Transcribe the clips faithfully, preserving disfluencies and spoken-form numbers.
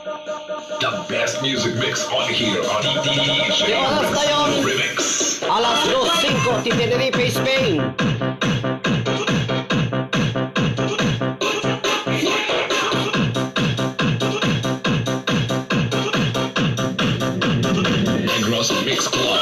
The best music mix on here on D J Oras tayon, Remix. Alas dos singko ti Tenerife, Spain. Negros Mix Club.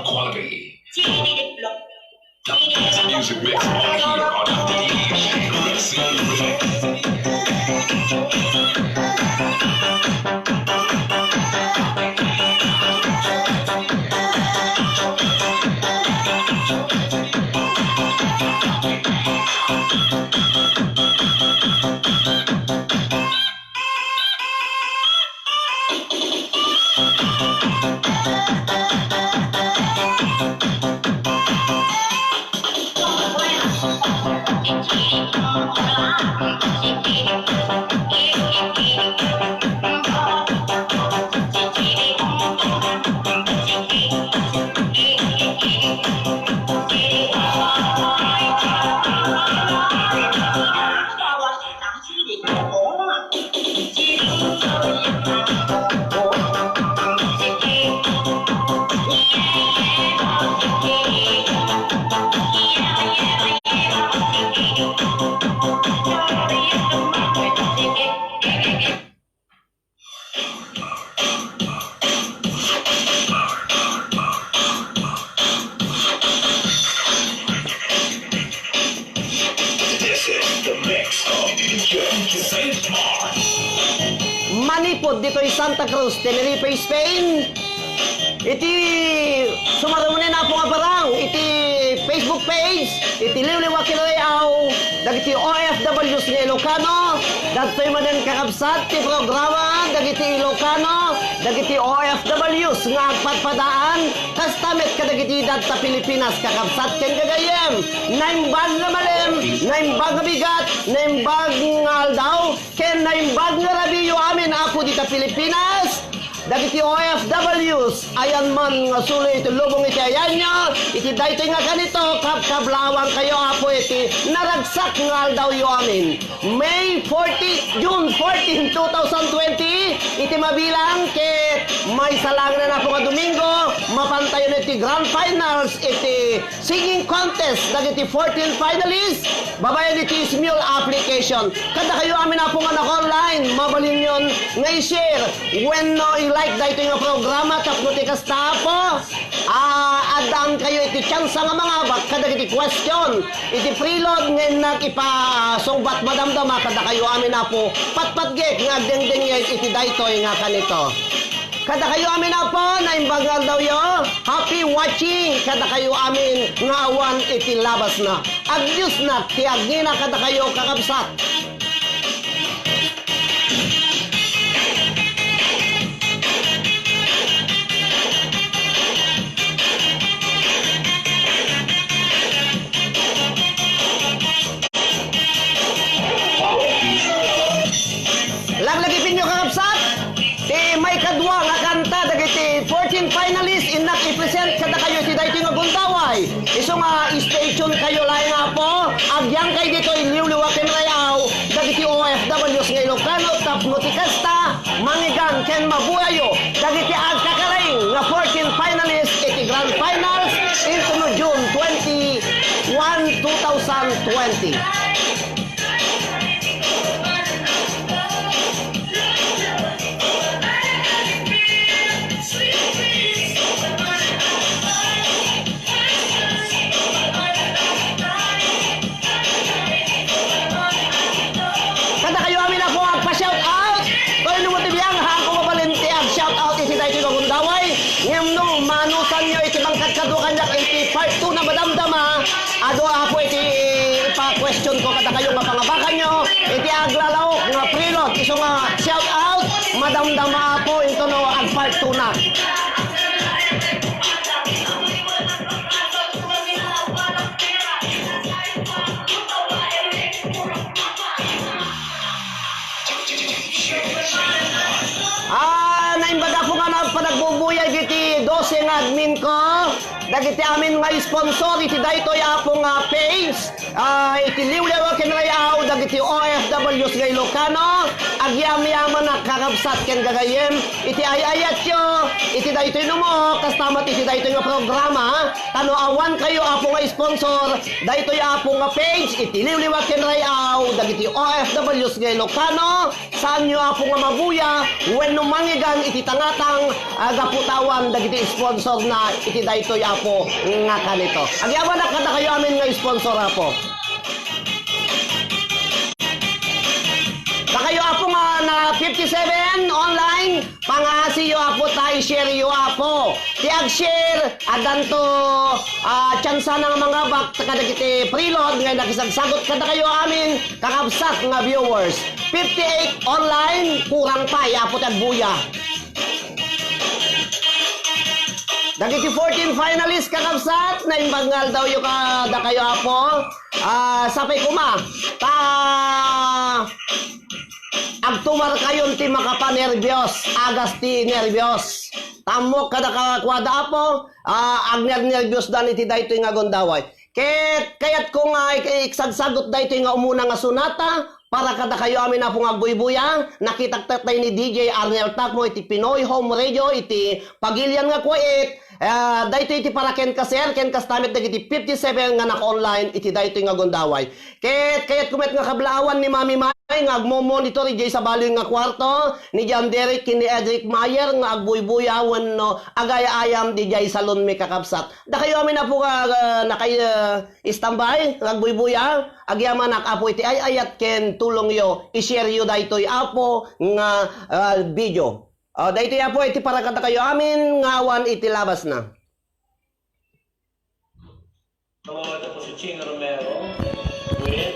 Quality. Music mix on here on D J Mix. This is the mix of D J Saint Mark. Manipud ditoy Santa Cruz, Tenerife, Spain. Iti sumaruno ni Apo nga barang, iti Facebook page, iti Liwliwa Kilay-aw, dagiti O F Ws nga Ilocano, dagitoy manen kakabsat ti programa, dagiti Ilocano, dagiti O F Ws nga agpadpadaan, kasta met kadagiti dayta Pilipinas, kakabsat ken gagayyem. Naimbag nga malem, naimbag nga bigat, naimbag nga aldaw, ken naimbag nga rabii amin, Apo, dita Pilipinas. Dagiti O F Ws, ayan man nga sulo iti lubong iti ayanyo, iti daytoy nga kanito, kabkablaawankayo, Apo, iti naragsak nga aldawyo amin. May fourteen, June fourteen, two thousand twenty, iti mabilang ket maysa laeng, Apo, nga Domingo, mapantayon iti grand finals iti singing contest dagiti fourteen finalists babaen iti Smule application. Kadakayo amin, Apo, nga naka-online, mabalinyon nga i-share wenno i-like daytoy nga programa tapno ti kasta, Apo, ah, addaankayo iti tsansa nga mangabak kadagiti question iti prelude nga innak ipasungbat madamdama kadakayo amin, Apo, patpatgek nga agdengdengngeg iti daytoy nga kanito. Kadakayo amin, Apo, naimbag nga aldawyo. Happy watching kadakayo amin nga awan iti labasna. Agdiosnak ti agnina kadakayo, kakabsat. Laglagipenyo, kakabsat, ti maikadua nga kanta dagiti fourteen finalists innak i-present kadakayo iti daytoy nga gundaway. Isu nga stay tuned kayo laeng, Apo. Agyangkay ditoy liwliwa ken ray-aw dagiti O F Ws nga Ilocano tapno ti kasta, mangigan ken mabuyayo dagiti agkakaraing nga fourteen finalists iti grand finals intono June twenty-one, two thousand twenty. Kadakayo amin, Apo, agpa-shout out. Toy no mo ti biang, haanko mabalin ti ag-shout out iti daytoy nga gundaway. Ngem no manusanyo iti pangkadkadua kaniak iti part two na madamdama, adu, Apo, iti ipa-question ko kadakayo nga pangabakanyo iti aglalaok nga prelude. Isu nga shout out, madamdama, Apo, intono ag-part two na. Ah, naimbag, Apo, nga nagpanagbubuyag iti dose nga admin ko, dagiti amin nga sponsor iti daytoy, Apo, nga page, ah, iti liwliwa ken ray-aw dagiti O F Ws nga Ilocano. Agyamyaman a kakabsat ken gagayyem iti ay-ayatyo iti daytoy numo, kasta met iti daytoy nga programa, ta no awan kayo, Apo, nga sponsor, daytoy, Apo, nga page iti liwliwa ken ray-aw dagiti O F Ws nga Ilocano, saanyo, Apo, nga mabuya wenno mangigan iti tangatang, ah, gapu ta awan dagiti sponsorna iti daytoy, Apo, nga kanito. Agyamanak kadakayo amin nga sponsor, Apo. Dakayo, Apo, nga na fifty-seven online, pangasiyo, Apo, ta i-share yo, Apo. Ti ag-share, addanto, ah, tsansana nga mangabak kadagiti prelude nga nakisagsagut kadakayo amin, kakabsat nga viewers. Fifty-eight online, kurang pay, Apo, ti agbuya. Dagiti fourteen finalists, kakabsat, naimbag nga aldawyo kadakayo, Apo. Ah, sapay koma, ta agtumarkayon ti makapanerbios, agas ti nerbios. Tammok kada kakuada, Apo, ah, agnernerbiosdan iti daytoy nga gundaway. Ket kayatko nga ik-, iksagsagut daytoy nga umuna nga sonata para kadakayo amin, Apo, nga agbuybuya. Nakitak tattay ni D J Arnel Tacmo iti Pinoy Home Radio iti Pagilian nga Kuwait. Ah, daytoy iti para kenka, sir, ken kasta met dagiti fifty-seven nga naka-online iti daytoy nga gundaway. Ket kayatko met nga kablaawan ni Mami May nga agmo-monitor idiay sabali nga kuarto, ni John Derek ken ni Edric Mayer nga agbuybuya wenno agay-ayam didiay salonmi, kakabsat. Dakayo amin, Apo, nga, ah, nakay-, ah, istambay nga agbuybuya, agyamanak, Apo, iti ay-ayat ken tulongyo, i-share yo daytoy, Apo, nga, ah, video. Ah, daytoy, Apo, iti para kadakayo amin nga awan iti labasna. Ako si Ching Romero with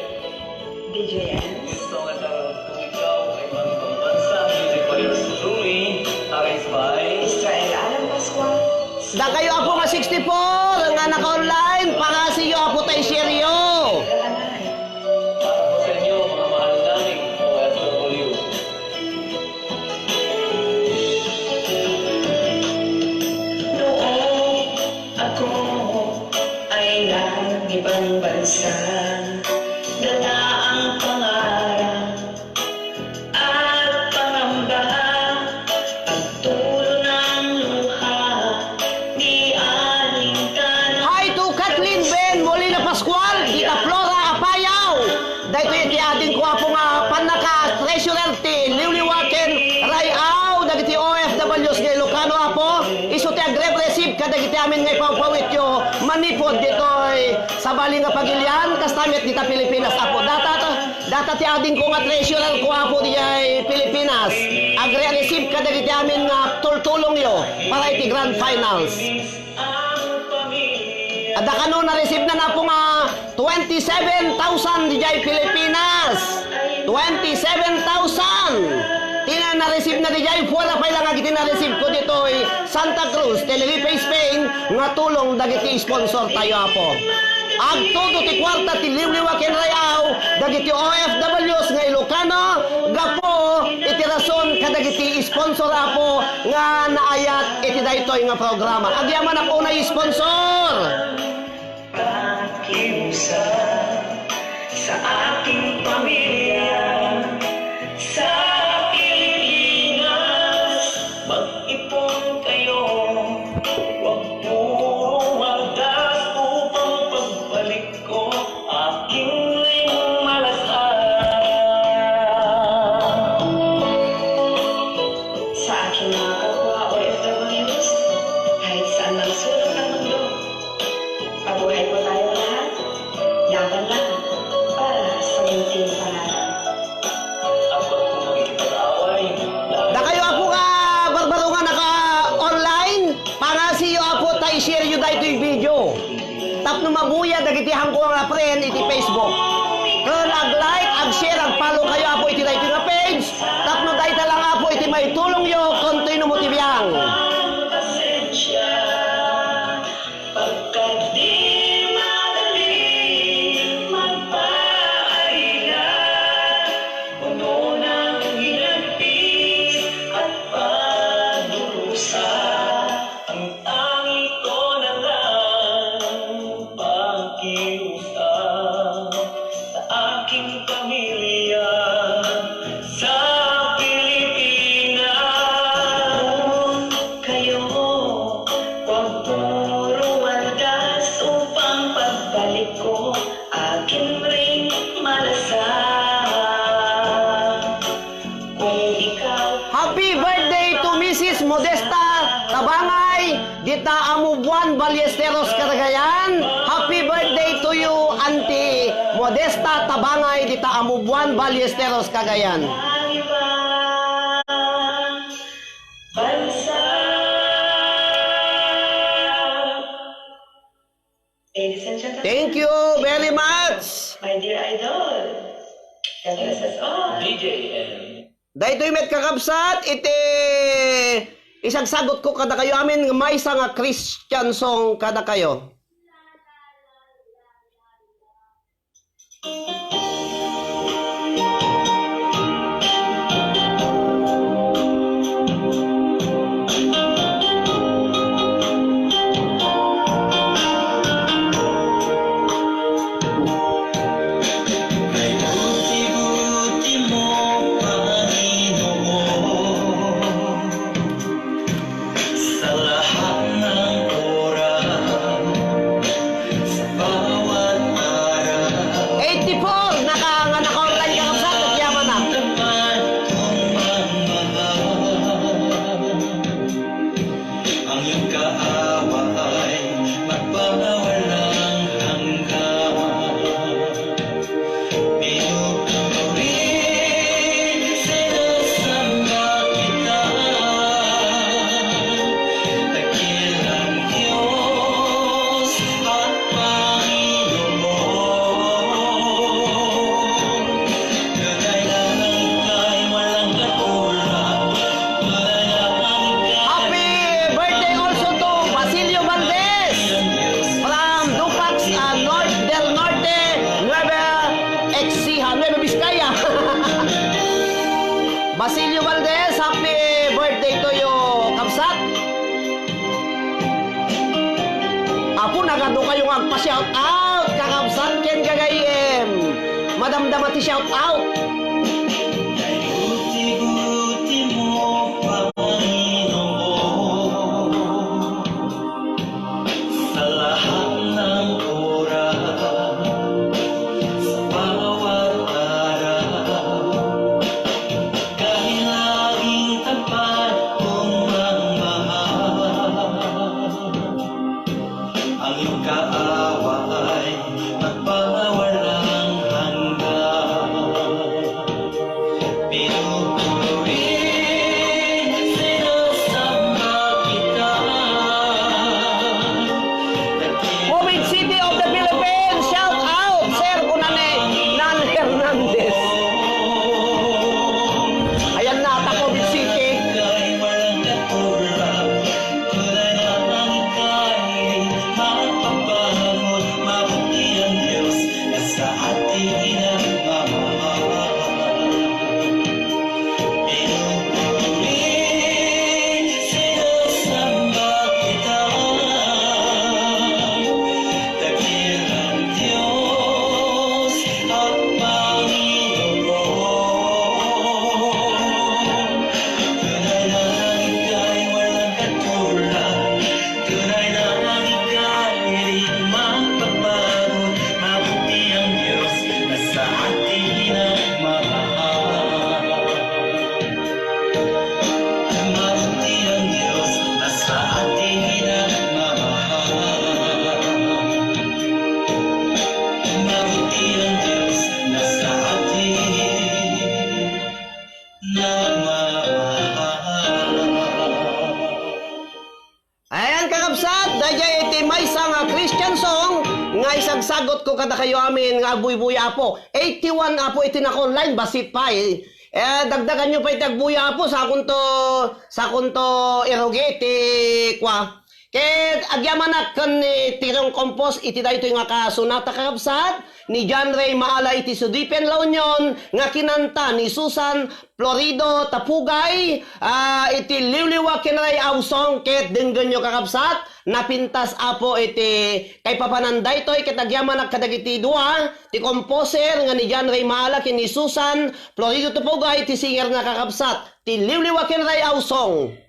D J N. This song at, uh, Kung Ikaw Ay Mangibang Bansa, music by yours truly, arranged by Israel Alan Pascual. Dakayo, Apo, nga sixty-four nga naka-online, pangasiyo, Apo, ta i-share yo. Para po sa inyo, mga mahal naming O F W. Kailan ibang bansa, dala ang pangarap at pangamba, pagtulo ng luha ni Aling Tana. Hi to Kathleen Ben Molina Pascual, Tita Flora Apayaw. Daytoy ti adingko, Apo, nga pannaka-treasurer ti Liwliwa ken Ray-aw dagiti O F Ws nga Ilocano, Apo. Isu ti agre-receive kadagiti amin nga ipawpawityo manipud ditoy sabali nga pagilian, kasta met dita Pilipinas, Apo. Data, data ti adingko nga treasurer ko, Apo, diay Pilipinas. Agre-receive kadagiti amin nga tultulongyo para iti grand finals. Adda kano na-receive na, Apo, nga twenty-seven thousand didiay Pilipinas. Twenty-seven thousand ti na-receive na didiay, fuera pay lang agiti na-receive ko ditoy Santa Cruz, Tenerife, Spain, nga tulong dagiti sponsor tayo, Apo. Agtudo ti kuarta ti Liwliwa ken Ray-aw dagiti O F Ws nga Ilocano gapu iti rason kadagiti sponsor, Apo, nga naayat iti daytoy nga programa. Agyamanak unay sponsor. Pakiusap sa aking pamilya sa Pilipinas. Mag-ipon kayo, huwag puro waldas upang pagbalik ko aking ring malasa. Sa aking mga kapwa O F Ws, kahit saan mang sulok ng mundo, mabuhay po tayong lahat. Laban lang para sa munting pangarap. Dakayo, Apo, nga barbarong nga naka-online, pangasiyo, Apo, ta i-share yo daytoy video. Tapno mabuya dagiti hangko nga friend iti Facebook. Ken ag-like, ag-share, ag-follow kayo, Apo, iti daytoy nga page. Tapno dayta lang, Apo, iti maitulongyo, continue mo ti biang. Pasensya. Pagkat di madali magpaila, puno ng hinagpis at pagdurusa, ang tangi ko na lang pakiusap sa aking pamilya sa Pilipinas. Kayo, huwag puro waldas upang pagbalik ko aking ring malasa. Kung ikaw Happy birthday to Missus Modesta Tabangay, dita Amubuan, Ballesteros, Cagayan. Happy birthday to you, Auntie Modesta Tabangay, dita Amubuan, Ballesteros, Cagayan. Bansa. Ladies and gentlemen. Thank you very much. My dear idol. God bless us all. D J M. Daytoy met, kakabsat, iti isagsagot ko kadakayo amin nga maysa nga Christian song kadakayo. Sa lahat ng oras, sa bawat araw, eighty-four, naka-, nga naka-online ka, kabsat, nagyaman na. Tapat kong magmahal. Ang iyong kaawa ay magpapawalang hanggan. Pinupuri, sinasamba kita, dakilang Diyos at Panginoon. Tunay na hanggang walang katulad, tunay na hanggang Happy birthday also to Basilio Valdez from Dupax, uh, North del Norte, Nueva Ecija, Nueva Vizcaya. Basilio Valdez, happy birthday to you, kabsat. Apo, nagadu kayo nga Pa-shout out, kakabsat ken gagayyem. Madamdama ti shout out. Guti-guti mo, Panginoon, sa lahat ng oras, sa bawat araw, dahil laging tapat kong magmahal. Ang iyong kaaway magpawalang hanggan. Pinupuri, sinasamba kita. Covid City of the Philippines, shout out, Sir Kunane Nan Hernandez. Ayan na, ta Covid City. Tunay na ang ika'y magpapabangon, mabuti ang Diyos na sa atin nagmamahal. Pinupuri, sinasamba kita, dakilang Diyos at Panginoon. Tunay na ang ika'y walang katulad. Tunay na ang ika'y di magbabago. Mabuti ang Diyos na sa atin nagmamahal. Mabuti ang Diyos na sa atin nagmamahal. Mabuti ang Diyos na sa atin nagmamahal. Ayan, kakabsat, daydiay iti maysa nga Christian song nga isagsagot ko kadakayo amin nga agbuybuya, Apo. Eighty-one, Apo, iti naka-online, bassit pay. Eh, dagdaganyo pay ti agbuya, Apo, sakonto, sakonto irugi ti kua. Ket agyamanak ken ni Tirong Compose iti daytoy nga kasonata, kakabsat, ni John Ray Maala iti Sudipen, La Union, nga kinanta ni Susan Florido Tapugay, ah, iti Liwliwa ken Ray Awsong, ket denggenyo, kakabsat, napintas, Apo, iti kaipapanan daytoy, ket agyamanak kadagiti dua, ti composer nga ni John Ray Maala ken ni Susan Florido Tapugay, ti singer na, kakabsat, ti Liwliwa ken Ray Awsong.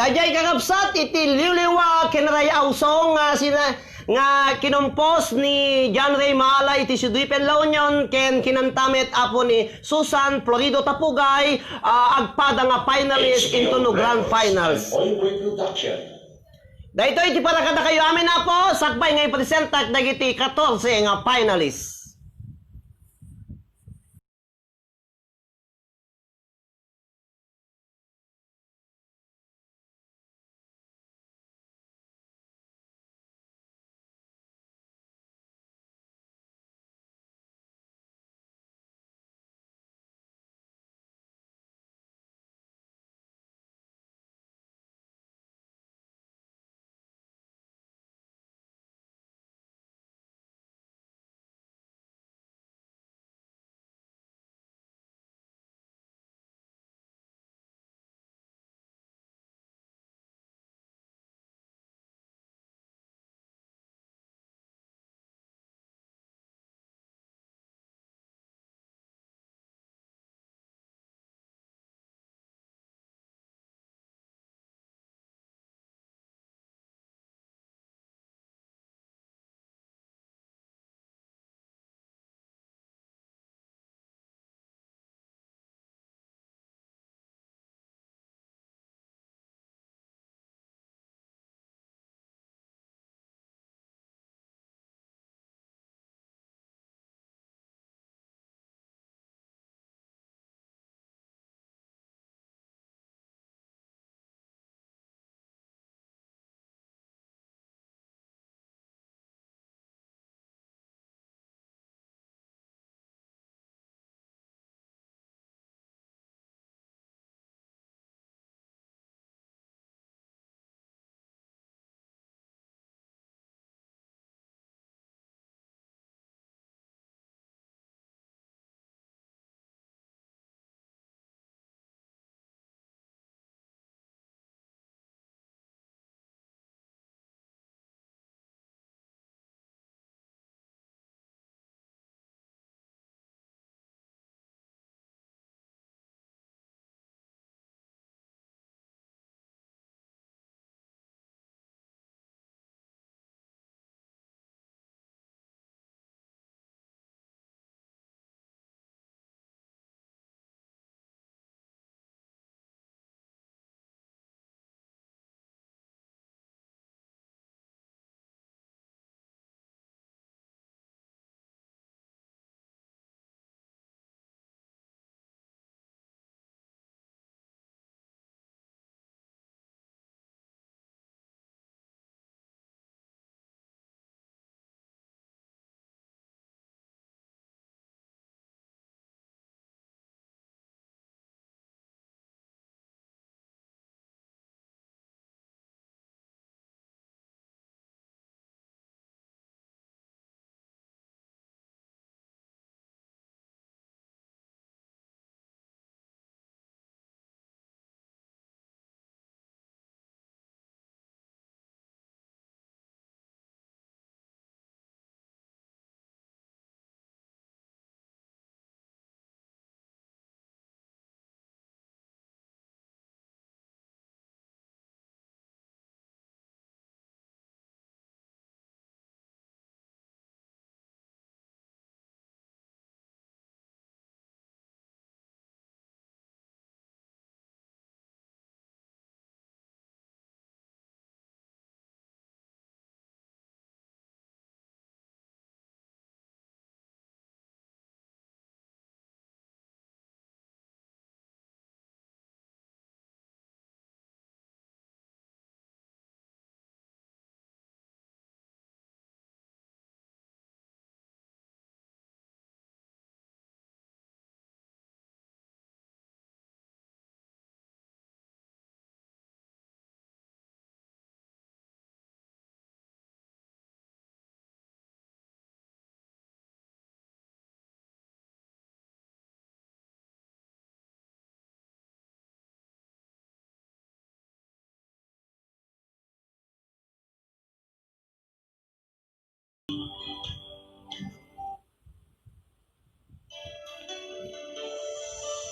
Daydiay kakabsat iti liwliwa ken ray-awso nga sina-, nga kinompos ni John Ray Maala iti Sudipen La Union ken kinanta met apo ni Susan Florido Tapugay, ah, agpada nga finalist intono grand finals. Daytoy ti para kadakayo amin, Apo, sakbay nga ipresentak dagiti katorse nga finalist.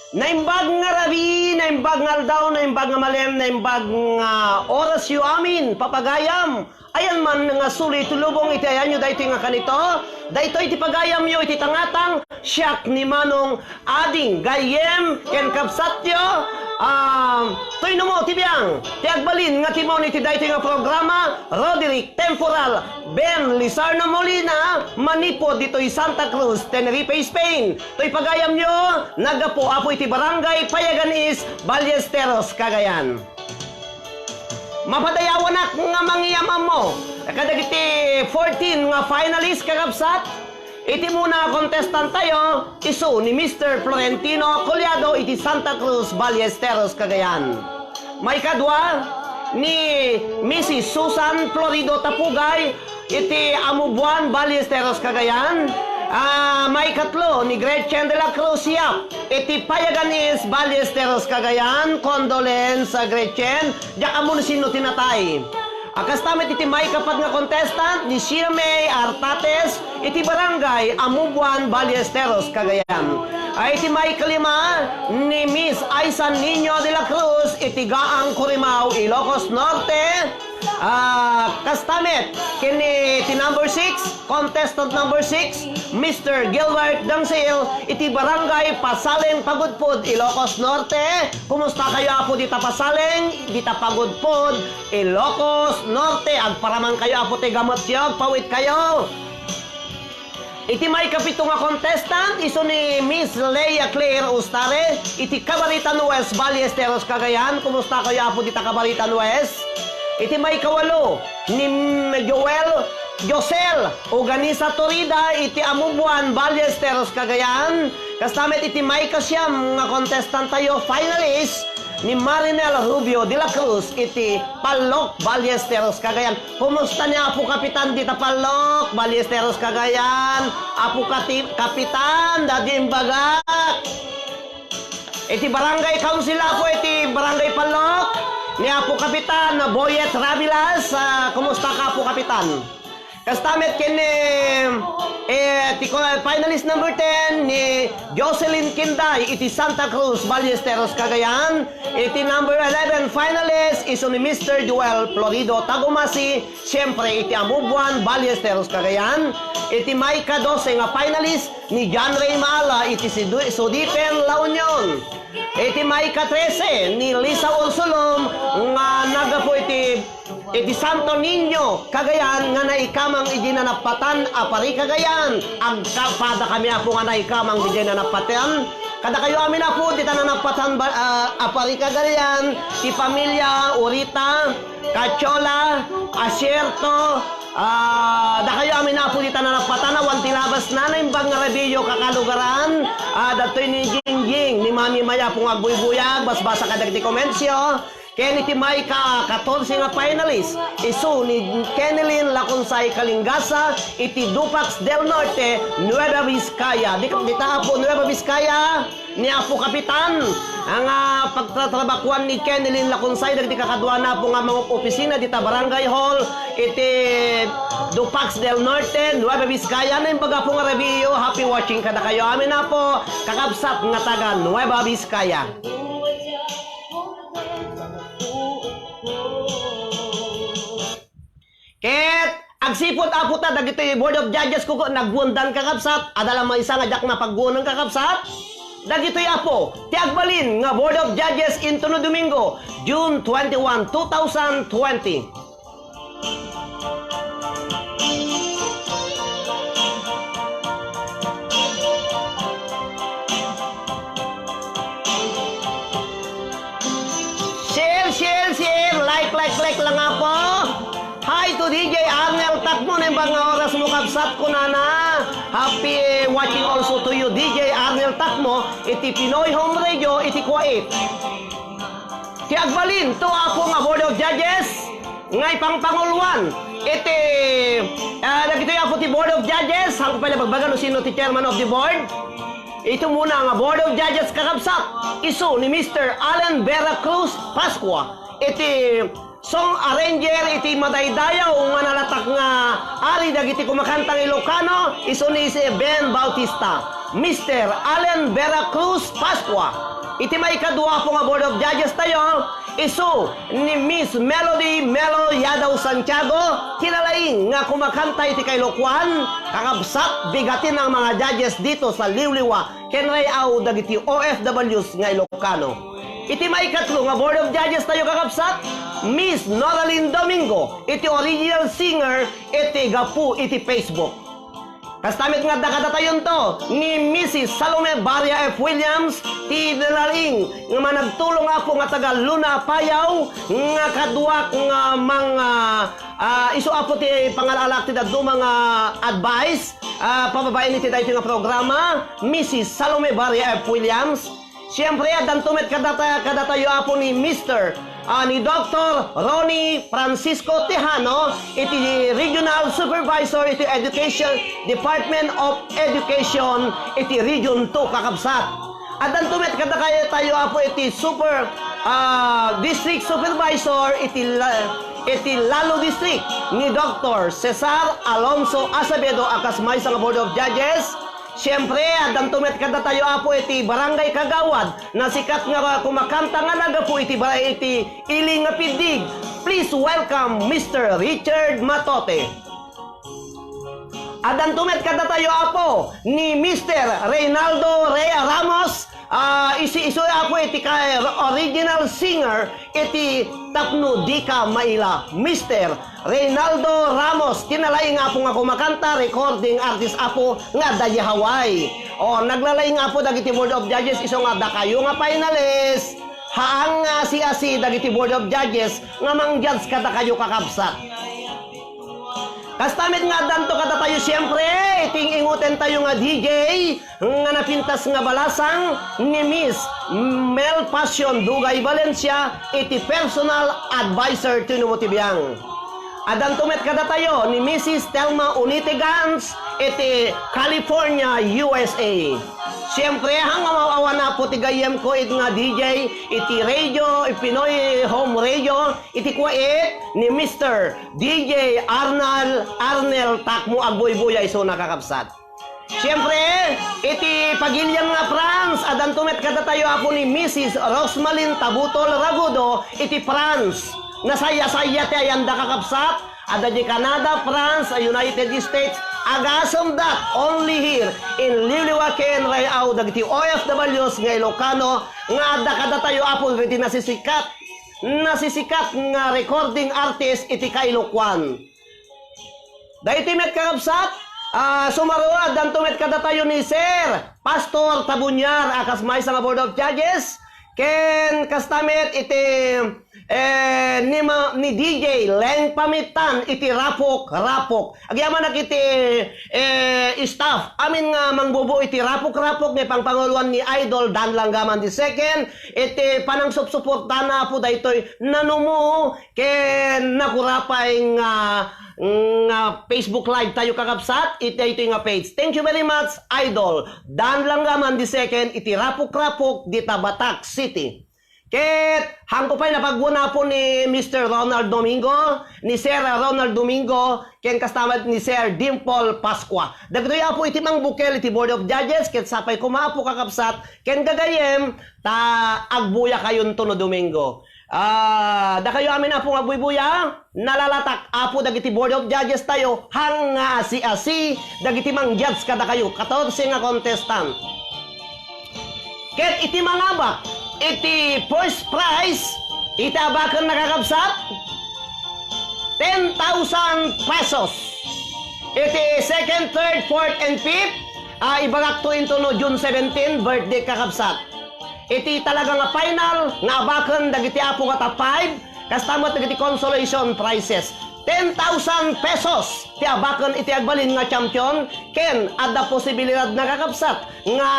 Naimbag nga rabii, naimbag nga aldaw, naimbag nga malem, naimbag nga orasyo amin, papagayam. Ayan man nga suli ti lubong iti ayanyo daytoy nga kanito. Daytoy ti pagayamyo iti tangatang, siak ni Manong Ading Gayyem ken kabsatyo. Ah, Toy Numo ti biang, ti agbalin nga timon iti daytoy nga programa, Roderick Temporal, Ben Lizarno Molina, manipud ditoy Santa Cruz, Tenerife, Spain. Toy pagayamyo, naggapu-apo iti Barangay Payagan East, Ballesteros, Cagayan. Mapadayawanak nga mangyam-ammo kadagiti fourteen nga finalist, kakabsat. Iti muna nga contestant tayo, isu ni Mister Florentino Collado iti Santa Cruz, Ballesteros, Cagayan. Maikadua, ni Missus Susan Florido Tapugay, iti Amubuan, Ballesteros, Cagayan. Ah, maikatlo ni Gretchen de la Cruz Yap, iti Payagan East, Ballesteros, Cagayan. Condolence, ah, Gretchen. Diak ammo no sino ti natay. Ah, kasta met iti maikapat nga contestant, ni Shirmay Artates, iti Barangay Amubuan, Ballesteros, Cagayan. Ah, iti maikalima, ni Miss Aisan Niño de la Cruz, iti Gaang, Corimao, Ilocos Norte. Ah, kasta met, ken iti number six, contestant number six, Mister Gilbert Dangsil, iti Barangay Pasaleng, Pagudpud, Ilocos Norte. Kumusta kayo, Apo, dita Pasaleng, dita Pagudpud, Ilocos Norte? Agparaman kayo, Apo, ti gametyo, agpawit kayo. Iti maikapito nga contestant, isu ni Miss Leia Claire Ustare, iti Cabaritan West, Ballesteros, Cagayan. Kumusta kayo, Apo, dita Cabaritan West? Iti maikawalo, ni Joel, Josel Uganisa Torida, iti Amubuan, Ballesteros, Cagayan. Kasta met iti maikasiam nga contestant tayo, finalist, ni Marinel Rubio de la Cruz, iti Pallok, Ballesteros, Cagayan. Kumusta ni Apo Kapitan dita Pallok, Ballesteros, Cagayan? Apo Kati-, Kapitan, dadi imbagak. Iti Barangay Council, Apo, iti Barangay Pallok, ni Apo Kapitan Boyet Rabilas. Ah, kumusta ka, Apo Kapitan? Kasta met ken, eh, eh, ti ko-, finalist number ten, ni Jocelyn Kinday, iti Santa Cruz, Ballesteros, Cagayan. Iti number eleven finalist, isu ni Mister Joel Florido Tagumasi, siyempre, iti Amubuan, Ballesteros, Cagayan. Iti maika-dose nga finalist, ni John Ray Maala, iti Sidu-, Sudipen, La Union. Iti maika-trese, ni Lisa Ursulom, nga naggapu iti, iti Santo Niño, Cagayan, nga naikamang iti nanapatan a Pari Cagayan. Agkapada kami, Apo, nga naikamang iti nanapatan. Kadakayo amin, Apo, dita nanapatan ba-, ah, a Pari Cagayan, ti pamilya Urita, Kachola, Asierto, ah, dakayo amin, Apo, dita nanapatan, awan ti labasna, naimbag nga rabiyo, kakalugaran, ah, datoy ni Jingjing, ni Mami May, Apo, nga agbuybuyag, basbasa kadagiti commentsyo. Ken iti maika-katorse nga finalist, isu ni Kenilyn Laconsay Kalingasa iti Dupax del Norte, Nueva Vizcaya. Di, dita, Apo, Nueva Vizcaya, ni Apo Kapitan, nga pagtatrabakuan ni Kenilyn Laconsay, dagiti kakaduana, Apo, nga mga opisina dita Barangay Hall, iti Dupax del Norte, Nueva Vizcaya. Naimbag, Apo, nga rabiyo, happy watching kadakayo amin, Apo, kakabsat nga taga Nueva Vizcaya. Ket agsipud, Apo, ta dagitoy Board of Judges, kuko, nagguondan, kakabsat, adda la maysa nga diak napagguonen, kakabsat. Dagitoy, Apo, ti agbalin nga Board of Judges intono Domingo, June twenty-one, two thousand twenty. Share, share, share! Like, like, like lang, Apo! Hi to D J Arnel Takmo, naimbag nga oras mo, kabsat, kunana. Happy watching also to you, D J Arnel Takmo, iti Pinoy Home Radio, iti Kuwait. Ti agbalin to, Apo, nga Board of Judges, nga ipangpanguluan iti, ah, dagitoy, Apo, ti Board of Judges, haanko pay la bagbaga no sino ti chairman of the board. Ito muna nga Board of Judges, kakabsat, isu ni Mister Alan Vera Cruz Pascua, iti song arranger, iti madaydayaw nga nalatak nga ari dagiti kumakantang Ilocano, isu ni si Ben Bautista. Mister Allen Vera Cruz Pascua. Iti maikadua apo nga Board of Judges tayo, isu ni Miss Melody Melo Yadaw Santiago, kinalaing nga kumakanta iti Kailokuan, kakabsat, bigatin ang mga judges dito sa Liwliwa ken Ray-aw dagiti O F Ws nga Ilocano. Iti maikatlo nga Board of Judges tayo, kakabsat, Miss Noralyn Domingo, iti original singer iti gapu iti Facebook. Kasta met nga adda kadatayonto ni Missus Salome Baria F. Williams, ti nalaing nga managtulong apo nga taga Luna, Apayao, nga kaduak nga mang, ah, ah, isu apo ti pangalaalak ti dadduma nga advice, ah, pababaen iti daytoy nga programa, Missus Salome Baria F. Williams. Siyempre, addanto met kadata-, kadatayo apo ni Mister, ah, ni Doktor Ronnie Francisco Tejano, iti Regional Supervisor iti Education, Department of Education iti Region two, kakabsat. Addanto met kadatayo apo iti super, ah, District Supervisor iti La-, iti Lalo District ni Doktor Cesar Alonso Acevedo a kas maysa nga Board of Judges. Siyempre, addanto met kadatayo apo iti Barangay Kagawad, nasikat nga kumakanta nga naggapu iti bara-, iti ili nga piddig. Please welcome Mister Richard Matote. Addanto met kadatayo apo ni Mister Reynaldo Rea Ramos, ah, isi-, isu apo iti ka-, original singer iti Tapno Dika Maila, Mister Reynaldo Ramos, ti nalaing apo nga kumakanta, recording artist apo nga adda di Hawaii. O, naglalaing apo dagiti Board of Judges isu nga dakayo nga finalist. Haang nga asi-asi dagiti Board of Judges nga mang-judge kadakayo, kakabsat. Kasta met nga addanto kadatayo, siyempre, iti ing-inguten tayo nga D J, nga napintas nga balasang ni Miss Mel Passion Dugay Valencia iti personal adviser ti Numo ti Biang. Addanto met kadatayo ni Missus Telma Unite Gans iti California, U S A. Siyempre, haang nga maaw-awan apo ti gayyemko iti nga D J iti radio, iti Pinoy Home Radio, iti kuwait ni Mister D J Arnal, Arnel Takmo Agbuybuya isuna, kakabsat. Siyempre, iti pagilian nga France, addanto met kadatayo apo ni Missus Rosmalin Tabutol Ragudo iti France. Nasaya-saya ti ayanda, kakabsat. Adda di Canada, France, United States, agasem that only here in Liwliwa ken Ray-aw dagiti O F Ws nga Ilocano nga adda kadatayo apo iti nasisikat, nasisikat nga recording artist iti Kailokuan. Daytoy met, kakabsat, ah, sumaruno, addanto met kadatayo ni Sir Pastor Tabuniar a kas maysa nga Board of Judges, ken kasta met iti, eh, ni ma-, ni D J Leng Pamitan iti Rapok, Rapok. Agyamanak iti, eh, staff amin nga mangbubuo iti Rapok, Rapok nga ipangpanguloan ni Idol Dan Langgaman the second, iti panangsupsuportana apo daytoy nanumo ken nakurapay nga, nga Facebook Live tayo, kakabsat, iti daytoy nga page. Thank you very much, Idol Dan Langgaman the second, iti Rapok-Rapok, dita Batac City. Ket haanko pay napaguan apo ni Mister Ronald Domingo, ni Sir Ronald Domingo, ken kasta met ni Sir Dimple Pascua. Dagitoy apo iti mangbukel iti Board of Judges, ket sapay koma apo, kakabsat, ken gagayyem, ta agbuyakayonto no Domingo. Ah, dakayo amin apo nga agbuybuya, nalalatak apo dagiti Board of Judges tayo, haang nga asi-asi dagiti mang-judge kadakayo, katorse nga contestant. Ket iti mangabak iti first prize, iti abaken, nakakabsat, ten thousand pesos. Iti second, third, fourth, and fifth, ah, ibagakto into no June seventeen, birthday, kakabsat. Iti talaga nga final nga abaken dagiti apo nga top five, kasta met dagiti consolation prizes. Ten thousand pesos ti abaken iti agbalin nga champion, ken adda posibilidad, nakakabsat, nga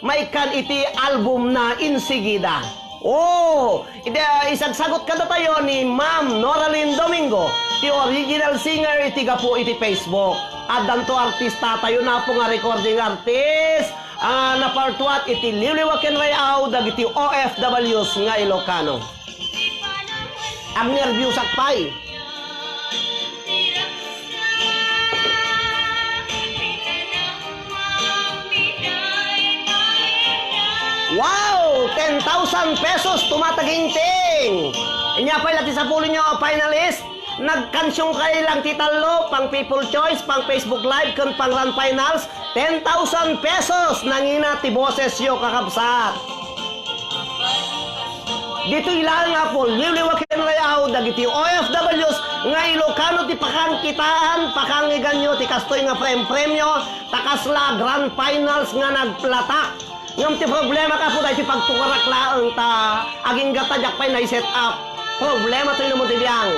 maikkan iti album na insigida. Oh, iti, ah, isagsagot kadatayo ni Ma'am Noralyn Domingo, ti original singer iti gapu iti Facebook. Addanto artista tayo, napo nga recording artist, ah, napartuat iti Liwliwa ken Ray-aw dagiti O F Ws nga Ilocano. Agnerbiusak pay. Wow! Ten thousand pesos, tumataginting! Inya pay la ti sapuluenyo a finalist. Nagkansiongkayo lang ti tallo, pang People Choice, pang Facebook Live, ken pang Grand Finals. Ten thousand pesos, nangina ti bosesyo, kakabsat. Ditoy laeng, Apo, liwliwa ken rayaw dagiti O F Ws nga Ilocano ti pakangkitaan, pakangiganyo ti kastoy nga prem-, premio, ta kasla Grand Finals nga nagplatak. Ngem ti problema, Apo, daytoy pagtukarak laeng ta agingga ta diak pay nai-set up. Problema toy no mo ti biang.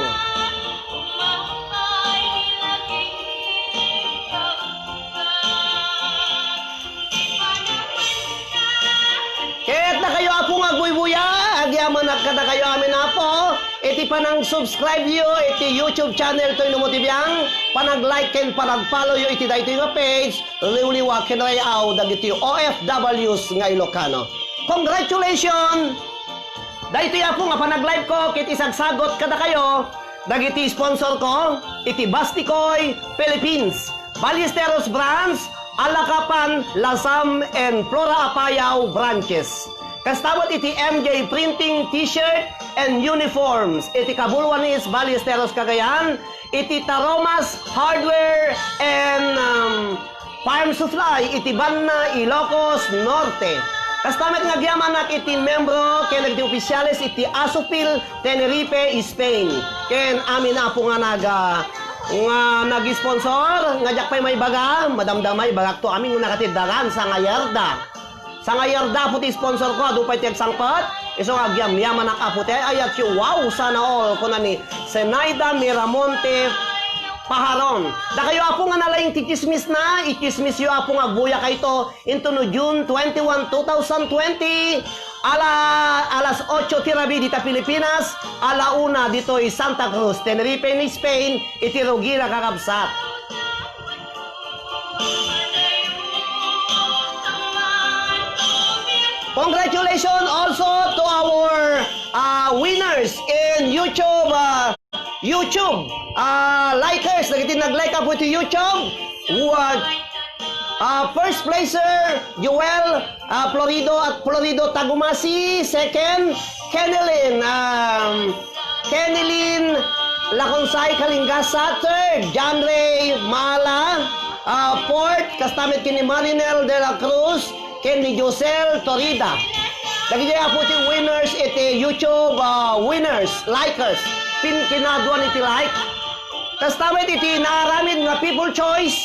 Ket dakayo, Apo, nga agbuybuya, agyamanak kadakayo amin, Apo, iti panang-subscribe yo iti YouTube channel toy no mo ti biang, panag-like ken panag-follow yo iti daytoy nga page, liwliwa ken rayaw dagiti O F Ws nga Ilocano. Congratulations! Daytoy, Apo, nga panag-live ko ket isagsagot kadakayo dagiti sponsor ko iti Basticoy, Philippines, Ballesteros Branch, Alacapan, Lasam, and Flora Apayao branches. Kasta met iti M J Printing T-shirt and uniforms iti Cabuluanes, Ballesteros, Cagayan, iti Taromas Hardware and, um, Farm Supply iti Banna, Ilocos Norte. Kasta met nga agyamanak iti membro ken dagiti opisyales iti Asofil Tenerife, Spain. Ken amin, Apo, nga naga-, nga nag-sponsor, nga diak pay maibaga, madamdama, ibagakto amin nga nakatiddaran, sangayarda. Sangayarda, Apo, ti sponsor ko, adu pay ti agsangpet. Isu nga agyamyamanak, Apo, ti ay-ayatyo. Wow, sana all, kuna ni Zenaida Miramonte Paharon. Dakayo, Apo, nga nalaing ti tsismisna, itsismisyo, Apo, nga agbuyakayto intono June twenty-one, two thousand twenty, ala-, alas otso ti rabii dita Pilipinas, ala una ditoy Santa Cruz, Tenerife, ni Spain, iti rugi, kakabsat. Congratulations also to our, uh, winners in YouTube, uh, YouTube, uh, likers, dagiti nag-like, Apo, iti YouTube. Wa-, uh, first placer, Joel, uh, Florido at Florido Tagumasi. Second, Kenilyn, um, Kenilyn Laconsay Kalinggasa. Third, John Ray Mala. Uh, fourth, kasta met ken ni Marinel de la Cruz ken ni Josel Torida. Dagiti, Apo, ti winners iti YouTube, uh, winners, likers. Pin-, kinaduan iti like. Kasta met iti naaramid nga People Choice,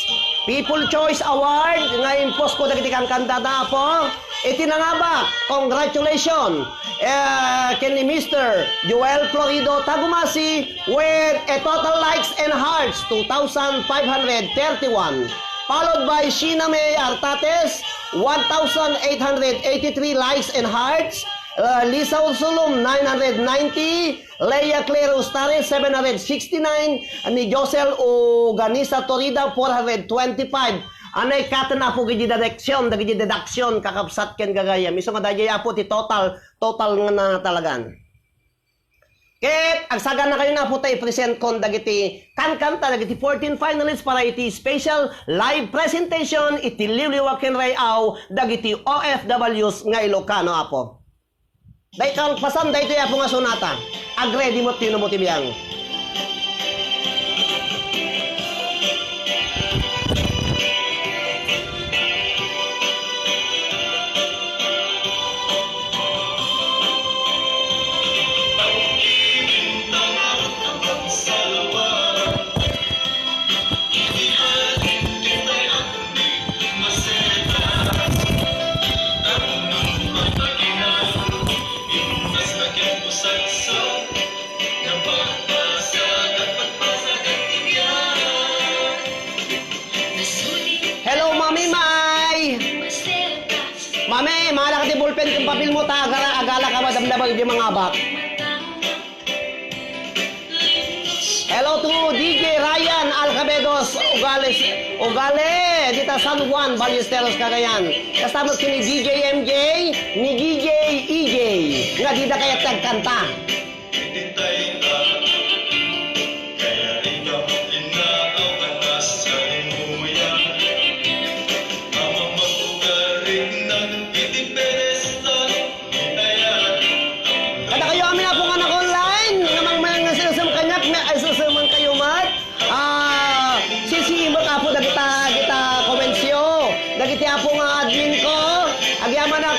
People Choice Award nga imposko dagiti kankantata, Apo. Iti nangabak, congratulations, eh, ken ni Mister Joel Florido Tagumasi with a total likes and hearts, two thousand five hundred thirty-one. Followed by Sheena May Artates, one thousand eight hundred eighty-three likes and hearts. Uh, Lisa Ursulum, nine hundred ninety. Leia Claire Ustares, seven hundred sixty-nine, ni Josel Uganisa Torida, four hundred twenty-five. Anay katen, Apo, gidi deduction, dagidi deduction, kakabsat ken gagayam. Isu nga daydiay, Apo, ti total, total nga na talagan. Ket agsaganakayo, Apo, ta i-present kon dagiti kankanta, dagiti fourteen finalists para iti special live presentation iti liwliwa ken ray-aw dagiti O F Ws nga Ilocano, Apo. Dayta kalpasan daytoy, Apo, nga sonata. Agredi met ti numo ti biang. Hello, Mami May! Mami, maala ka ti ballpen ken papel mo, ta agara-, agala ka, madamdama, di mangabak. Hello to D J Ryan Alcabedos Ugales, Ugale, dita San Juan, Ballesteros, Cagayan. Kasta met ken ni D J M J, ni D J E J, nga dida kayat ti agkanta.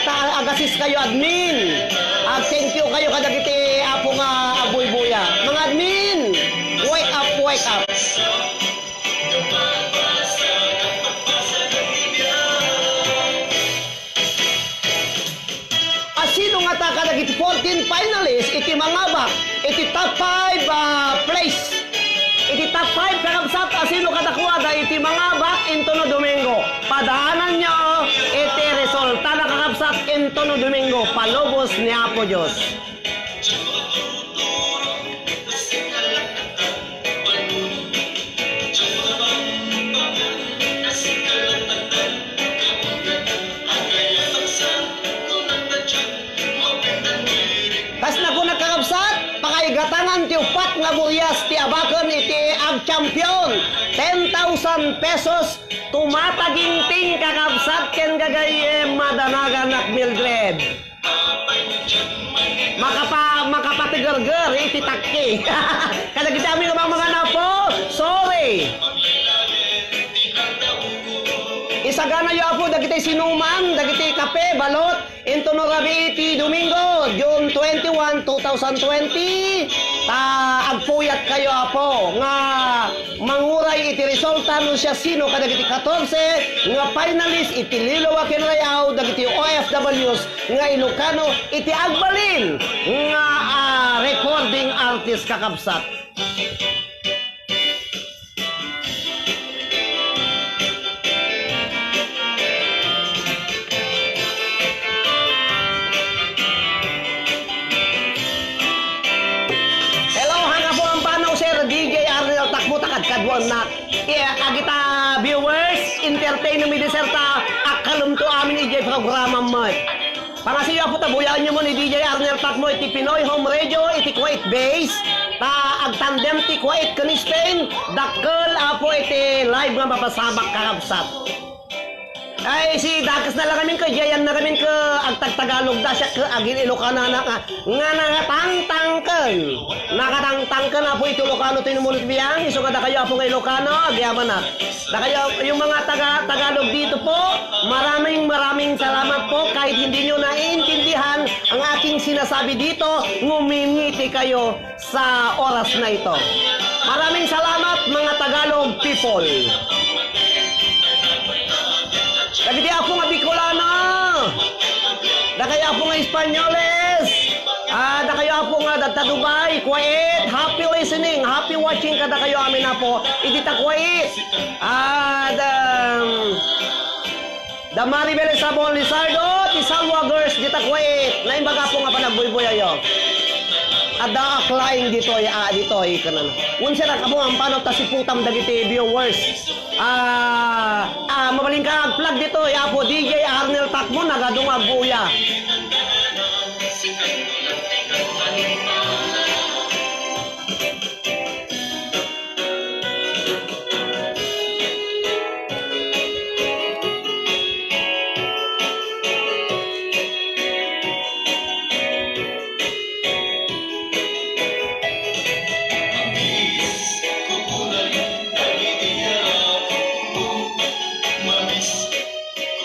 Ta-, agasis kayo, admin. Ag-thank you kayo kadagiti apo nga agbuybuya. Mga admin, wake up, wake up. Asino ngata kadagiti fourteen finalists iti mangabak iti top five, ah, place? Iti top five, kakabsat, asino kadakuada iti mangabak intono Domingo? Padaananyo iti resulta na, kakabsat, intono Domingo, palubos ni Apo Dios. Kas nakuna, kakabsat, pakaigatangan ti uppat nga burias ti abaken iti Ag Champion, ten thousand pesos, tumataginting, kakabsat ken gagayyem, madanagan, Nak Mildred. Makapa-, makapatigerger iti takki. Kadagiti amin nga mga apo, sorry. Isaganayo, apo, dagiti sinuman, dagiti kape, balot, intono rabii ti Domingo, June twenty-one, two thousand twenty, ta agpuyat kayo, apo, nga manguray iti resulta no siasino kadagiti katorse nga finalist iti Liloa ken Ray-aw dagiti O F Ws nga Ilocano iti agbalin nga, ah, recording artist, kakabsat. Hello, hanga po ang panaw, Sir D J Arnel Takbo, takad kaduan na. Eh, agita viewers, entertainment mi di, sir, ta akkalumto amin ijay programam met. Pangasiyo, apo, ta buyaenyo man ni D J Arnel Takbo iti Pinoy Home Radio iti Kuwait base. Ta agtandem ti Kuwait ken Spain, dakkel, apo, iti live nga mapasabak, kakabsat. Ay, si dakes na lang amin ka, jayan na amin ka, agtagtagalog da siya ka, agin Ilocana na ka, nga nakatangtangken. Nakatangtangken, apo, iti Ilocano ti inumulit biang, isu nga dakayo, apo, nga Ilocano, agyaman na. Dakayo, yung mga taga, Tagalog dito po, maraming, maraming salamat po, kahit hindi nyo naiintindihan ang aking sinasabi dito, ngumingiti kayo sa oras na ito. Maraming salamat, mga Tagalog people. Dagiti apo nga Bicolano, dakayo apo nga Espanyoles, ah, dakayo apo nga dadta Dubai, Kuwait, happy listening, happy watching kadakayo amin, apo. Idi ta Kuwait, ah, da, Da Maribel Sabon Lizardo, ti Salwa Girls, dita Kuwait. Naimbag, apo, nga panagbuybuyayo. Adda a flying ditoy, ah, ditoy, kanan. Unsa na kamo ang panaw ta siputam dagiti viewers? Ah, ah, mabalin ka ag-flag ditoy, apo, D J Arnel Takbo, nagadong agbuya.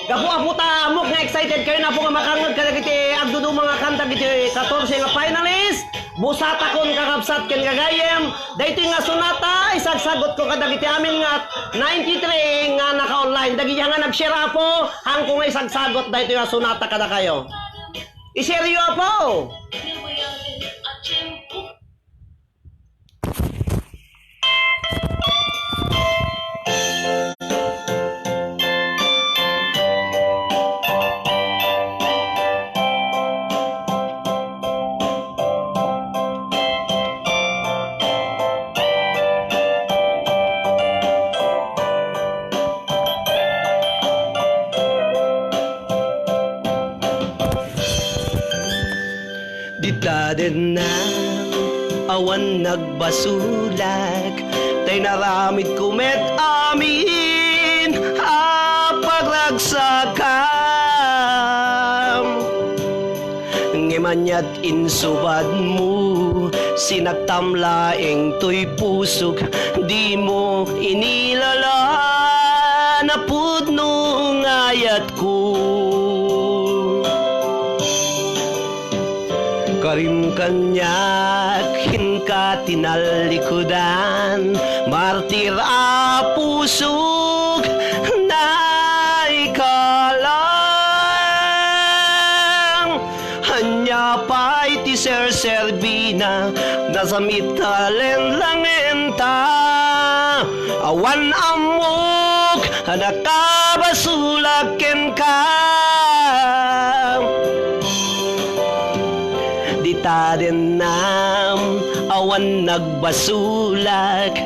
Gapu, apo, ta ammok nga excited kayo na po nga makangeg kadagiti agduduma nga kanta dagiti katorse nga finalist. Busatakon, kakabsat ken gagayyem, daytoy nga sonata, isagsagot ko kadagiti amin nga ninety-three nga naka-online. Dagiti nga nag-share, apo, haanko nga isagsagot daytoy nga sonata kadakayo. I-share yo, apo. Dita denna awan nagbasolak, ta inaramidko met amin a paragsakam. Ngem ania't insubadmo, sinaktam laeng toy pusok, dimo inilala na pudno nga ayatko. Karim kaniak, inka ti nallikudan, martir a pusok, naikalang. Ania pay ti serserbina, nasam-it a lenglengenta. Awan ammok a nakabasolak kenka. Dita dennam, awan nagbasolak,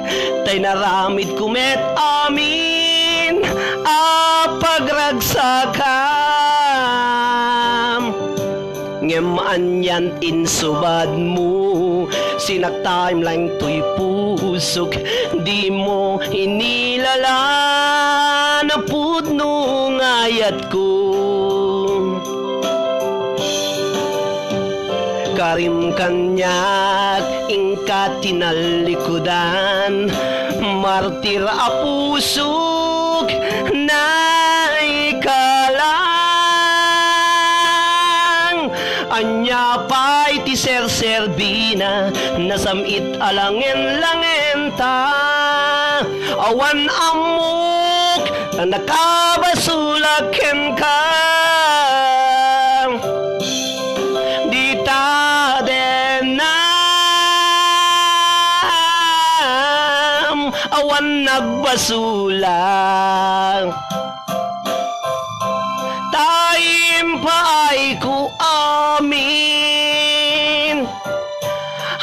ta inaramidko met amin a pagragsakam. Ngem anian insubadmo, sinaktam laeng toy pusok, dimo inilalaan a pudno nga ayatko. Karim kaniak, inka ti nallikudan, martir a pusok, naikalang. Ania pay ti serserbina, nasam-it a lenglengenta. Awan ammok a nakabasolak kenka. Dita dennam, awan nagbasolak. Ta impaayko amin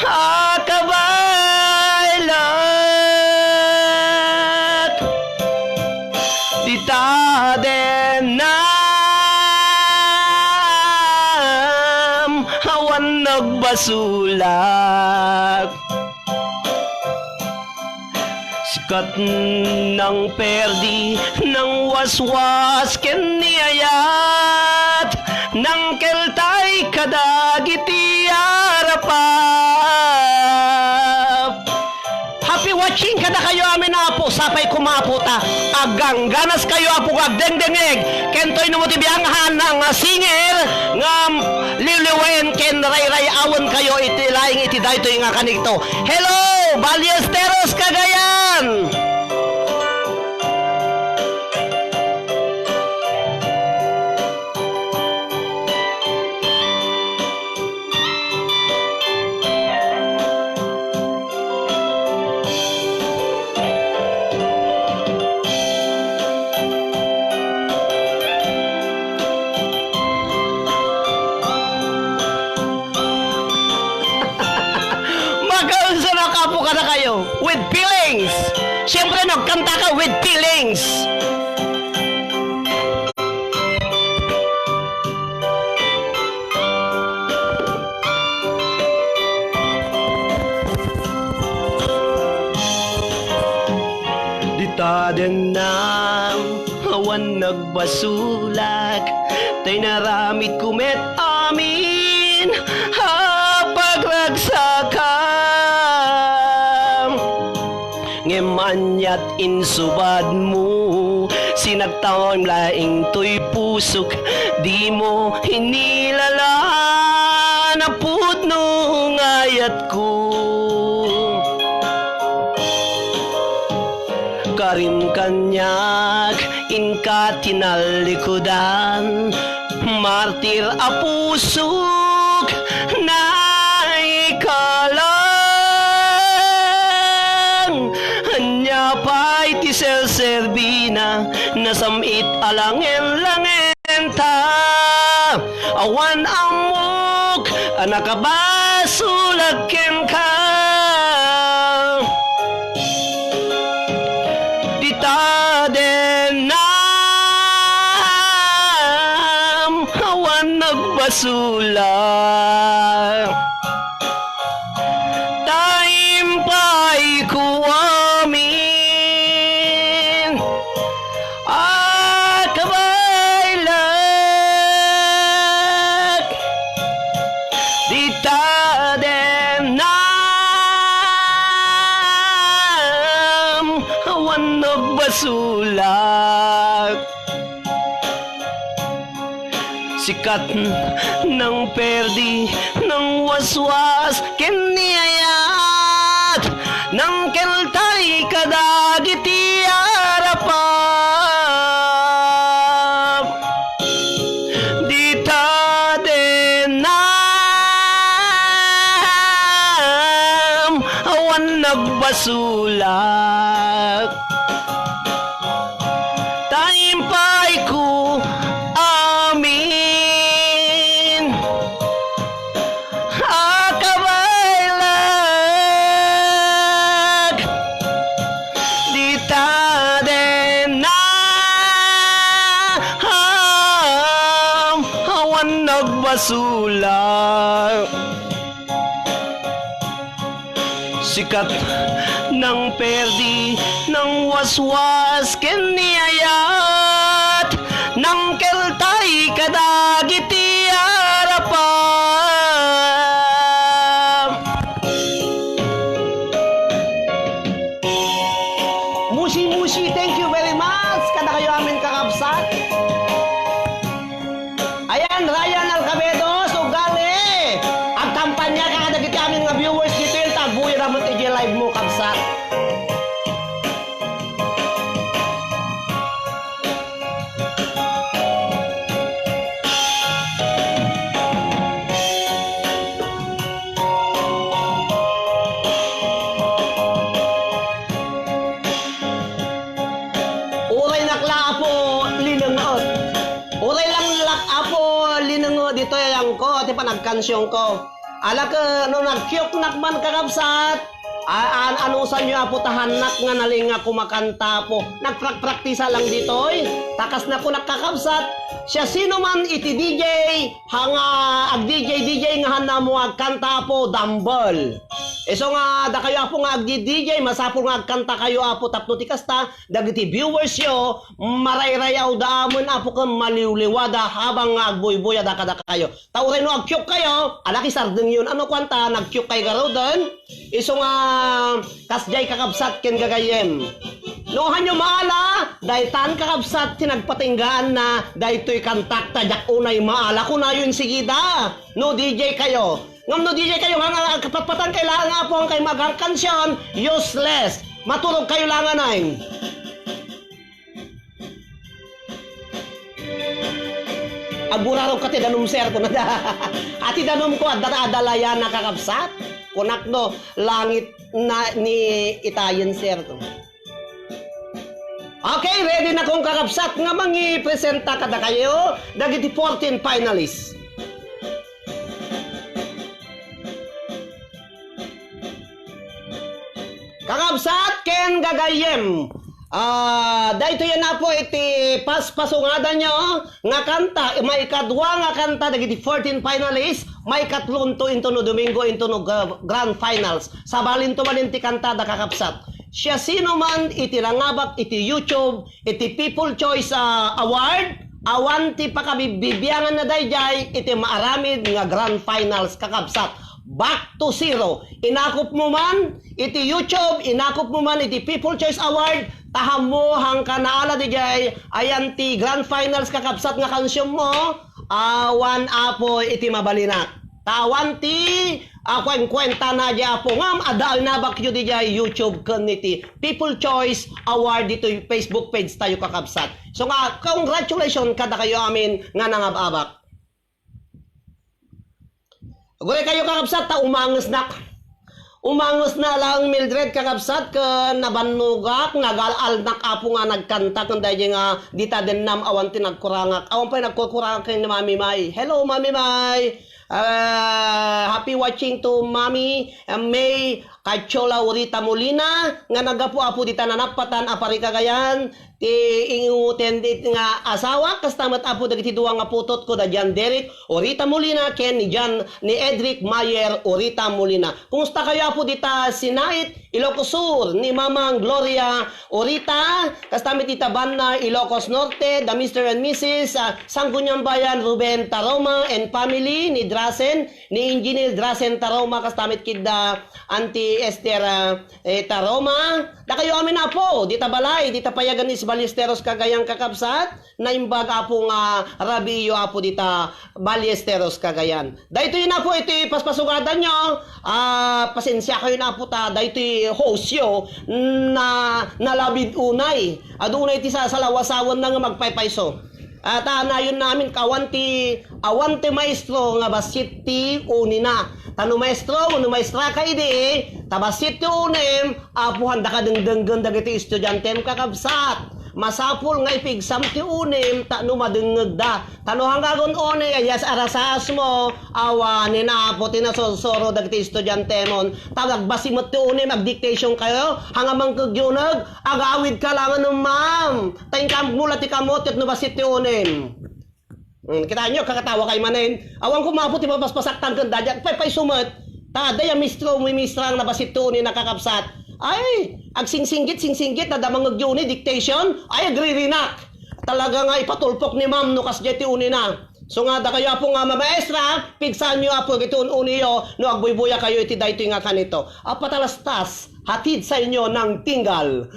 a kabaylaek. Dita dennam, awan nagbasolak. Sikat nang perdi, nang waswas ken ni ayat, nang keltay kadagiti arapap. Happy watching kadakayo amin, Apo. Sapay koma, Apo, ta agangganas kayo, Apo, nga agdengdengngeg. Ken toy no mo ti bianghan nga singer nga liwliwaen ken rayrayawen kayo iti laing iti daytoy nga kanikto. Hello, Ballesteros, Cagayan! Makaunsa na kapo kadakayo? With feelings. Siyempre, no, kanta ka with feelings. Dita dennam, awan nagbasolak, ta inaramidko met amin a pagragsakam. Ngem aniat insubadmo, sinaktam laeng toy pusok, dimo inilalaan a pudno nga ayatko. Karim kaniak, inka ti nallikudan, martir a pusok, naikalang. Ania pay ti serserbina, nasam-it a langen-langenta. Awan ammok a nakabasolak kenka. Dita dennam, awan nagbasolak. Ta impaayko amin a kabaylaek. Dita dennam, awan nagbasolak. Si Kat nang perdi, nang waswas, ken ni ayat, nang keltay kadagiti arapam. Dita denam, awan nagbasolak. Ta impayko amin a kabaelak. Dita denam, awan nagbasolak. Sikat nang perdi, nang waswas, ken ni ayat, nang keltay kadagiti arapam. Musi, Musi, thank you very much. Kadakayo amin, kakabsat. Ayan, Ryan Alcabedo, sugali agkampanya ka kadagiti amin nga viewers ditoy, ta agbuyda met iti live mo, kabsat. Uray nak la, Apo, linenget. Uray lang lak, Apo, linenget ditoy ayangko, ti panagkansionko. Ala ket no nagkioknak man, kakabsat, a-, an-, anusanyo, Apo, ta hannak nga nalingak kumakanta, Apo. Nagprakpraktisa lang ditoy. Ta kas nakunak, kakabsat, siasinoman iti D J, ha, nga ag-D J, D J nga hanna mo agkanta, Apo, dumbbell. Isu nga dakayo, Apo, nga ag-D J, masapul nga agkantakayo, Apo, tapno ti kasta, dagiti viewers yo, marayrayaw da amin, Apo, ken maliwliwada habang nga agbuybuyada kadakayo. Ta uray no agkiokkayo, ala, kisardengyon, ano kuanta, nagkiokkay garuden? Isu nga kasdiay, kakabsat ken gagayyem. No hanyo maala, daytan, kakabsat, ti nagpatinggaanna daytoy kantak, ta diak unay maala, kunayo insigida. No D J kayo. Ngem no D J kayo, nga, nga, kapatpatan kay laeng, Apo, ang kay magarkansion, useless. Maturog kayo langanen. Agurarog ka ti danum, sir, kunada. A, ti danum ko, adda, adda layan, kakabsat. Kunak no, langit na ni itayen, sir, to. Okay, ready na kong, kakabsat, nga mangipresenta kadakayo dagiti fourteen finalists. Kakabsat ken gagayyem, ah, daytoy, Apo, iti paspasungadanyo nga kanta, maikadua nga kanta dagiti fourteen finalists, maikatlo inton no Domingo inton no gra-, grand finals. Sabalinto manen ti kantada, kakabsat. Siasinoman iti nangabak iti YouTube, iti People Choice, ah, Award, awan ti pakabibbibianganna daydiay iti maaramid nga grand finals, kakabsat. Back to zero. Inakupmo man iti YouTube, inakupmo man iti People Choice Award, ta ammo, haanka naala daydiay, ayan ti grand finals, kakabsat, nga kansionmo, awan, Apo, iti mabalinak. Ta awan ti, ah, kuenkuentana diay, Apo, ngem adda alnabakyo diay YouTube ken iti People Choice Award ditoy Facebook page tayo, kakabsat. So nga, congratulations kadakayo amin nga nangab-abak. Aguray kayo, kakabsat, ta umangesnak. Umangesna laeng, Mildred, kakabsat, ken nabannogak, nagal-alnak, Apo, nga nagkanta ken daydiay nga dita dennam, awan ti nagkurangak. Awan pay nagkurkurangak ken ni Mami May. Hello, Mami May. Ah, happy watching to Mami, ah, May Cachola Urita Molina, nga naggapu, Apo, dita nanappatan a Parikagayan, ti inguten dit nga asawa, kasta met, Apo, dagiti dua nga putotko, da John Derek Urita Molina ken ni John, ni Edric Mayer Urita Molina. Kumusta kayo, Apo, dita Sinait, Ilocos Sur, ni Mamang Gloria Urita, kasta met dita Banna, Ilocos Norte, da Mister and Missus, ah, Sangguniang Bayan Ruben Taroma and family, ni Drasen, ni Engineer Drasen Taroma, kasta met kidda Auntie Esther, ah, eh, Taroma. Dakayo amin, Apo, dita balay, dita payagan ni Ballesteros, Cagayan, kakabsat. Naimbag, Apo, nga rabiiyo, Apo, dita Ballesteros, Cagayan. Daytoy na, Apo, iti paspasugadanyo. Ah, pasensiakayon, Apo, ta daytoy hostyo na nalabid unay. Adu unay ti sa-, salawasawanna nga magpaypayso. Ah, ta nayon namin, awan ti, awan ti maestro nga bassit ti unina. Ta no maestro, no maestra ka idi, ta bassit ti unim, Apo, haanda ka dengdenggen dagiti estudiantem, kakabsat. Masapul nga ipigsam ti unim tapno madengngegda. Ta no hanggagon unay, yes, arasaasmo, awanen, Apo, ti nasursuro dagiti estudiantemon. Ta agbasi met ti unim, agdictation kayo, hanga mangkegyuneg, agawid ka langen, ma'am. Ta inkam mula ti kamot, ket no bassit ti unim. Hmm, kitaenyo, kakatawa kay manen. Awan ko mapo ti mapaspasaktan ken daydiay. Paypayso met. Ta adda ya mistro, mi mistra nga nabassit ti unay, nakakabsat. Ay, agsingsinggit, singsinggit, adda mangegyo ni dictation. Ay, agririnak. Talaga nga ipatulpok ni ma'am no kasdiay ti unina. So nga, dakayo, Apo, nga mamaestra, pigsaanyo, Apo, iti un-uniyo no agbuybuya kayo iti daytoy nga kanito. Apatalastas, hatid sa inyo ng tinggal.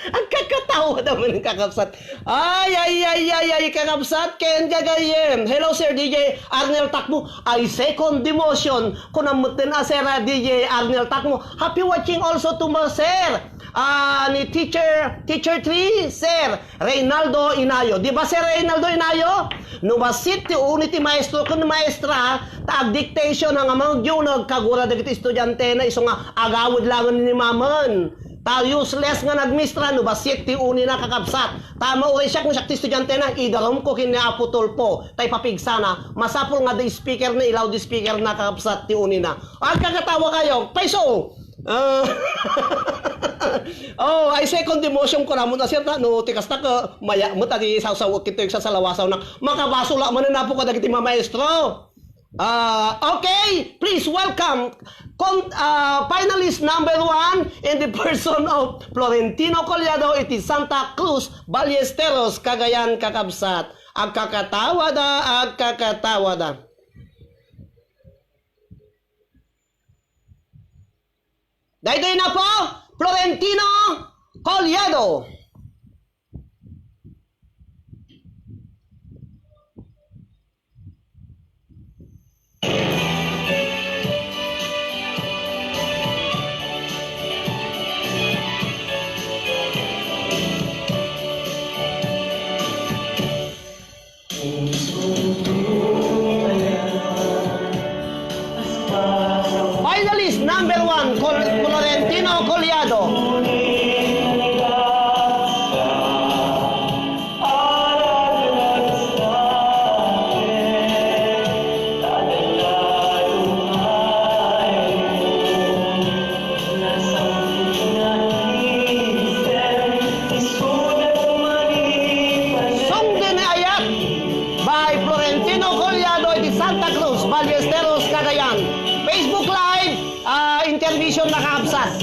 Agkakatawa naman ang kakabsat. Ay, ay, ay, ay, ay, kakabsat, ken gagayem. Hello, Sir D J Arnel Takmo. I second the motion. Kunam met din, ah, Sir, ah, D J Arnel Takmo. Happy watching also to mo, Sir. Ah, ni Teacher, Teacher three, Sir Reynaldo Inayo. Di ba, Sir Reynaldo Inayo? No bassit ti uni ti maestro ken maestra, ta agdictation nga manggyuneg kagura dagiti estudiantena, isu nga agawid langen ni mamen. Ta useless nga nagmistra no bassit ti unina, kakabsat. Ta mauray siak no siak ti estudiantena, idarumko ken ni Apo Tulfo, ta ipapigsana. Masapul nga di speaker na, i-loudspeaker na, kakabsat, ti unina. Agkakatawa kayo, payso! Ah. Oh, I second the motion ko, ramon a, Sir, ta no ti kasta, ka maya met a ti sawsawek ito yung sa salawasawnak. Makabasol a manen, Apo, kadagiti mamaestro. Ah, okay, please welcome con-, ah, finalist number one in the person of Florentino Collado iti Santa Cruz, Ballesteros, Cagayan, kakabsat. Agkakatawa da, agkakatawa da. Daytoy na po, Florentino Collado. Finalist number one, Col-, Florentino Collado. Sungden Ayat by Florentino Collado iti Santa Cruz, Ballesteros, Cagayan. Facebook Live, ah, intermission na kaabsat.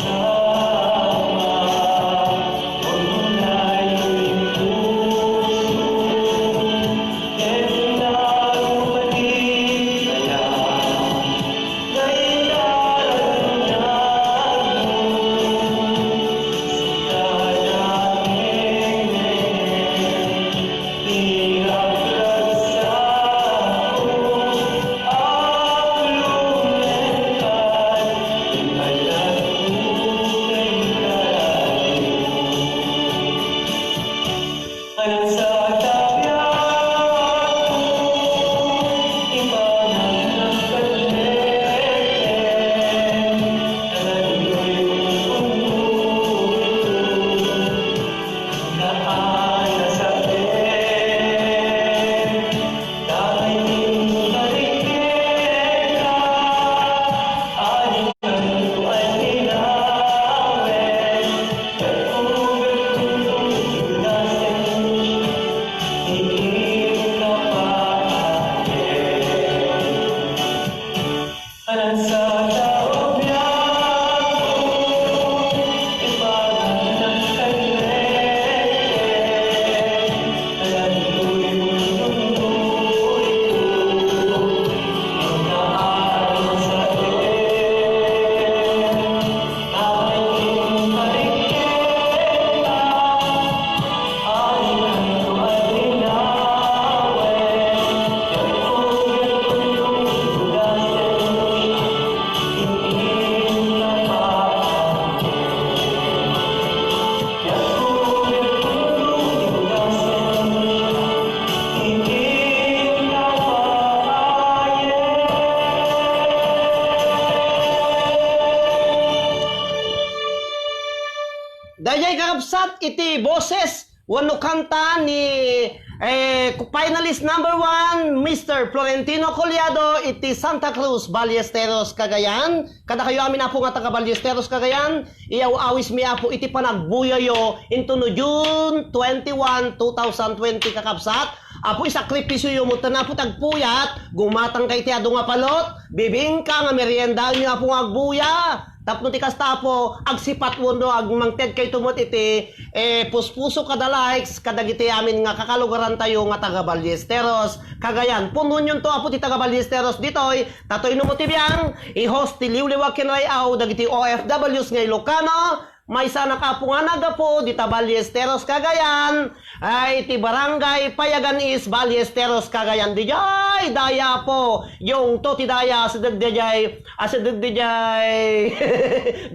kakabsat, iti boses wenno kanta ni, eh, finalist number one, Mister Florentino Collado iti Santa Cruz, Ballesteros, Cagayan. Kadakayo amin, Apo, nga taga Ballesteros, Cagayan, iyaw-awismi, Apo, iti panagbuyayo intono June twenty-one, two thousand twenty, kakabsat. Apo, isakripisyoyo met, Apo, ti agpuyat, gumatangka iti adu nga palot, bibingka nga meriendaenyo, Apo, nga agbuya. Tapno ti kasta, Apo, agsipat wenno agmangtedkayto met iti, eh, puspuso kada likes kadagiti amin nga kakalugarantayo nga taga Ballesteros, Cagayan. Punoenyo to, Apo, ti taga Ballesteros ditoy, ta toy no mo ti biang, i-host ti Liwliwa ken Ray-aw dagiti O F Ws nga Ilocano, maysanak, Apo, nga naggapu dita Ballesteros, Cagayan, ay, iti Barangay Payagan East, Ballesteros, Cagayan. Dijay, daya, Apo, yung to ti daya, asideg dijay, asideg dijay,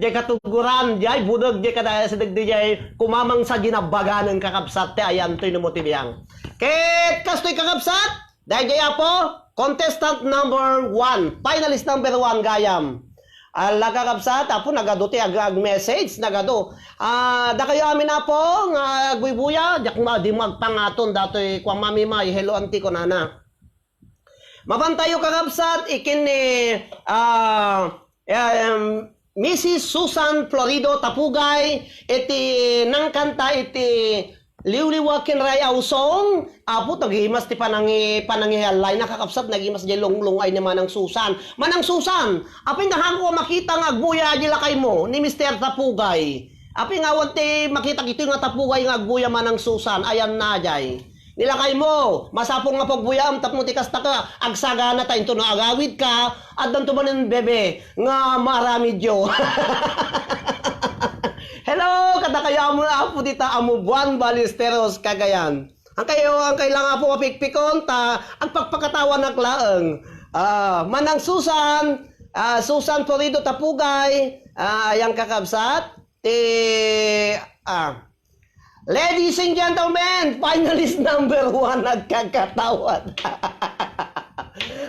dijay katuguran, dijay budeg, dijay kada, asideg dijay kumamang sa ginabaganen, kakabsat, ti ayantoy no mo ti biang. Ket kastoy, kakabsat, dayjay, Apo, contestant number one, finalist number one gayam. Ala, kakabsat, Apo, nagadu ti ag-, ag-message, nagadu. Ah, dakayo amin, Apo, nga agbuybuya, diak ma-, di mo agpangaton datoy kuan, Mami May, hello, auntie, kunana. Mapantayo, kakabsat, iken ni, ah, em, Missus Susan Florido Tapugay, iti nangkanta iti Liwliwa ken Ray-aw song, Apo, nagimas ti panangi-, panangihallayna, kakabsat, nagimas diay lunglungay ni Manang Susan. Manang Susan, apay nga haanko a makita nga agbuya diay lakaymo ni Mister Tapugay? Apay nga awan ti makita ditoy nga Tapugay nga agbuya, Manang Susan? Ayanna diay. Ni lakaymo, masapul nga pagbuyaam tapno ti kasta ka, agsagana ta intono agawidka, addanto manen bebe nga maaramidyo. Hello, kadakayo amin, Apo, dita Amobuan, Ballesteros, Cagayan. Ang kayo, ang kailangan, Apo, mapikpikon, ta agpakpakatawanak laeng. Ah, Manang Susan, ah, Susan Florido Tapugay, ah, yang kakabsat, ti, ah, ladies and gentlemen, finalist number one, nagkakatawad.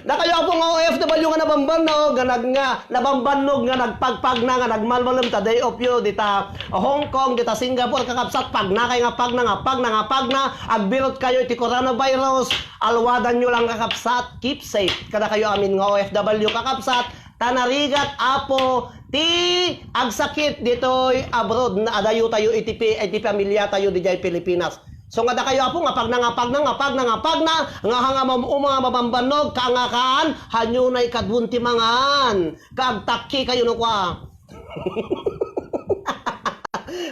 Dakayo, Apo, nga O F W nga nabambannog, nga nag-, nga nabambannog, nga nagpagpagna, nga nagmalmalem ta day off yo, dita Hong Kong, dita Singapore, kakabsat, pagnakay nga pagna, nga pagna, nga pagna, agbirot kayo iti coronavirus, alwadanyo lang, kakabsat, keep safe. Kadakayo amin nga O F W, kakabsat, ta narigat, Apo, ti agsakit ditoy abroad, na adayo tayo iti pi-, iti pamilya tayo dijay Pilipinas. So, nga dakayo, Apo, nga pagna, nga pagna, nga pagna, nga pagna, nga hanga mam-, uma nga mabambannog, kaangakaan, hanyo na ikadwan ti mangan, kagtakki kayo no kwa.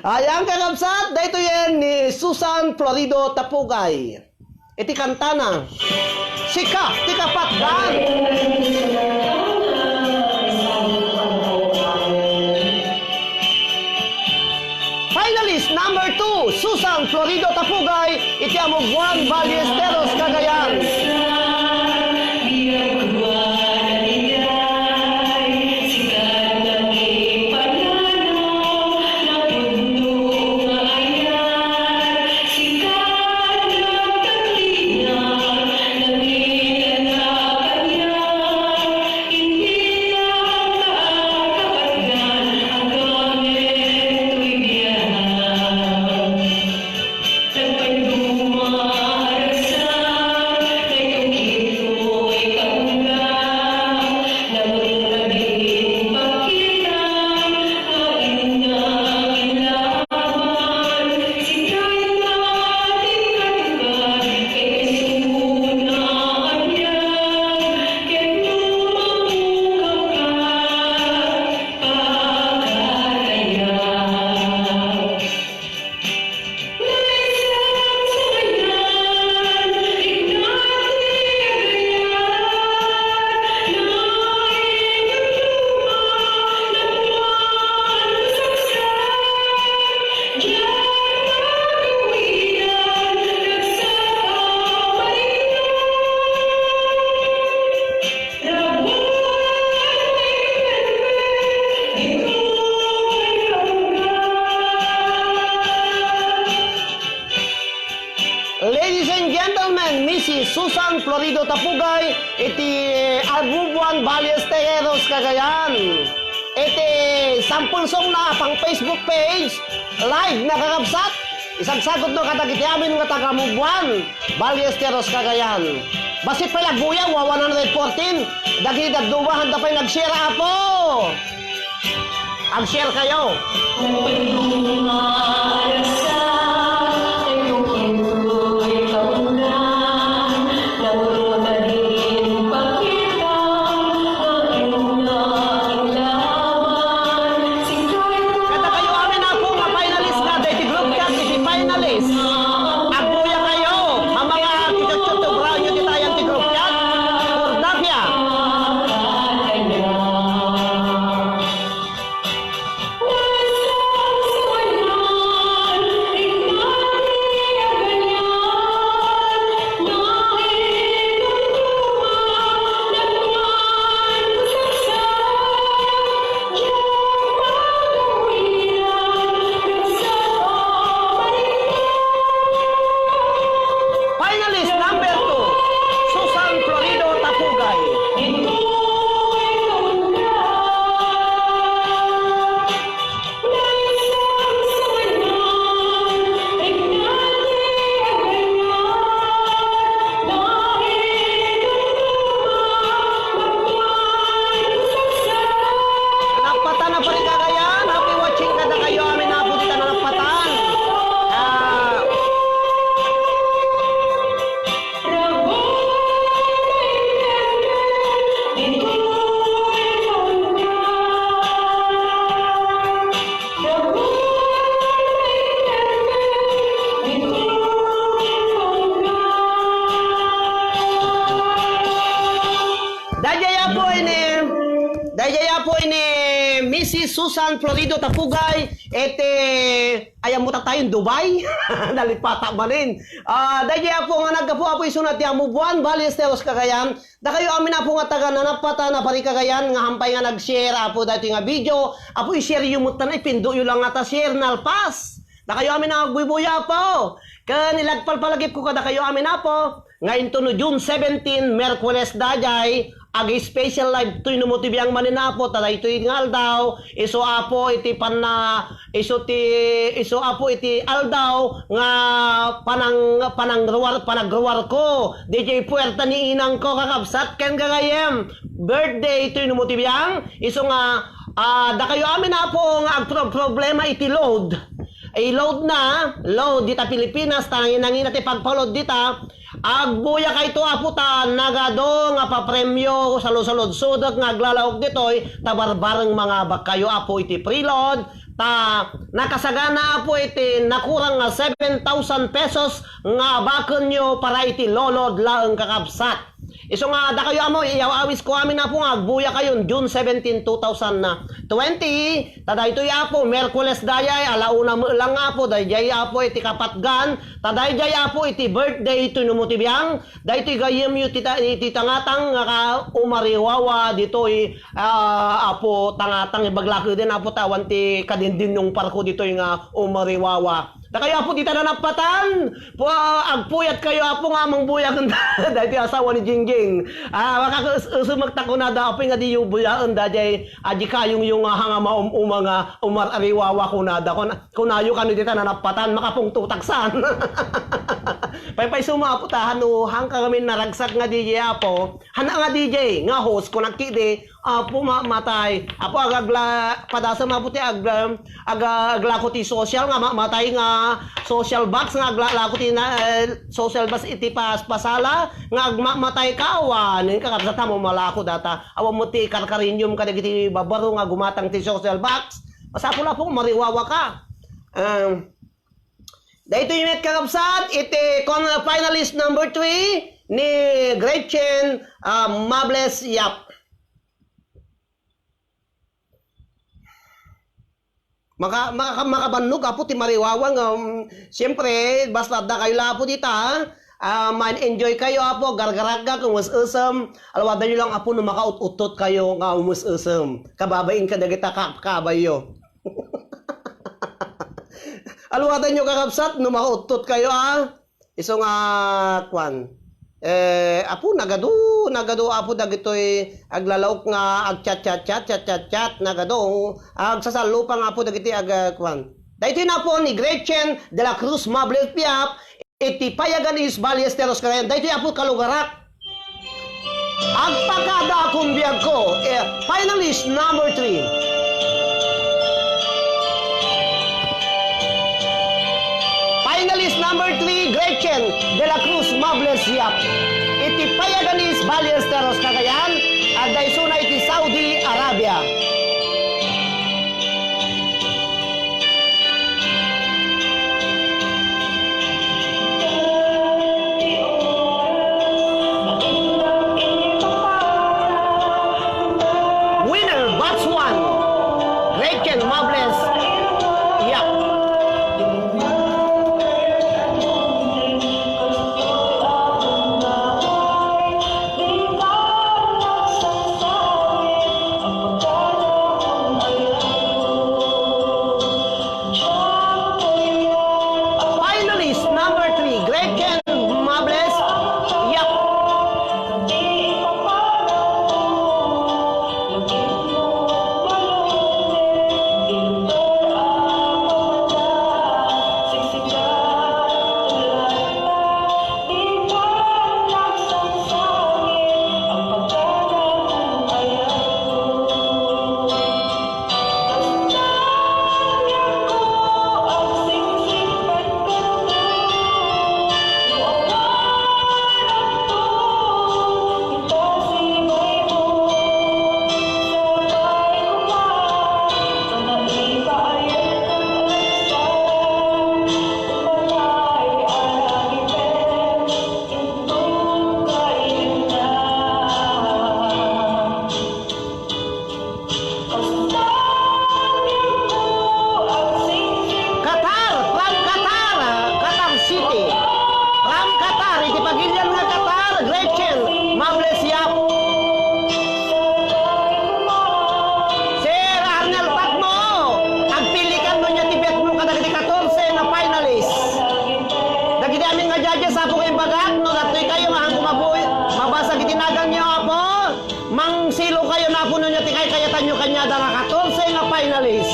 Ayan, kakabsat, daytoyen ni Susan Florido Tapugay. Iti kantana, Sika ti Kapatdan. Finalist number two, Susan Florido Tapugay, iti Amobuan, Ballesteros, Cagayan. Ladies and gentlemen, Missus Susan Florido Tapugay, iti Amobuan, Ballesteros, Cagayan. Iti sampulsongna a pang-Facebook page, live na kakabsat, isagsagutno kadagiti amin nga taga-Mubuan, Valle Esteros, Cagayan. Bassit pay agbuya, wa one hundred fourteen, dagiti dadduma, haanda pay nag-share, Apo. Ag-share kayo. Kadakayo amin, Apo, nga finalist nga daytoy group chat, iti finalist. Agbuya kayo, a mga chuchutchut, ubraw nyo ti tayan ti group chat. Por Davia. Finalist number two, Susan Florido Tapugay. Napatan a pari, Cagayan. Happy watching kadakayo amin, Apo, dita Napatan. Ah. Daydiay, Apo, ini, daydiay, Apo, ini Missus Susan Florido Tapugay, iti, ay, ammota tayon, Dubai. Nalipata manen. Ah, daydiay, Apo, nga naggapu, Apo, isuna ti Amubuan, Valle Esteros, Cagayan. Dakayo amin, Apo, nga taga Napatan a pari, Cagayan, nga hampay nga nag-share, Apo, daytoy nga video. Apo, i-share yo met tan, ipindot yo lang nga ta share, nalpas. Dakayo amin a agbuybuya, Apo. Ken ilagpalpalagipko kadakayo amin, Apo, nga intono June seventeen, Miyerkules daydiay, ag-special live toy no mo ti biang manen, Apo, ta daytoy nga aldaw, isu, Apo, iti panna-, isu ti, isu, Apo, iti aldaw nga panang-, panangruar-, panagruarko, daydiay puerta ni inangko, kakabsat ken gagayem. Birthday toy no mo ti biang, isu nga, ah, dakayo amin, Apo, nga agpro-, problema iti load. I-load na, load dita Pilipinas, ta nangina-ngina ti pagpa-load dita. Agbuya kayto, Apo, ta nagadu nga papremio, salusaludsodek nga aglalaok ditoy, ta barbareng mangabak kayo, Apo, iti preload, ta nakasagana, Apo, iti nakurang nga seven thousand pesos nga abakenyo para iti lolod laeng, kakabsat. Isu nga dakayo, Apo, iyaw-awisko amin, Apo, nga agbuya kayon June seventeen, two thousand twenty. Ta daytoy, Apo, Miyerkules dayay, ala una met lang, Apo, daydiay, Apo, iti kapatgan. Ta daydiay, Apo, iti birthday toy no mo ti biang. Daytoy gayyemyo ti ta-, ti tangatang nga ka-, umariwawa ditoy, ah, Apo, tangatang, ibaglakeden, Apo, ta awan ti kadindinungparko ditoy nga umariwawa. Dakayo, Apo, dita Napatan, pu-, agpuyat kayo, Apo, nga mangbuyaken daytoy asawa ni Jingjing. Ah, makakaes-, esemek ta kunada, Apo, nga diyo buyaen daydiay, adi kayongyo nga hanga maum-uma nga umar-ariwawa kunada. Kun-, kunayo kano dita Napatan, makapungtotak saan. Paypayso, Apo, ta hano, hangka kami naragsak nga D J, Apo. Hana nga D J, nga host, kunak idi, Apo, mamatay. Apo, agagla-, padasem, Apo, ti agla-, aga-, aglako ti social nga mamatay nga social box nga aglalako ti na-, eh, social box iti pas-, pasala nga agmamatay ka, awan, kakabsat, mo malako data. Awan mo ti karkarinium kadagiti babaro nga gumatang ti social box. Masapul, Apo, mariwawa ka. Um, daytoy met, kakabsat, iti kon-, finalist number three ni Gretchen, ah, Mables Yap. Maka-, maka-, makabannog, Apo, ti mariwawa nga, um, siyempre, basta adda kayo la, Apo, dita, ah, man-enjoy kayo, Apo, gargaragga, kumus-esem, alwadan nyo lang, Apo, no makaut-uttot kayo nga umus-esem. Kababain kadagita ka-, kabayyo. Alwadan nyo, kakabsat, no makauttot kayo, ah. Isu nga, kwan. Eh, Apo, nagadu, nagadu, Apo, dagitoy aglalaok nga agchat-chat-chat, chat-chat-chat, nagadu, agsasalupang, Apo, dagiti ag-, ah, kuan. Daytoy na, Apo, ni Gretchen de la Cruz Mables Piap, iti Payagan East Ballesteros, Cagayan. Daytoy, Apo, kalugarak. Agpakada a kumbiagko, eh, finalist number three. Finalist number three, Gretchen de la Cruz Mables Yap. Iti Payagan East Ballesteros, Cagayan, adda isuna iti Saudi Arabia. Winner, batch one, Gretchen Mables Yap. Finalist number three, Gretchen Mables Yap. Qatar, from Qatar, ah, Qatar City. From Qatar, iti pagilian nga Qatar, Gretchen Mables Yap. Sir Arnel Patmo, agpilikan no nia ti betmo kadagiti katorse nga finalist. Dagiti amin nga judges, Apo, nga imbagak, no datoy kayo nga haanko mabuhi, mabasa iti naganyo, Apo. Mangsilokayo, Apo, no nia ti kaykayatanyo kaniada nga katorse nga finalist.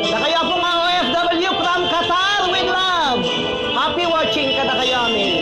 Dakayo, Apo, nga O F W from Qatar, with love. Happy watching kadakayo amin.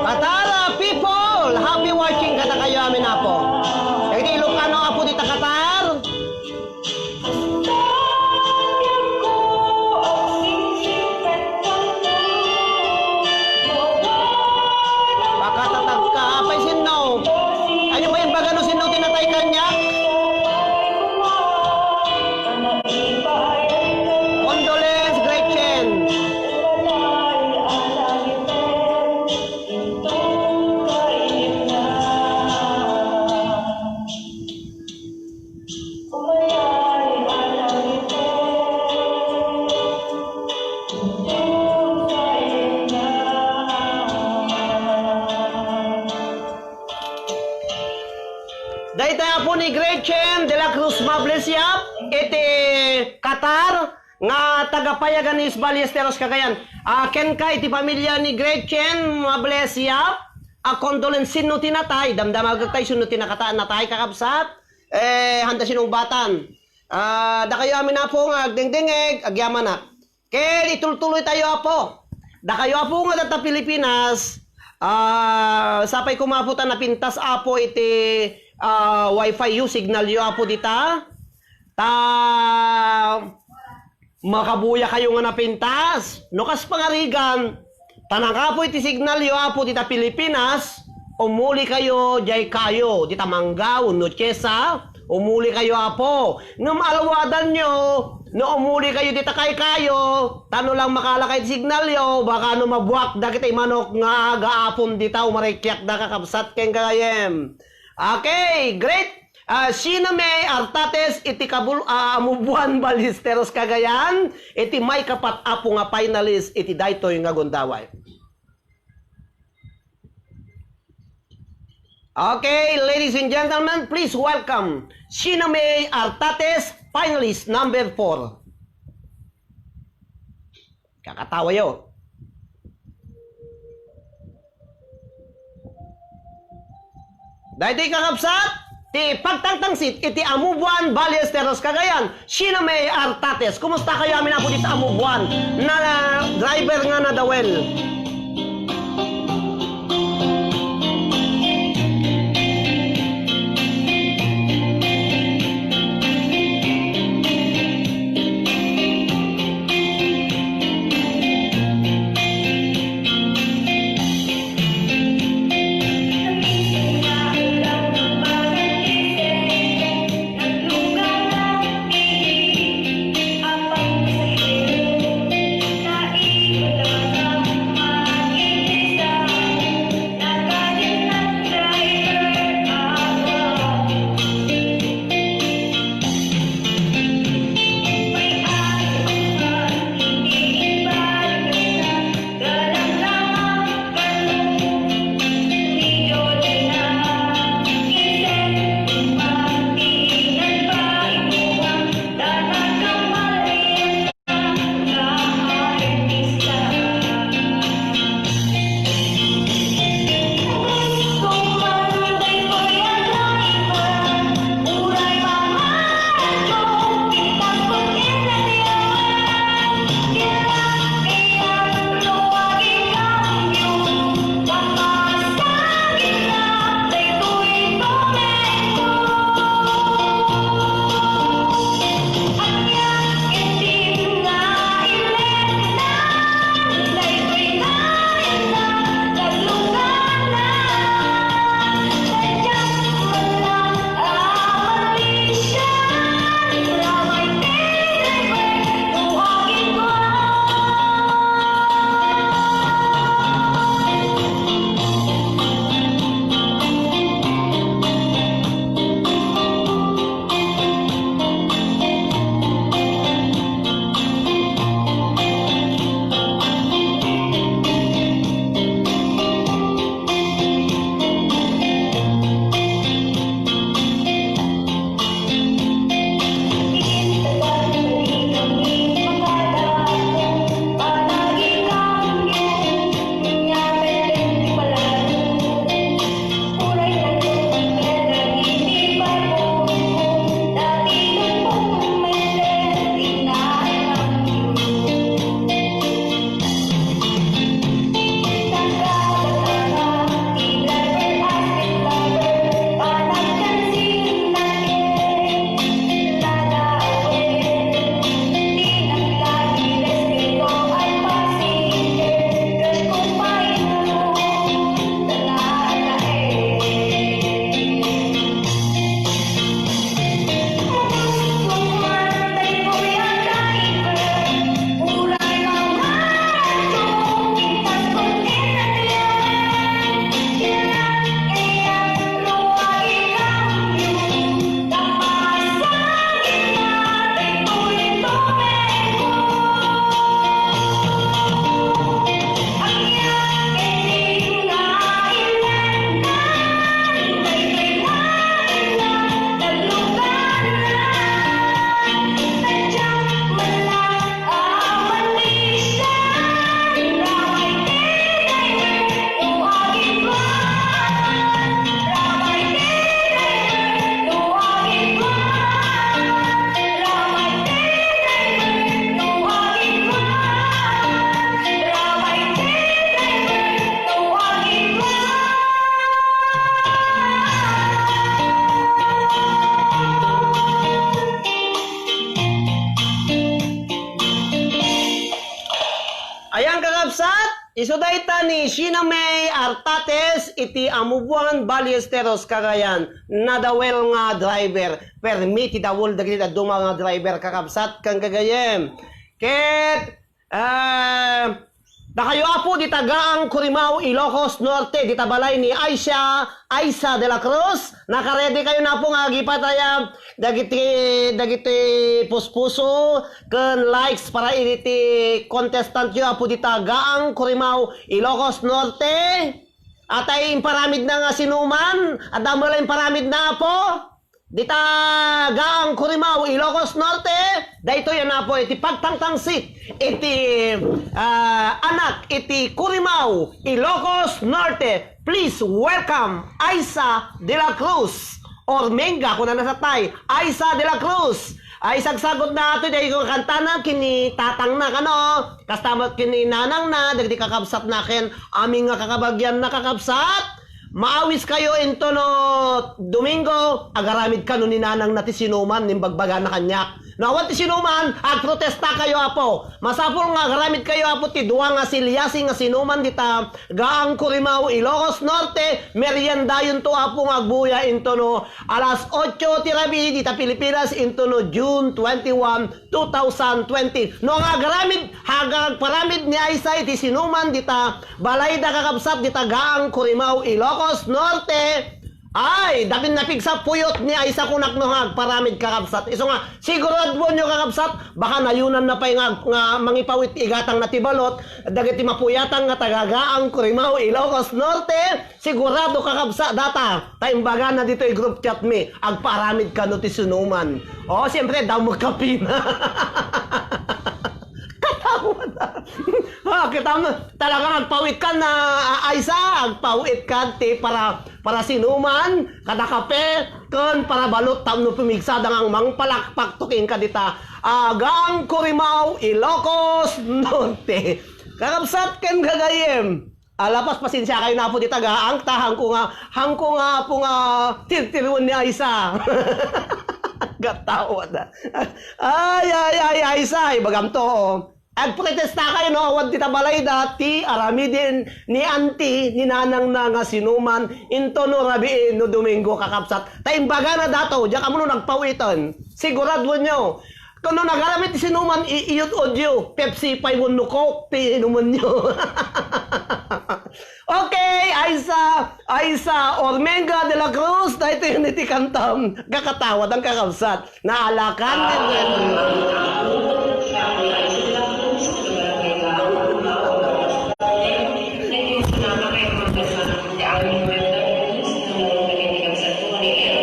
Qatar people, happy watching kadakayo amin, Apo. Dagiti Ilocano, Apo, dita Qatar. Pakatatagka, apay sinno? Ania pay imbaga no sinno ti natay kaniak? Condolence, Gretchen. Dayta, Apo, ni Gretchen de la Cruz Mables Yap, iti Qatar, nga taga Payagan East Ballesteros, Cagayan. Ah, kenka iti pamilya ni Gretchen Mables Yap, a condolence. Sinno ti natay? Damdamagek tay sinno ti nakata-, natay, kakabsat? Eh, handa sinungbatan. Ah, dakayo amin, Apo, nga agdengdengngeg, agyamanak. Ken itultuloytayo, Apo. Dakayo, Apo, nga data Pilipinas, ah, sapay koma, Apo, ta napintas, Apo, iti, ah, wifi yo, signal yo, Apo, dita. Ta makabuyakayo nga napintas. No kas pangarigan, ta nakapoy ti signal yo, Apo, dita Pilipinas, umuli kayo, diay kayo, dita Manggao, no Chiesa, umuli kayo, Apo. Ngem alwadan yo, no umuli kayo dita kaykayo, ta no lang makalakay ti signal yo, baka no mabuak dagiti manok nga agaapon dita, umarikyak da kakabsat ken gagayem. Okay, great. Ah, Shinamay Artates iti kabul-, ah, Amubuan, Ballesteros, Cagayan, iti maikapat, Apo, nga finalist iti daytoy nga gundaway. Okay, ladies and gentlemen, please welcome Shinamay Artates, finalist number four. Kakatawayo. Daytoy, kakabsat, ti pagtangtangsit iti Amubuan, Ballesteros, Cagayan, Shinamay Artates. Kumusta kayo amin, Apo, dita Amubuan? Na driver nga nadawel. Sat, isu dayta ni Sheena May Artates iti Amubuan, Ballesteros, Cagayan. Nadawel nga driver. Permi ti dawel dagiti dadduma nga driver, kakabsat ken gagayyem. Ket, ah, dakayo, Apo, dita Gaang, Curimaw, Ilocos Norte, dita balay ni Aisa, Aisa de la Cruz. Nakaready kayo na, Apo, nga agipatayab dagiti, dagiti puspuso ken likes para iti contestant yo, Apo, dita Gaang, Curimaw, Ilocos Norte. Atay imparamid na nga sinuman, adda met la imparamid na, Apo. Dita Gaang, Curimaw, Ilocos Norte, daytoy a napo iti pagtangtangsit iti, ah, anak iti Curimaw, Ilocos Norte. Please welcome Aisa de la Cruz. Ormenga, kunana satay, Aisa de la Cruz. Ay, sagsagutna atoy, daytoy kantana ken ni tatangna, kano? Kasta met ken ni nanangna, dagiti kakabsatna ken amin nga kakabagianna, kakabsat. Maawis kayo intono Domingo, agaramid kano ni nanangna ti sinuman, imbagbagana kaniak. No awan ti sinuman, agprotesta kayo, Apo. Masapul nga agaramid kayo, Apo, ti dua nga siliasi nga sinuman dita Gaang, Curimaw, Ilocos Norte, meriendayonto, Apo, nga agbuya intono alas otso ti rabii dita Pilipinas intono June twenty-one, two thousand twenty. No nga agaramid, agagparamid ni Aisa iti sinuman dita balayda, kakabsat, dita Gaang, Curimaw, Ilocos Norte. Ay, dapin napigsa puyot ni Aisa kunak no nga agparamid, kakabsat. Isu nga, siguraduonyo, kakabsat, baka nayunan na pay nga, nga mangipawit igatang na ti balot, dagiti mapuyatan nga taga Gaang, Curimaw, Ilocos Norte, sigurado, kakabsat, data. Ta imbagana ditoy group chat mi, agparamid kano ti sinuman. O, siyempre, daw magkapina. Katawa na. Ha, kita mo, talagang agpawit ka na, ah, Aisa, agpawit ka ti para, para sinuman, kada kape, ken para balot tapno pumigsa da nga mangpalakpak to kenka dita, ah, Gaang, Curimaw, Ilocos Norte. Kakabsat ken gagayyem. Ala, pas-, pasensia kayo na po dita Gaang, ta hangko nga, hangko nga po nga tirtirwen ni Aisa. Gatawa na. Ay, ay, ay, Aisa, ibagam to, o. Agprotesta kayo, no? Awan ti tabalay da, ti aramiden ni anti, ni nanang na nga sinuman, into no rabii, no Domingo, kakabsat. Ta imbaga na dato, diak ammo no nagpawiten. Sigurado nyo, Kano nagaramid ti sinuman, i-, iyud-udyo, Pepsi pay wenno Coke ti inumenyo. Okay, Aisa, Aisa Ormenga de la Cruz, daytoy iti kantam. Kakatawa dang kakabsat. Naalakan ni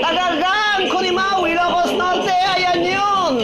Taga Gaang, Curimaw, Ilocos Norte, ayan yun.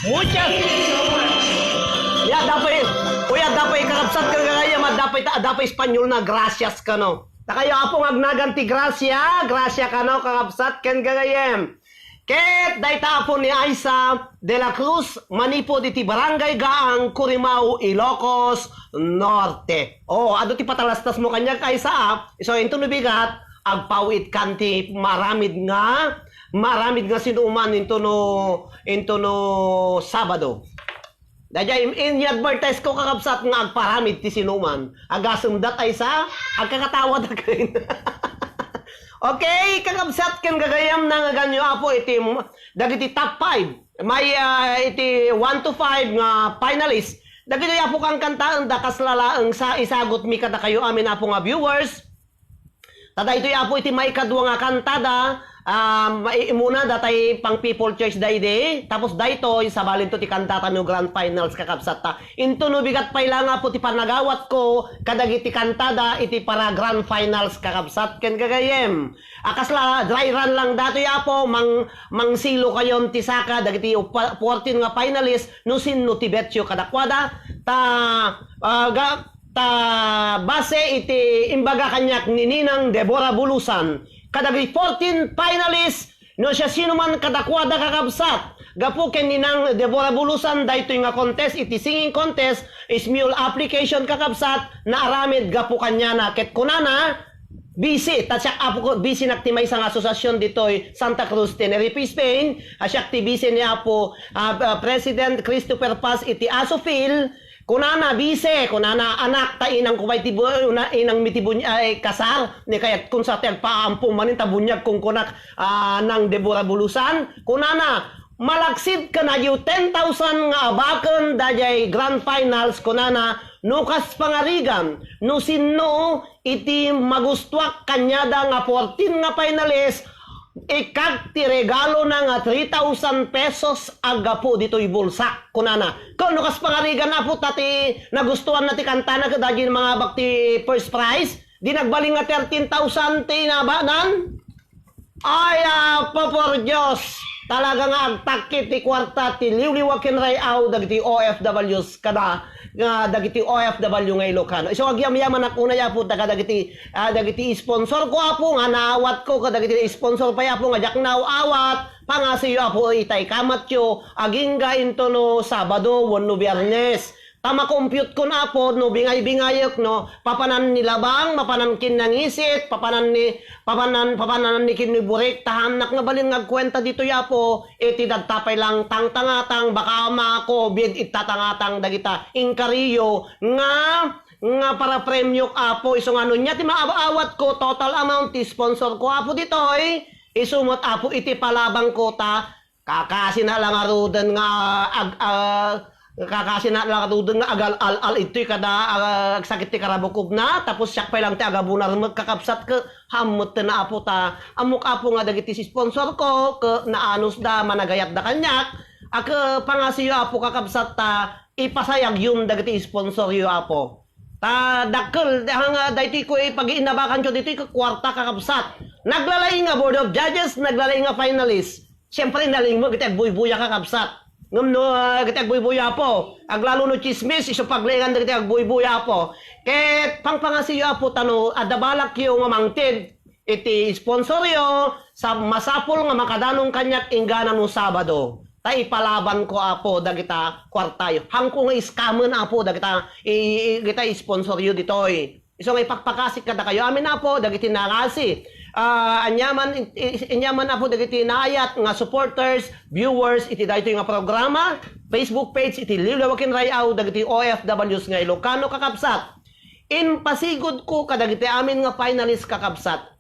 Muchas. Ya, adda pay, uy, adda pay kakabsat ken gagayyem, adda pay ta, adda pay Espanyol na gracias kano. Dakayo, Apo, nga agnagan ti gracia, gracia kano, kakabsat ken gagayyem. Ket dayta Apo ni Aisa de la Cruz, manipud iti Barangay Gaang, Curimao, Ilocos Norte. Oh, adu ti patalastasmo kaniak, Aisa, ah. Isu, intono bigat, agpawitkan ti maramid nga, maramid nga sinuman intono, intono Sabado. Daydiay, in-, in-advertise ko, kakabsat, nga agparamid ti sinuman. Agasem dat, Aisa, agkakatawa da ken. Okay, kakabsat ken gagayyem, nangngeganyo, Apo, iti m-, dagiti top five. May, ah, iti one to five nga finalist. Dagitoy, Apo, kankantaenda, kasla laeng sa isagutmi kadakayo amin, Apo, nga viewers. Ta daytoy, Apo, iti maikadua nga kantada, ah, mai-, imuna datay pang People Choice daydi, tapos daytoy, sabalento ti kantata no grand finals, kakabsat, ta. Intono bigat pay la nga, Apo, ti panagawatko kadagiti kantada iti para grand finals, kakabsat ken gagayyem. A, kasla dry run lang datoy, Apo, mang-, mangsilokayon ti saka dagiti upa-, fourteen nga finalist no sinno ti betyo kadakuada, ta, ah, ga-, ta base iti imbaga kaniak ni Ninang Deborah Bulusan, kadagiti fourteen finalists, no siasinoman kadakuada, kakabsat, gapu ken Ninang Deborah Bulusan, daytoy nga contest iti singing contest, is mule application, kakabsat, naaramid gapu kaniana. Ket kunana, busy, ta siak, Apo, ko, busy nak ti maysa nga asosiasyon ditoy Santa Cruz, Tenerife, Spain, a siak ti busy ni Apo, ah, ah, President Christopher Paz iti ASOFIL, Kunana, bise, kunana, anak, ta inang ko pay ti bu-, una, inang mi ti buny-, ay, kasar, ni kayat kun sa ti agpaampo manen ta bunyag kun kunak, ah, nang Deborah Bulusan. Kunana, malaksid kanayo ten thousand nga abaken daydiay grand finals, kunana, no kas pangarigan, no sinno iti magustuak kaniada nga fourteen nga finalist, Ikkak ti regalona nga three thousand pesos a gapu ditoy bulsak, kunana. Ken no kas pangarigan, Apo, ta ti nagustuanna ti kantana ket adda mangabak ti first prize, di nagbalin nga thirteen thousand ti inabanan? Ay, Apo por Dios! Talaga nga agtakkit ti kuarta ti liwliwa ken ray-aw dagiti O F Ws kada nga dagiti O F W nga Ilocano. Isu agyamyamanak unay, Apo, ta kadagiti, ah, dagiti sponsor ko, Apo, nga naawat ko, kadagiti sponsor pay, Apo, nga diak naaw-awat, pangasiyo, Apo, itay kamatyo, agingga intono Sabado wenno Biyernes. Ta makompyutkon, Apo, no bingay-bingayek, no, papanan ni labang, mapanan ken nangisit, papanan ni, papanan, papanan ni ken ni burik, ta haannak nga balin nga agkuenta ditoy, Apo, iti dadta pay lang tangtangatang, baka makovid iti tangatang dagita inkariyo nga, nga para premiok, Apo, isu nga no nia ti maawat ko, total amount ti sponsor ko, Apo, ditoy, isu met, Apo, iti palabang ko, ta kakasina lang aruden nga ag-, ah, kakasina lang aruden nga agal-al-al itoy kada, ah, agsakit ti karabukobna, tapos siak pay lang ti agabunar met, kakabsat, ke, hammet na, Apo, ta ammok, Apo, nga dagiti sponsor ko, ke, naanusda, managayatda kaniak, a, ke, pangasiyo, Apo, kakabsat, ta ipasayagyon dagiti sponsoryo, Apo. Ta dakkel, nga daytoy ko ipagiinnabakanyo ditoy kuarta, kakabsat. Naglalaing nga board of judges, naglalaing nga finalist. Siyempre, nalaing met dagiti agbuybuya, kakabsat. Ngem no, ah, dagiti agbuybuya, Apo, aglalo no tsismis, isu paglaingan dagiti agbuybuya, Apo. Ket pangpangasiyo, Apo, ta no adda balakyo nga mangted iti sponsoryo, sa-, masapul nga makadanon kaniak inggana no Sabado. Ta ipalaban ko, Apo, dagita kuartayo. Haanko nga iskamen, Apo, dagita i-, i-, dagita sponsoryo ditoy. Isu nga ipakpakasik kadakayo amin, Apo, dagiti nangasi. Ah, aniaman, i-, i-, aniaman, Apo, dagiti naayat nga supporters, viewers iti daytoy nga programa, Facebook page iti Liwliwa ken Ray-aw dagiti O F Ws nga Ilocano, kakabsat. Impasigudko kadagiti amin nga finalist, kakabsat.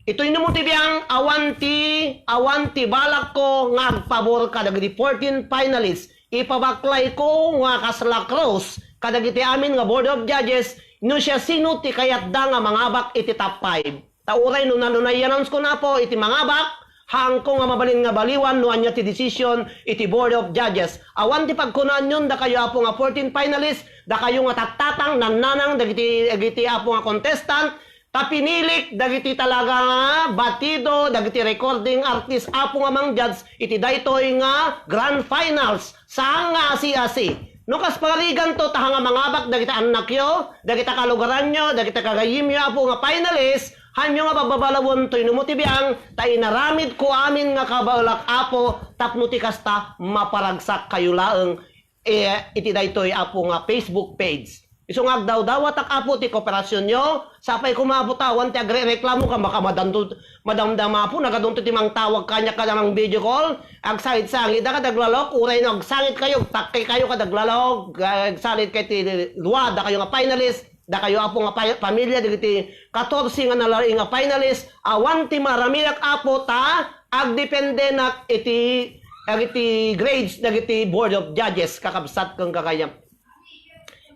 Itoy no mo ti biang, awan ti, awan ti balakko nga agpabor kadagiti fourteen finalists. Ipabaklayko nga kasla cross kadagiti amin nga board of judges no siasino ti kayatda nga mangabak iti top five. Ta uray no nano na-announce ko na, Apo, iti mangabak, haanko nga mabalin nga baliwan no ania ti decision iti board of judges. Awan ti pagkunaanyon dakayo, Apo, nga fourteen finalists, dakayo nga tattatang, nannanang dagiti, dagiti, Apo, nga contestant, Ta pinilik dagiti talaga nga batido, dagiti recording artist, Apo, nga mang-judge iti daytoy nga grand finals. Saan nga asi-asi. No kas pangariganto, ta nga mangabak dagiti annakyo, dagiti kalugaranyo, dagiti kagayyemyo, Apo, nga finalist, hanyo nga babbabalawen toy no mo ti biang, ta inaramidko amin nga kabaelak, Apo, tapno ti kasta, maparagsak kayo laeng eh, iti daytoy, Apo, nga Facebook page. Isu nga agdawdawatak, Apo, ti kooperasyonyo. Sapay koma, Apo, ta awan ti agrereklamo ka, makamadamdam, madamdama, Apo, nagadunto ti mangtawag kaniak kada mang-video call. Agsangit-sangit da kad aglalok, uray no agsangit kayo, takke kayo kad aglalok, agsalit kay ti dua, da kayo nga finalist, da kayo, Apo, nga pa-, pamilya, dagiti katorse nga nalaing nga finalist, awan ti maramiak, Apo, ta agdependenak iti, dagiti grades, dagiti Board of Judges, kakabsat ken gagayam.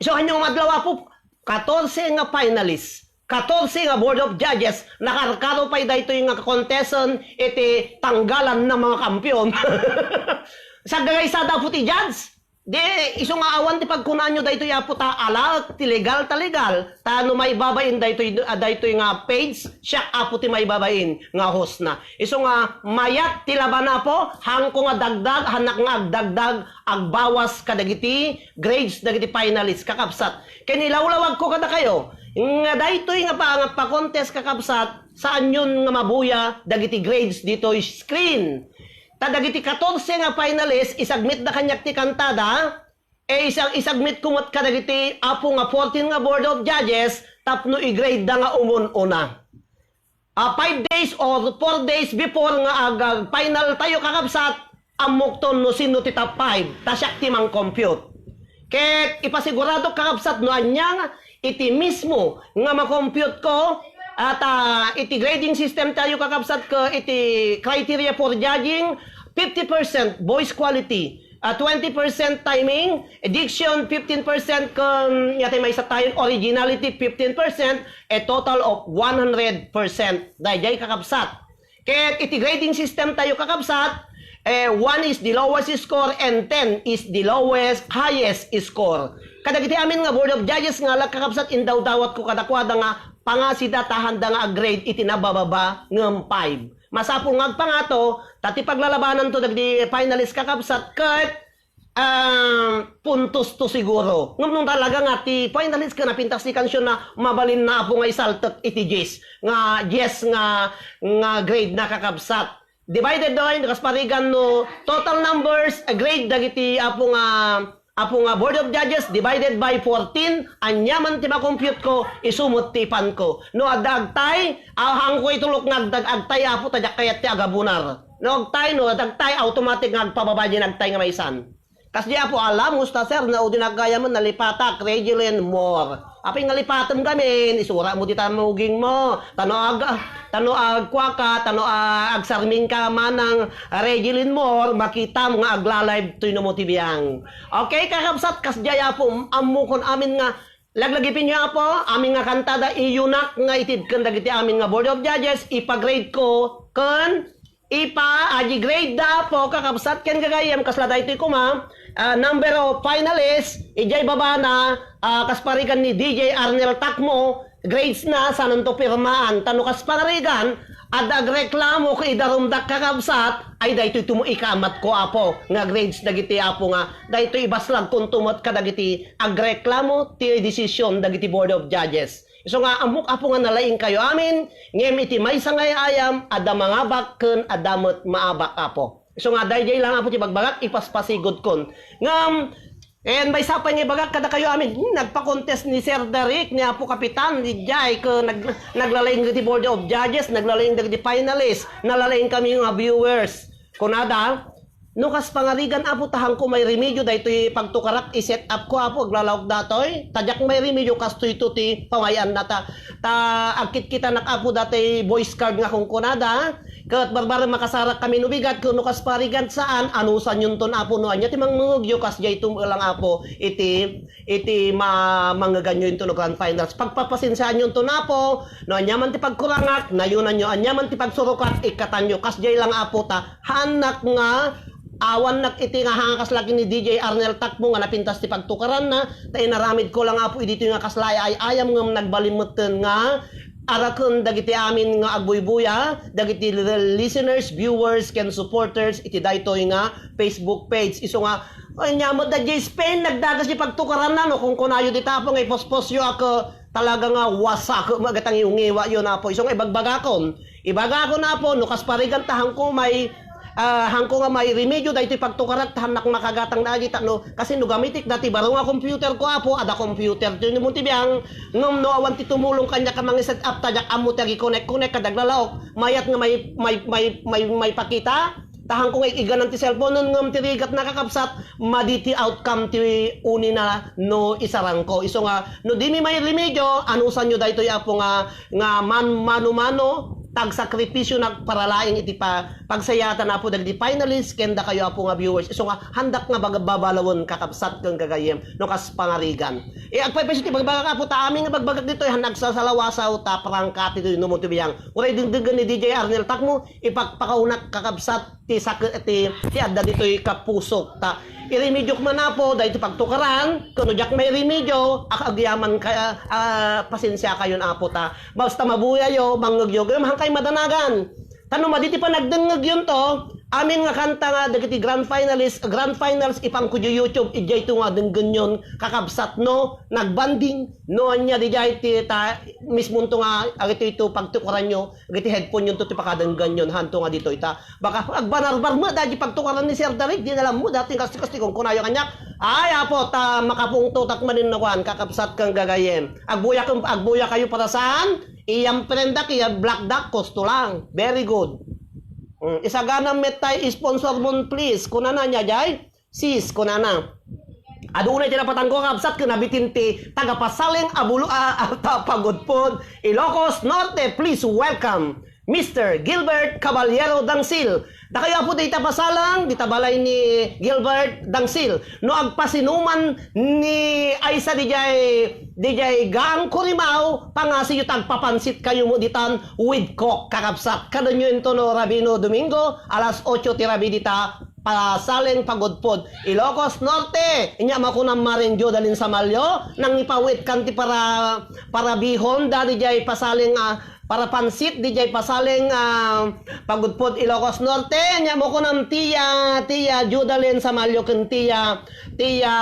So, hanyo nga adlaw, Apo, katorse nga finalist, katorse nga Board of Judges, nakarkaro pay daytoy nga contestant iti tanggalan ng mga kampiyon. Sagagaysada, Apo, ti judge, di, isu nga awan ti pagkunaanyo daytoy, Apo, ta alaek ti legal ta legal, ta no maibabain daytoy, ah, daytoy nga page, siak, Apo, ti maibabain nga host na. Isu nga mayat ti laban, Apo, hanko nga dagdag, hannak nga agdagdag, agbawas kadagiti grades dagiti finalists, kakabsat. Ken ilawlawagko kadakayo, nga daytoy nga pa-, nga pa-contest, kakabsat, saanyon nga mabuya dagiti grades ditoy screen. Ta dagiti katorse nga finalist, isubmit da kaniak ti kantada, e, isag-, isubmit ko met kadagiti Apo nga fourteen nga Board of Judges tapno i-grade da nga umun-una. Ah, five days or four days before nga ag-, ag-final tayo, kakabsat, ammokton no sino ti top five, ta siak ti mang-compute. Ket ipasigurado, kakabsat, no ania nga iti mismo nga ma-compute ko, at, ah, iti grading system tayo, kakabsat, ko iti criteria for judging, fifty percent voice quality, ah, twenty percent timing, diction, fifteen percent, kun, yatay maysa tayo, originality, fifteen percent, a total of one hundred percent. Dayjay, kakabsat. Ket iti grading system tayo, kakabsat, eh, one is the lowest score and ten is the lowest, highest score. Kadagiti amin nga Board of Judges nga lag, kakabsat, indawdawat ko kadakuada nga pangasida ta handa nga ag-grade iti nabababa ngem five. Masapul nga agpangato, ta ti paglalabananto dagiti finalist, kakabsat, ket um, puntos to siguro. Ngem nung talaga nga ti finalist ken napintas ti kansion na, mabalin na, Apo, nga isaltek iti dies nga, dies nga, nga grade na, kakabsat. Divided doon, kas parigan no total numbers, a grade dagiti, Apo, nga, Apo, nga Board of Judges divided by fourteen, ania man ti ma-compute ko, isu met ti ipan ko. No adda agtay, ah, hanko itulok nga agdag-, agtay, Apo, ta diak kayat ti agabunar. No agtay, no adda agtay, automatic nga agpababa diay nagtay nga maisan. Kasdi, Apo, alam, musta, sir, no adi naggayamen, nalipatak, Regilin Moore. Apay nga lipatem gamin, isura mo ti tamuging mo. Tano ag-, tano agkuaka, tano a-, agsarming ka manang Regilin Moore, makitam nga agla-live toy no mo ti biang. Okay, kakabsat, kasdiay, Apo, ammokon amin nga laglagipenyo, Apo, amin nga kantada, iyunak nga itid ken dagiti amin nga Board of Judges, ipa-grade ko ken ipa-, adi grade da, Apo, kakabsat ken gagayem, kasla daytoy koma, ah, number of finalists, idiay babana, ah, kas parigan ni D J Arnel Takmo, grades na, sananto pirmaan. Ta no kas pangarigan, adda agreklamo ket idarumdak, kakabsat, ay daytoy tumo ikaamat ko, Apo, nga grades dagiti, Apo, nga daytoy ibaslag kunto met kadagiti agreklamo ti desisyon dagiti Board of Judges. Isu nga, ammok, Apo, nga nalaingkayo amin, ngem iti maysa nga ay-ayam, adda mangabak ken adda met maabak, Apo. Isu nga, daydiay lang, Apo, ti bagbagak, ipaspasigudkon. Ngem, ken maysa pay nga ibagak kadakayo amin, hmm, nagpa-contest ni Sir Derek, ni Apo Kapitan, idiay, ken nag-, naglalaing dagiti Board of Judges, naglalaing dagiti finalists, nalalaing kami nga viewers. Kunada, no kas pangarigan, Apo, ta hanko mairemedyo daytoy pagtukarak, i-set up ko, Apo, aglalaok datoy. Ta diak mairemedyo, kastoyto ti pamay-anna ta, ta agkitkitanak, Apo, datoy voice card nga kunkunada. Ket barbarem makasarak kami no bigat, ket no kas pangarigan, saan, anusanyonton, Apo, no ania ti mangngegyo, kasdiay tum-, lang, Apo, iti iti ma-, mangngeganyo inton no grand finals. Pagpapasensiaanyo inton Apo, no ania man ti pagkurangak, nayunanyo, ania man ti pagsurokak, ikkatanyo. Kasdiay lang, Apo, ta haannak nga awannak iti nga hanga kasla ken ni D J Arnel Takmo nga napintas ti pagtukaranna, ta inaramidko lang, Apo, iditoy nga kasla ay-ayam ngem nagbalin metten nga araken dagiti amin nga agbuybuya, dagiti listeners, viewers, ken supporters iti daytoy nga Facebook page. Isu nga, ay, nya met da Spain, nagdagas ti pagtukaranna, no, kunkunayo dita, Apo, nga iposposyo, ako, talaga nga wasak, magatang iungiwa yun, Apo. Isu nga ibagbagakon. Ibagakon, Apo, no, kas parigan ta, hangko may, ah, hangko nga may remedyo, daytoy pagtukarak, ta hannak makagatang na adi, ta, no, kasi no gamitik dati baro nga computer ko, Apo, ada computer, ti, no, ti biang, ngem no, awan ti tumulong kanya ka mangi-set up, ta, diak ammo ti agi-connect-connect, kadag lalaok, mayat nga may, may, may, may, may pakita, ta hangko nga iganan ti cellphone, ngem ti rigat na kakabsat, madi ti outcome ti unina no isarangko. Isu nga, no dimi may remedyo, anusanyo daytoy, Apo, nga, nga man, mano-mano, tagsakripisyo nagparalaing iti pa, pagsayatan, Apo, dagiti finalists, ken dakayo, Apo, nga viewers. Isu nga, handak nga bag-, babalawen, kakabsat, ken gagayyem, no kas pangarigan. E, agpaypayso ti bagbagak, Apo, ta amin nga bagbagak ditoy, han nagsasalawasaw, ta prangka, ti no, ti biang. Uray dingdinggen ni D J Arnel Takmo, ipagpakaunak, kakabsat, ti sak-, ti, ti adda ditoy kapusok. Ta, irimedyo man, Apo, daytoy pagtukaran, ken no diak may remedyo, ak-, agyaman ka, ah, pasensia kayon, Apo, ta. Basta mabuyayo, mangngegyo, ngem hankay madanagan. Ta no madi ti panagdengngegyon to, amin nga kanta nga dagiti grand finalist, grand finals, ipangko diay YouTube, idiay to nga denggenyon, kakabsat, no, nagbanding, no, ania, didiay ti, ta, mismo to nga, agito ito, pagtukaranyo, Iti headphone yun to ti pakadengganyon, hanto nga ditoy ta. Baka agbanarbar met, daydi pagtukaran ni Sir Darig, di na lang mo, dati kasti-kasti kung kunayo kaniak. Ay, Apo, ta makapungtotak manen no kuan, kakabsat ken gagayyem. Agbuya ken, agbuya kayo para saan? Iyam prendak, iya black duck, kosto lang. Very good. Mm, isagana met tay sponsor mon, please. Kunana niya, jay? Sis, kunana, adunay ti napatangko, kakabsat, ken nabitin ti tagapasaleng a bulu-, a, a, ta-, Pagudpod, Ilocos Norte. Please welcome Mister Gilbert Caballero Dangsil. Dakayo, Apo, dita pasalang, dita balay ni Gilbert Dangsil. No agpasinuman ni Aisa dijay, dijay Gang Kurimaw, pangasiyo ta agpapansit kayo mo ditan with Coke, kakabsat. Kadanyo intono Rabino Domingo, alas otso ti rabii dita Pasaleng Pagudpod, Ilocos Norte. Inya makunam Maring Jodalyn Samalio, nangipawit kan ti para, parabihon, dadi jay pasaleng, ah, parapansit, di jay pasaleng, ah, Pagudpod, Ilocos Norte. Inya makunam tiya, tiya Jodalyn Samalio ken tiya, tiya,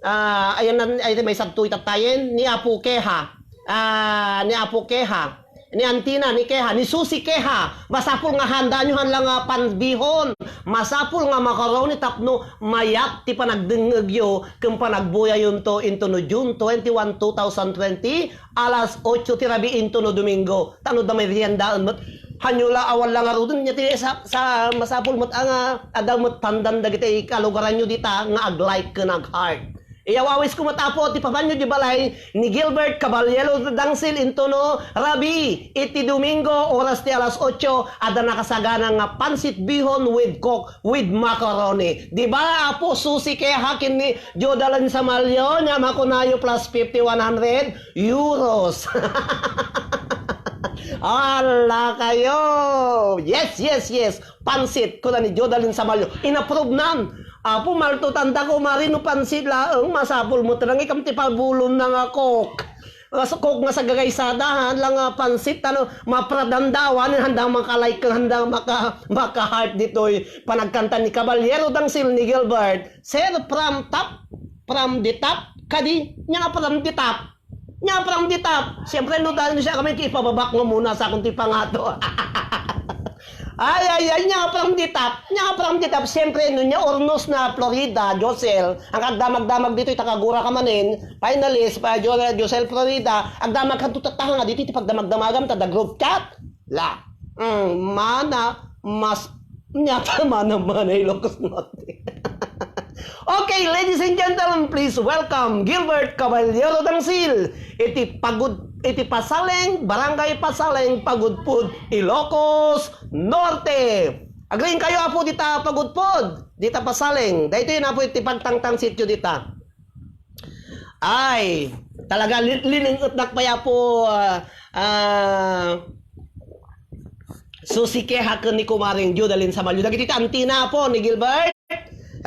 ah, ayan na, ay, may sadto itatayen, ni Apo Keha. Ah, ni Apo Keha. Ni Antina, ni Keha, ni Susi Keha, masapul nga handaanyo han la nga panbihon, masapul nga macaroni tapno mayat ti panagdengngegyo ken panagbuyayonto intono June twenty-one, two thousand twenty, alas otso ti rabii intono Domingo. Tano da meriendaen met. Hanyo la awan la ngaruden nya ti sa, sa masapul met a nga adda met pandan dagiti kalugaranyo dita nga ag-like ken ag-heart. Iyawawisko met, Apo, ti papanyo di balay ni Gilbert Caballero Dangsil intono rabii iti Domingo, oras ti alas otso, adda nakasagana nga pansit bihon with Coke, with macaroni. Di ba, Apo, Susi Keha ken ni Jodalyn Samalio, nya makunayo plus fifty, one hundred euros. Ala kayo! Yes, yes, yes! Pansit, kuna ni Jodalyn Samalio. Inapprove nan. Apo, malto tanda ko, mari no pansit laeng, masapul met lang ikam ti pabulon na nga Coke. Nga sa Coke nga sagagaysada, han lang nga pansit, ano, mapradandawan, handa maka-like, handa maka, maka-heart ditoy panagkanta ni Caballero Dangsil ni Gilbert. Sir, from top, from the top, kadi, nya nga from the top. Nya, from the top. Siyempre, no, dahil siya kami, ipababak mo muna sa akong tipangato. Ay, ay, ay, nya, from the top. Nya, from the top. Siyempre, no, nya, Hornos na, Florida, Josel. Ang agdamag-damag dito, itakagura ka manin. Finalist, pa, Jo-, Josel, Florida. Agdamag ka, tutatahang nga dito, iti pagdamag-damagam, tada group chat. La. Mm, mana, mas, nya, mana, mana, Ilocos Norte. Okay, ladies and gentlemen, please welcome Gilbert Caballero Dangsil iti pagud-, iti Pasaleng, Barangay Pasaleng, Pagudpud, Ilocos Norte. Agriing kayo, Apo, dita Pagudpud, dita Pasaleng. Daytoy na, Apo, iti pagtangtang sitio dita. Ay, talaga, li-, lining-etnak pay, Apo, ah, ah, Susi Keha ken ni Kumaring Judalyn Samalio. Dagiti antina, Apo, ni Gilbert.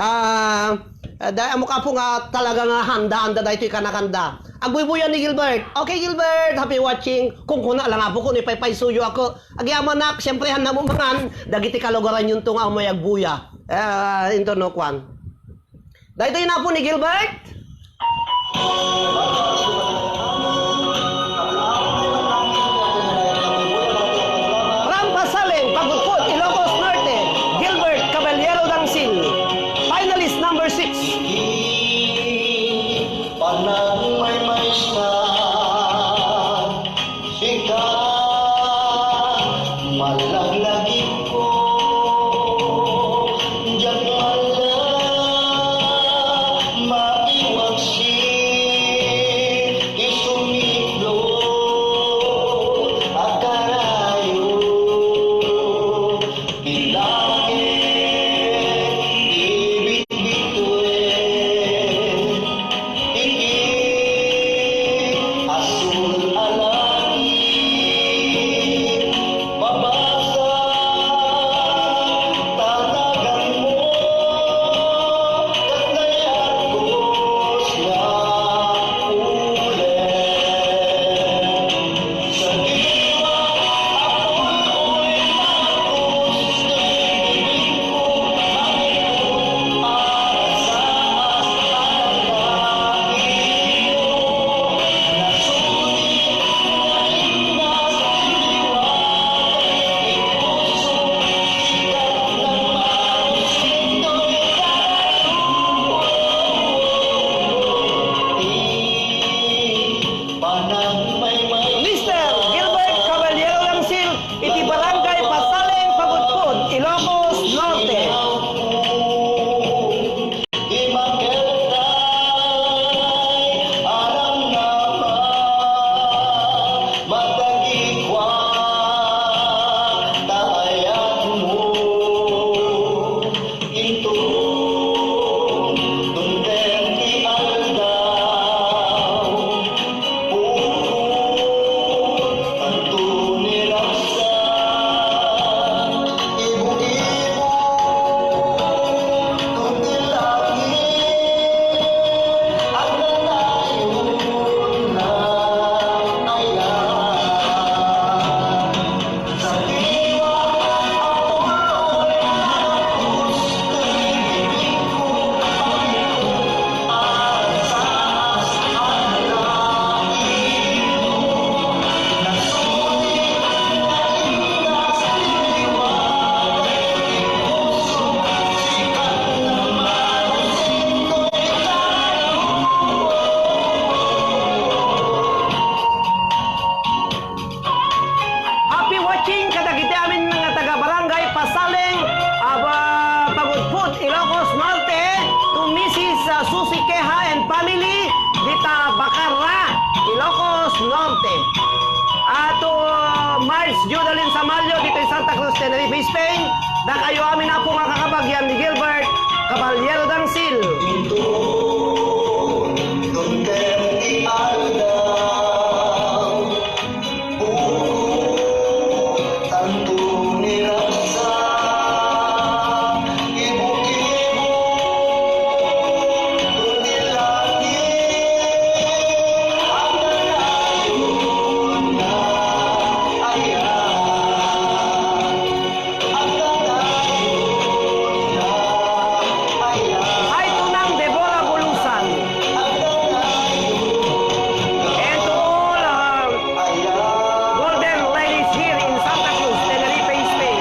Ah, Ah, da-, ammok, Apo, nga talaga nga handa-handa daytoy kanakanda. Agbuybuya ni Gilbert. Okay, Gilbert, happy watching. Kunkuna lang, Apo, kun ipaypaysuyo ako. Agyamanak, siyempre, handa mo mangan. Dagiti kalugaranyo to nga umay agbuya. Ah, into no, kwan. Daytoy na, Apo, ni Gilbert. From Pasaleng, Pagudpud, Ilocos Norte, Gilbert Caballero Dangsil, finalist number six. Panagmaymaysa, sika, malaglagipko, diak man la maiwaksi ti sumiklo a karayo. Bilangin ti bitbituen iti asul a langit. Mabasa ta naganmo ket nayarkos nga ulen. Mister Gilbert Caballero Langsil, iti Barangay Pasaleng, Pagudpud, Ilocos Norte. Inton dunten ti aldaw, purpur tanto ni ragsak, ibu-ibu, dunten langit, agnanayon na ayat. Happy watching kadagiti amin nga taga Barangay Pasaleng, aba, Pagudpud, Ilocos Norte, to Missus, uh, Susie Queja and family, dita Bacarra, Ilocos Norte. Ato, uh, Marge Judalyn Samalio, dita Santa Cruz, Tenerife, Spain. Dakayo amin, Apo, nga kakabagyan ni Gilbert Caballero Dangsil. Inton dunten ti aldaw, Tanto ni ragsak, ibu-ibu, kundi langit, ang nanayon na ayan, ang nanayon na ayan. Hi to Nang Deborah Bulusan. And to all, uh, golden ladies here in Santa Cruz, Tenerife, Spain.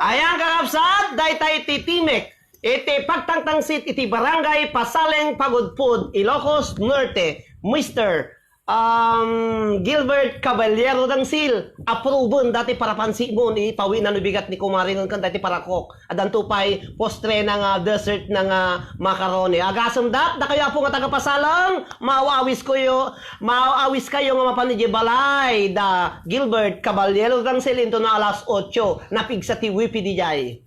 Ayan, kakabsat, dayta iti Timek, iti pagtangtangsit iti Barangay Pasaleng, Pagudpud, Ilocos Norte, Mister Um, Gilbert Caballero Dangsil, approven dati parapansit mo, ni pawi na no bigat ni kumare ngem ken dati parakok. Adanto pay postre na nga dessert na nga macaroni. Agasem dat, dakayo Apo nga taga Pasaleng, maawis kayo, maawis kayo nga mapan idiay balay da Gilbert Caballero Dangsil into no alas otso, napigsa ti wifi dijay.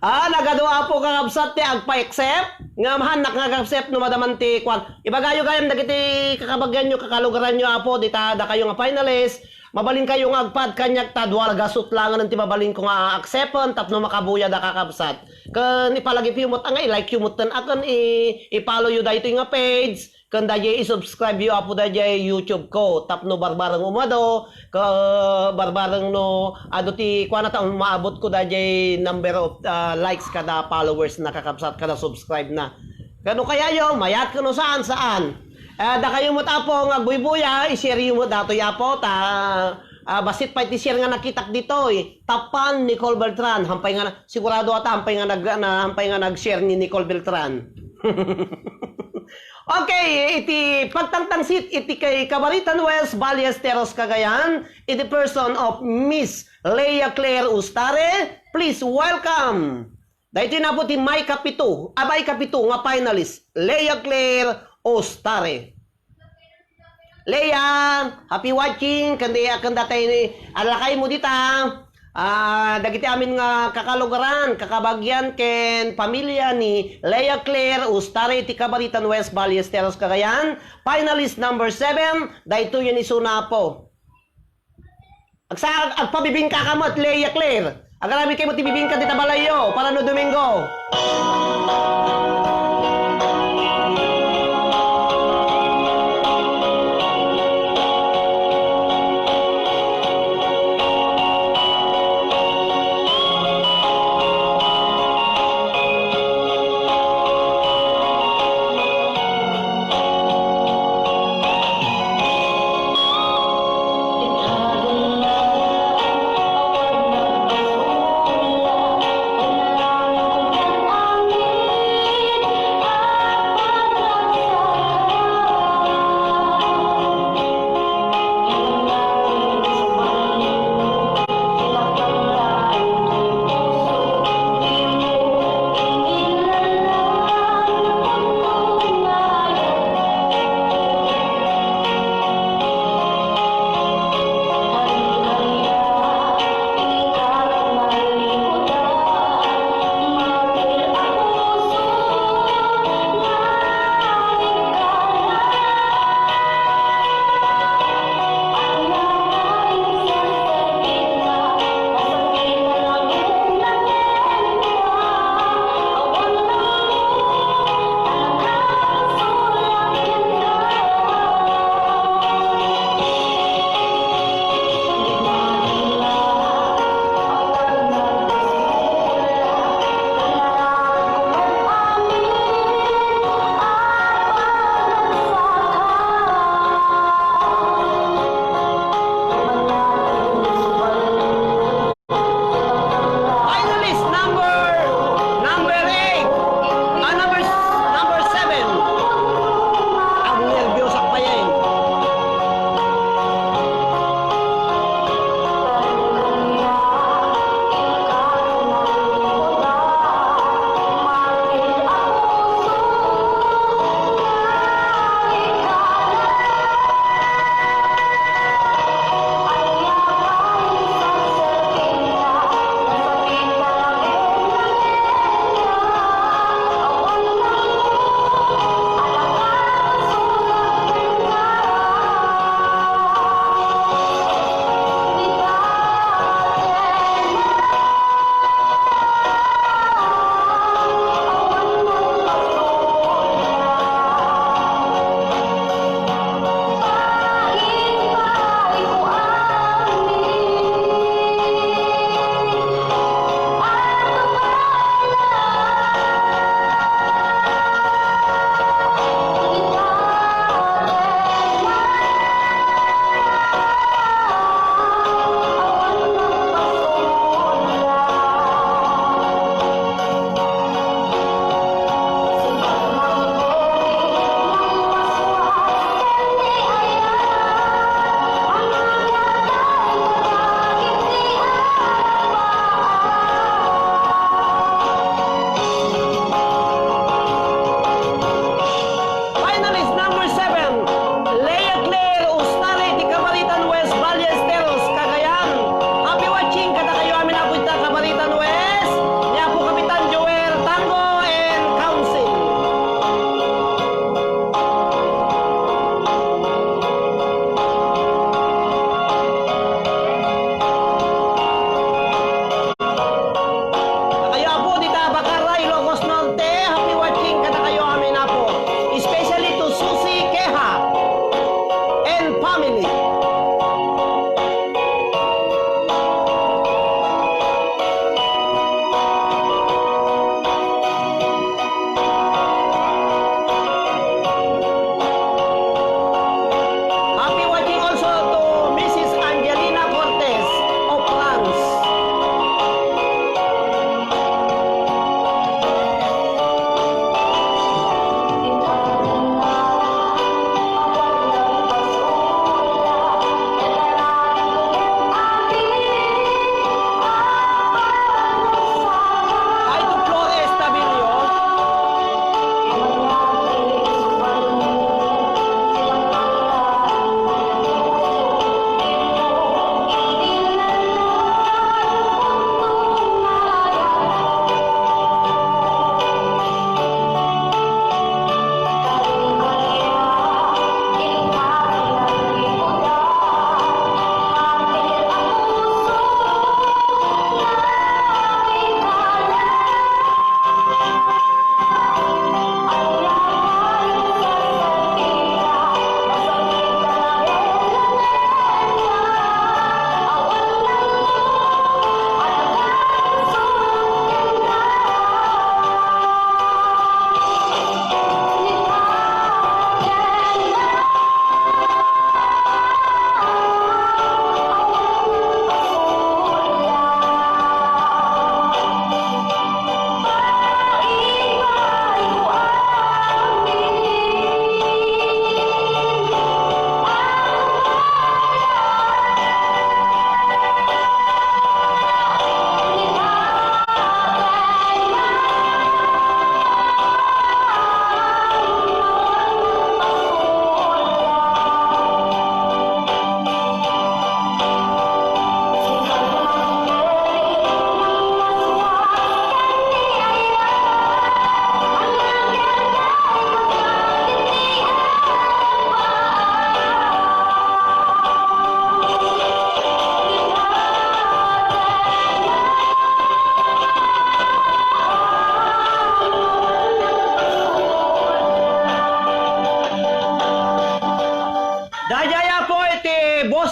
Ah, nagadu Apo kakabsat ti agpa-accept? Ngem haannak nga agaccept no madaman ti kuan. Ibagayo gayam dagiti kakabagianyo, kakalugaranyo, Apo, dita dakayo nga finalist. Mabalinkayo nga agpad kaniak ta dua la gasut langen ti mabalinko nga accepten tapno makabuya da kakabsat. Ken ipalagipyo met nga i-like yo metten aken i-, i-follow yo daytoy nga page. Ken daydiay i-subscribe yo, Apo, daydiay YouTube ko. Tapno barbareng umado, ka barbareng no adu ti kuana ta maabot ko daydiay number of, ah, likes kada followers na kakabsat, kada subscribe na. Kano kaya yo, mayat kano saan, saan. Ah, dakayo met, Apo, nga agbuybuya, i-share yo met datoy, Apo, ta, ah, bassit pay ti share nga nakitak ditoy. Tapan Nicole Beltran, hampay nga na-, sigurado ata hampay nga nag-, na, hampay nga nag-share ni Nicole Beltran. Okay, iti pagtangtangsit iti kay Cabaritan West, Ballesteros, Cagayan, in the person of Miss Leia Claire Ustare, please welcome. Daytoy na po ti may kapito, abay kapito nga finalist, Leia Claire Ustare. Leia, happy watching, ken di-, ken datay ni, alakay mo dita. Ah, dagiti amin nga kakalugaran, kakabagian, ken pamilya ni Leia Claire Ustare ti Cabaritan West, Ballesteros, Cagayan. Finalist number seven, daytoy ni Sunapo. Agsa-, agpabibingka ka met, Leia Claire. Agarami kayo ti bibingka dita balayyo para no Domingo.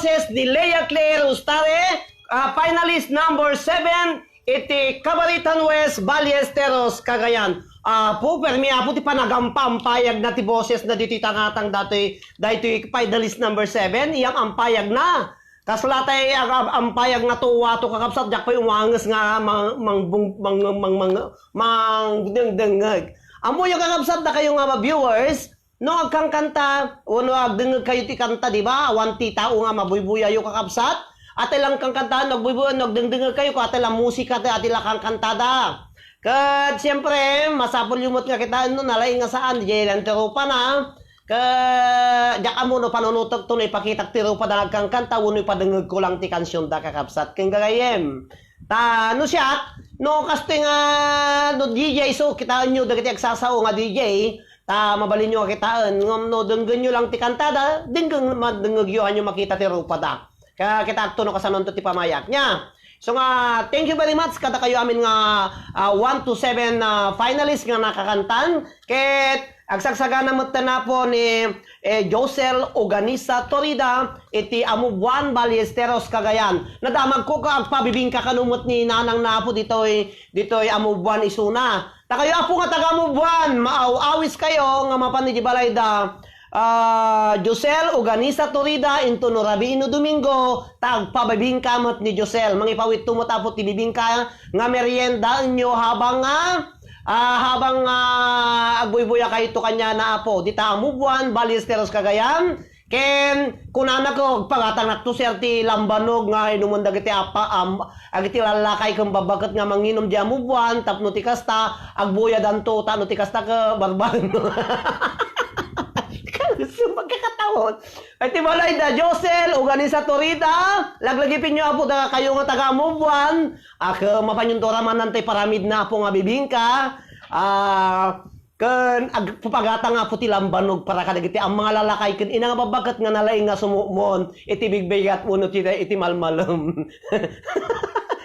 boses ni Lea Claire Ustare, ah, finalist number seven, iti Cabaritan West, Ballesteros, Cagayan. Apo, permi, Apo, ti panagampa-ampayag na ti boses na ditoy tangatang datoy, daytoy finalist number seven, iyam ampayag na. Kasla tay ag-, ag-, ampayag nga tuwa to, kakabsat, diak pay umanges nga mang-, mangbung-, mang-, mang-, mang-, mangdengdengngeg. Ammoyo, kakabsat, dakayo nga viewers, no agkankanta, wenno agdengngeg kayo ti kanta, di ba? Awan ti tao nga mabuybuyayo, kakabsat. Atay lang kankanta, no agbuybuya, no agdengdengngeg kayo, ko atay lang musika, atay, atay lang kankantada. Ket, siyempre, masapul yo met nga kitaen, no, nalaing nga saan, diay lang ti rupana. Ket diak ammo no panunutekto no ipakitak ti rupada nga agkankanta wenno ipadengngegko lang ti kansionda, kakabsat ken gagayyem. Ta no siak, no kastoy nga, no D J, so kitaenyo dagiti agsasao nga D J, ta mabalinyo nga kitaen, ngem no denggenyo lang ti kantada, denggeng, madengngegyo, hanyo makita ti rupada. Ka-, kitaakto no kasanonto ti pamayak niya. So nga, thank you very much kadakayo amin nga, ah, one to seven, ah, finalists nga nakakantan. Ket agsagsagana met ta napo ni, eh, Josel Oganisa Torida iti Amubuan, Ballesteros, Cagayan. Nadamagko ka agpabibingka kano met ni nanang napo ditoy, ditoy Amubuan isuna. Dakayo, Apo, nga taga Amubuan, maaw-awis kayo nga mapan iti balayda, ah, Josel Oganisa Torida, intono rabii no Domingo, ta agpabibingka met ni Josel. Mangipawitto met, Apo, ti bibingka nga meriendaenyo habang nga, ah, habang, ah, agbuybuyakkayto kaniana, Apo. Dita Amubuan, Ballesteros, Cagayan, Ken kunana ko, agpagatangnak to, sir, ti lambanog nga inumen dagiti apa-, am-, dagiti lallakay ken babbaket nga manginum di Amubuan, tapno ti kasta, agbuyadanto, ta no ti kasta, ke, barbarno. Kaluso, magkakataon. Ay, ti balay da, Josel, Oganisa Torida, laglagipenyo, Apo, dakayo nga taga Amubuan, a, ke, mapanyon to ramanan tay paramid na, Apo, nga bibingka, a, Ken agpapagatang, Apo, ti lambanog para kadagiti ammong nga lallakay ken ina nga babbaket nga nalaing nga sumukmon iti bigbigat wenno ti, iti malmalem.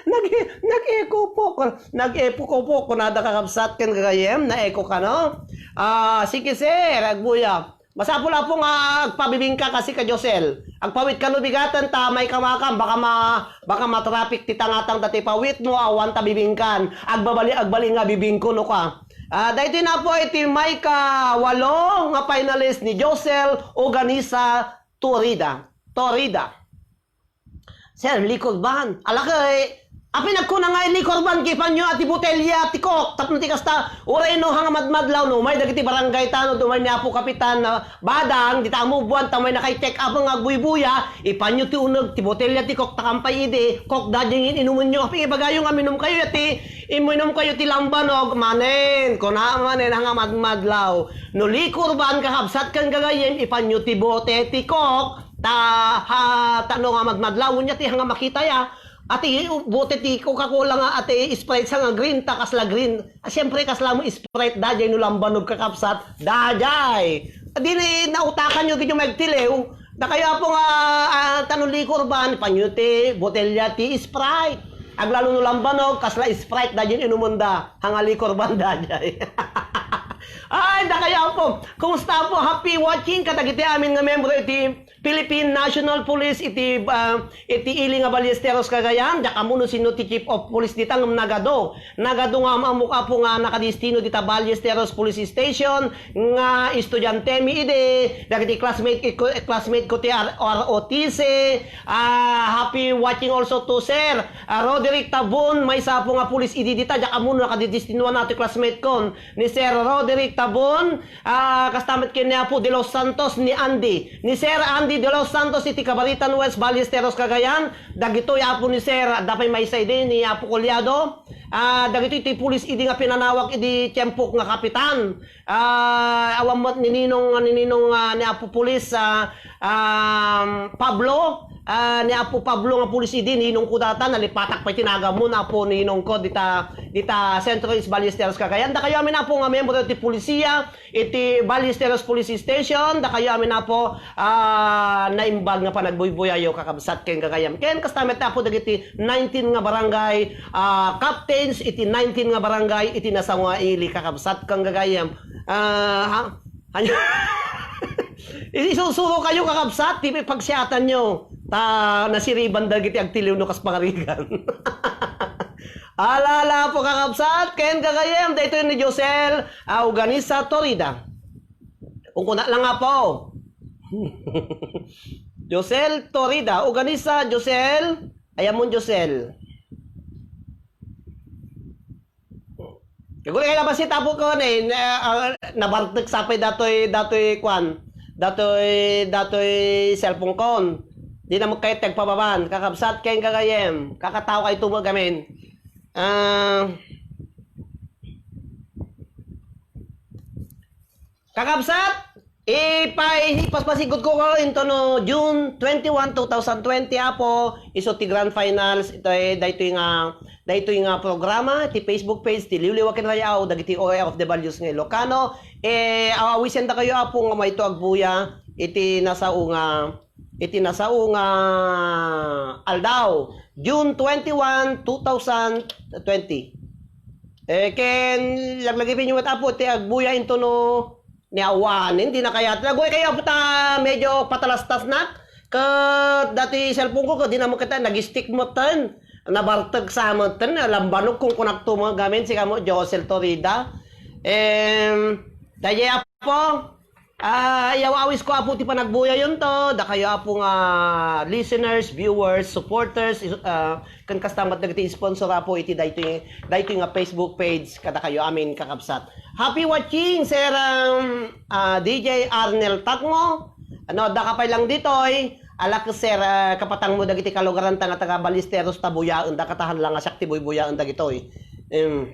Nag-, nag-echo po, nag-echo po, kunada, kakabsat ken gagayyem, na-echo kano? Ah, sige, sir, agbuya. Masapul, Apo, nga agpabibingka kasi ka Josel. Agpawit kano bigaten ta maikamakam, baka ma-, baka matraffic ti tangatang dati pawitmo, awan ta bibingkan. Agbabali, agbali nga bibingko no ka. Ah, daytoy na po iti maikawalo nga finalist ni Josel Oganisa Torida. Torida. Sir, liquor ban. Alakay, apay nagkuna nga liquor ban, ipanyo a ti botelya ti Coke. Tapno ti kasta, uray no, hanga madmadlaw, no, umay dagiti barangay tano, umay ni Apo Kapitan, na badang, dita Amubuan, ta umay naka-check up nga agbuybuya, ipanyo ti uneg, ti botelya ti Coke, ta kampay idi, Coke da, dingin inumenyo. Apay ibagayo nga minum kayo, ti Iminum kayo ti lambanog manen, kuna manen, hanga madmadlaw. No liquor ban, kakabsat ken gagayyem, ipanyo ti bote ti Coke, ta, ha, ta no nga madmadlaw, wen ti hanga makita ya. Ati bote ti Coca-Cola nga, ati Sprite sa nga green, ta kasla green. Ah, siyempre, kasla mo Sprite, dajay no lambanog, kakabsat, dajay. Di ni nautakan yo, gid yung magtiliw. Dakayo, Apo, nga, ah, ta no liquor ban, ipanyo ti botelya ti Sprite. Aglalo no lambanog, kasla Sprite da din inumenda. Hanga liquor ban da jay. Ay, dakayo, Apo. Kumusta, Apo? Happy watching kadagiti amin nga membro iti Philippine National Police iti, ah, iti ili nga Ballesteros, Cagayan. Diak ammo no sino ti Chief of Police dita ngem nagadu. Nagadu nga am-ammok, Apo, nga nakadistino dita Ballesteros Police Station nga estudiantemi idi, dagiti classmate ko, classmate ko ti R-, R O T C, ah, happy watching also to Sir, ah, Roderick Tabon, maysa, Apo, nga pulis idi dita, diak ammo no nakadidistinoan na ti classmate kon, ni Sir Roderick Tabon, ah, kasta met ken ni Apo De Los Santos, ni Andy, ni Sir Andy De Los Santos iti Cabaritan West, Ballesteros, Cagayan, dagitoy, Apo, ni Sir, adda pay maysa idi, ni Apo Collado, ah, dagitoy ti pulis idi nga pinanawag idi tiempok nga kapitan. Ah, awan met ni Ninong, ni Ninong, ah, ni Apo Pulis, ah, um, Pablo, ah, ni Apo Pablo nga pulis idi, ninong ko data, nalipatak pay ti nagammo, Apo, ninong ko, dita, dita Centro East Ballesteros, Cagayan. Dakayo amin, Apo, nga miyembro ti pulisiya, iti Ballesteros Police Station, dakayo amin, Apo, ah, naimbag nga panagbuybuyayo, kakabsat ken gagayyem. Ken kasta met, Apo, dagiti nineteen nga barangay, ah, captains iti nineteen nga barangay iti nasao nga ili, kakabsat ken gagayyem. Ah, ha? Anya? Isusuro kayo, kakabsat, ti pagsiatanyo. Ta nasiriban dagiti agtiliw no kas pangarigan. Ala, ala, Apo, kakabsat, ken gagayyem, daytoy ni Josel, ah, Uganisa Torida. Ungkuna lang, Apo. Josel Torida, Uganisa, Josel. Ayamon, Josel. Siguro kaya labas ita po ko ni, na, ah, nabartek sapay datoy, datoy kwan, datoy, datoy cellphone ko. Di na mo kayo tagpababan. Kakabsat ken gagayyem. Kakatao kayo tumo gamin. Ah, Kakabsat, ipay-, ipaspasigut ko ko into no June twenty-one, two thousand twenty, Apo, isu ti grand finals, itoy, daytoy nga, daytoy nga programa, ti Facebook page, ti Liwliwa ken Rayaw, dagiti O A of the Values nga Ilocano, eh, awisen da kayo, Apo, nga mayto agbuya, iti nasao nga, iti nasao nga aldaw, June twenty-one, two thousand twenty. Eh, ken laglagipin yo met, Apo, ti agbuya into no ni awanen, di na kayat. Aguy kayo, Apo, ta medyo patalastasnak. Ket dati cellphone ko, ket di na mo kita, nag-stick mo ten. Nabarteg sa mo ten, lambanok kung kunak to mo gamin, si kamo, Josel Torida. Em, dayjay, Apo, Ah, iyaw-awis ko, Apo, ti panagbuyayon to. Dakayo, Apo, nga listeners, viewers, supporters, is-, ah, ken kasta met dagiti sponsor, Apo, iti daytoy, daytoy nga Facebook page, kadakayo amin, kakabsat. Happy watching, Sir, um, ah, D J Arnel Tagmo. Ano, adda ka pay lang ditoy. Ala, Sir, ah, kapatangmo dagiti kalugaranta nga taga Ballesteros ta buyaen, dakayo ta hala nga siak ti buybuyaen dagitoy. Em,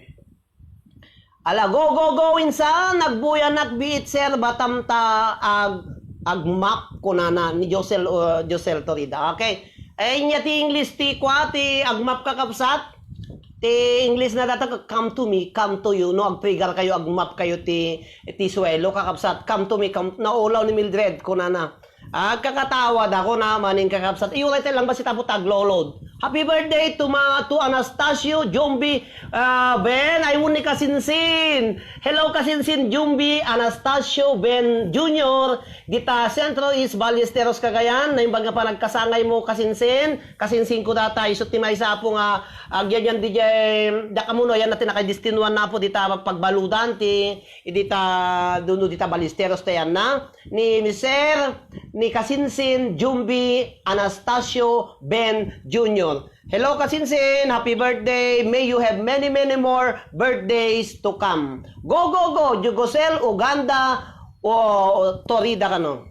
Ala, go, go, go, insan, nagbuyanak biit, sir, batam ta ag-, agmap, kunana ni Josel, uh, Josel Torida. Okay. Eh, inya ti English ti kwa, ti agmap, kakabsat. Ti English na data, come to me, come to you, no? Agpregar kayo, agmap kayo ti, ti suelo, kakabsat. Come to me, come, naulaw ni Mildred, kunana. Agkakatawa da ko na maning kakabsat. Iyo, layti lang ba si Tapo taglolod? Happy birthday to ma-, to Anastasio Jumbi, ah, Ben, ay, ni Kasinsin. Hello, Kasinsin Jumbi, Anastasio Ben Junior, dita Centro East Ballesteros, Cagayan. Naimbag nga panagkasangay mo, Kasinsin. Kasinsin ko data, isut ti maysa, Apo, nga agyan yan di jay, da kamuno, yan natin nakadistinuan na, Apo, dita pagbaludan, ti, dita, duno dita Ballesteros, ta yan na. ni Mister, ni Kasinsin Jumbi Anastasio Ben Junior. Hello, Kasinsin. Happy birthday. May you have many, many more birthdays to come. Go, go, go. Jugosel, Uganda, o Torida kano.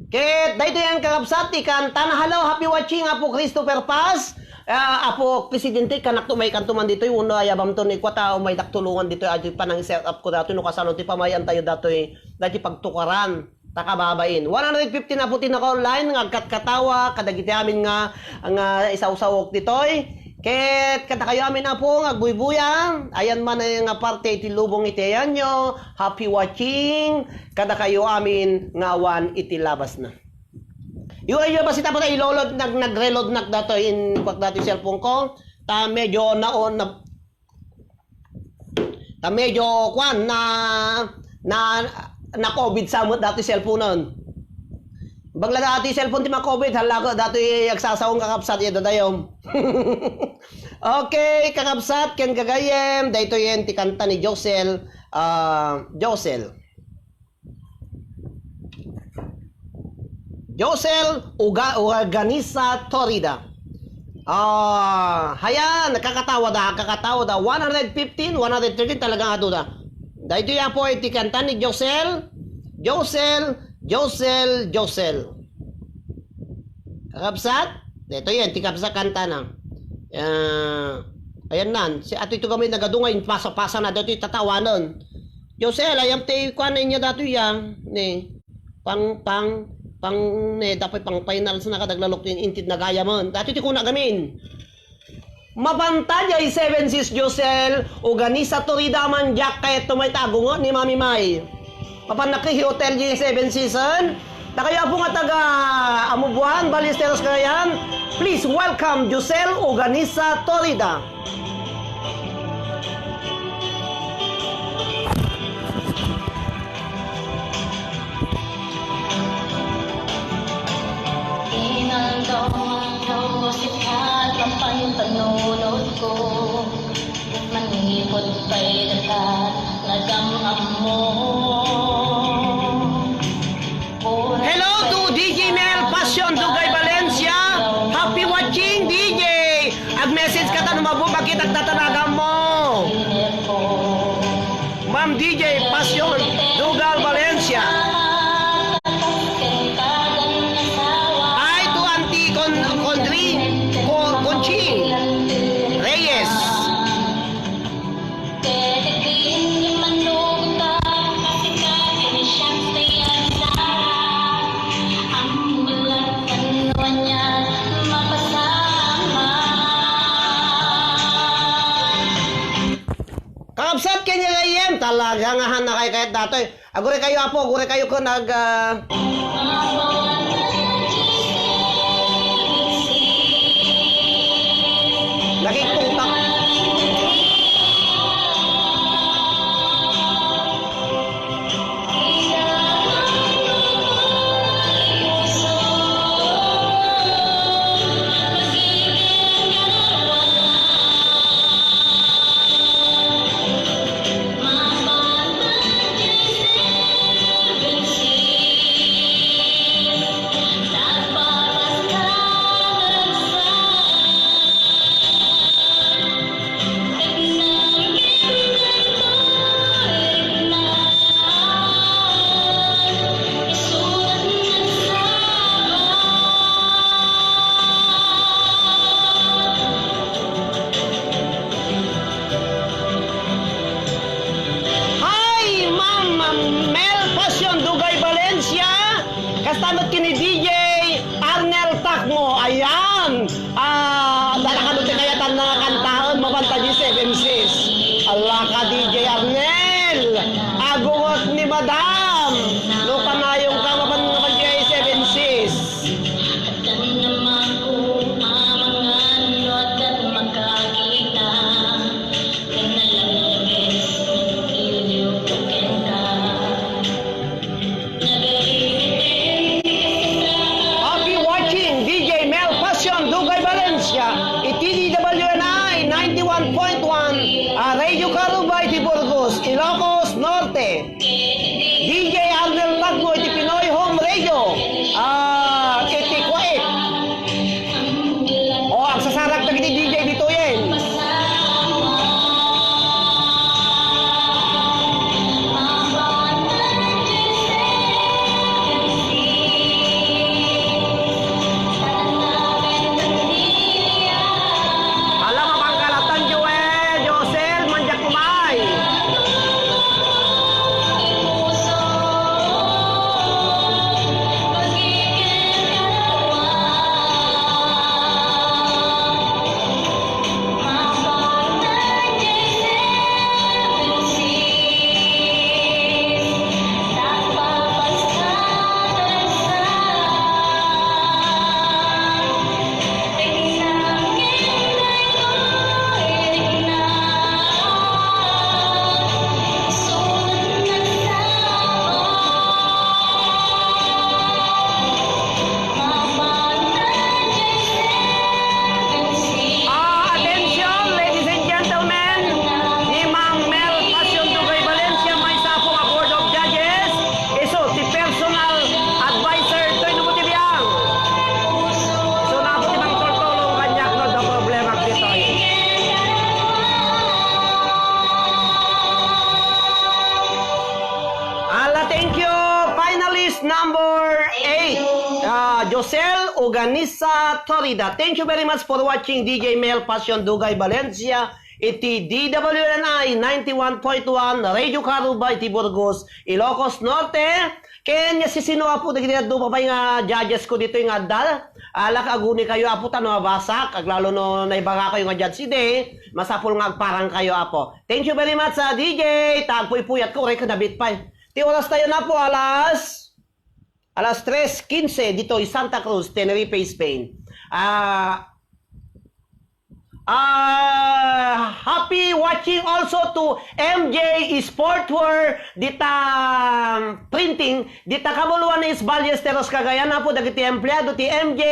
Ket, daytoy ang kakabsat, ti kanta na, "Hello, happy watching, Apo Christopher Paz." Ah, Apo Presidente, kanak to may kanto man ditoy, uno, ayabam to ni kwata, o may daktulungan ditoy, adi panang set up ko datoy, no, kasano ti pamayan tayo datoy, dati pagtukaran. Ta kababain. One hundred fifty na po ti naka-online nga agkatkatawa kadagiti amin nga, nga isawsawok ditoy. Ket kadakayo amin, Apo, nga agbuybuya, ayan man nga parte iti lubong iti ayanyo, happy watching kadakayo amin nga awan iti labasna. Iyo, iyo, basta tapos ay ilolod, nag-, nag-reload nak datoy in, kuwak datoy cellphone ko. Ta medyo naon, na, Ta medyo, kwan, na, na, na-covid sa met dati cellphone-en. Bagla dati cellphone ti ma-covid, hala ko dati agsasawong kakabsat, iya dadayom. Okay, kakabsat, ken gagayyem, daytoy yen ti kanta ni Josel, ah, Josel. Josel Uga-, Uganisa Torida. Ah, hayan, nakakatawa da, nakakatawa da. One hundred fifteen, one hundred thirteen talaga nga da. Daytoy, Apo, iti kanta ni Josel. Josel, Josel, Josel. Kakabsat? Daytoy yan, ti kabsat kanta na. Ah, ayan nan. Si Atoy Tugamay nagadungay, pasa-pasa na daytoy tatawanan. Josel, ayam ti kuan na inya datoy ya. Ni, pang, pang, pang, ne, dapat pang finals na kadaglalok yung intid na gaya man. Datoy ti kuna gamin. Mapanta jay Seven Sis Josel, Uganisa Torida man Jack, kayat tumay tagungo ni Mami May. Mapan na kay hotel jay Seven Season. Dakayo, Apo, nga taga Amubuan, Ballesteros, Cagayan. Please welcome Josel Uganisa Torida. Apo, bakit agtatanagan mo? Ma'am D J Passion Dugal Valencia. Hi to Auntie Con-, Condri-, Co-, Conching Reyes. Kakabsat ken ni Reyem, talaga nga han nakaykayat datoy. Aguray kayo, Apo, aguray kayo ken ag-, ah, nakikitungtak. Hi, Ma'am Mel Passion Dugay Valencia. Kasta met ken ni D J Arnel Takmo. Ayan. Ah, dana kano ti kayatan nga kantaen, mabanta di seven sis. Ala ka, D J Arnel. Agungot ni Madam. No, kanayon ka, maban-, maban di seven sis. Happy watching, D J Mel Passion, Dugay Valencia, iti D W N I ninety-one point one, ah, Radio Caruba, iti Burgos, Ilocos Norte. D J Arnel Magno iti Pinoy Home Radio. Ah, iti Kuwait. O, agsasarak dagiti D J ditoyen. Ala, mapangkalatan, Joel, Josel, mandiak umay. Ah, attention, ladies and gentlemen, ni Ma'am Mel Passion Dugay Valencia, maysa a Board of Judges, isu ti personal advisor toy no ti biang. So, napo ti mangtultulong kaniak, no, no problema ditoy. Ala, thank you. Finalist number eight, ah, Josel Uganisa Torida. Thank you very much for watching D J Mel Passion Dugay Valencia iti D W N I ninety-one point one Radio Caruba iti Burgos, Ilocos Norte. Ken ya sisino, Apo, dagiti dadduma pay nga judges ko ditoy nga adda? Ala, aguni kayo, Apo, ta no mabasak, aglalo no naibaga kayo nga judge idi, masapul nga agparang kayo, Apo. Thank you very much, ah, D J. Ta agpuypuyat ko, uray kadabit pay. Ti oras tayo na po, alas, alas tres quince ditoy Santa Cruz, Tenerife, Spain. Ah, ah, happy watching also to M J Sportwear, dita, um, printing, dita Cabuluan East, Ballesteros, Cagayan, Apo, dagiti empleado ti M J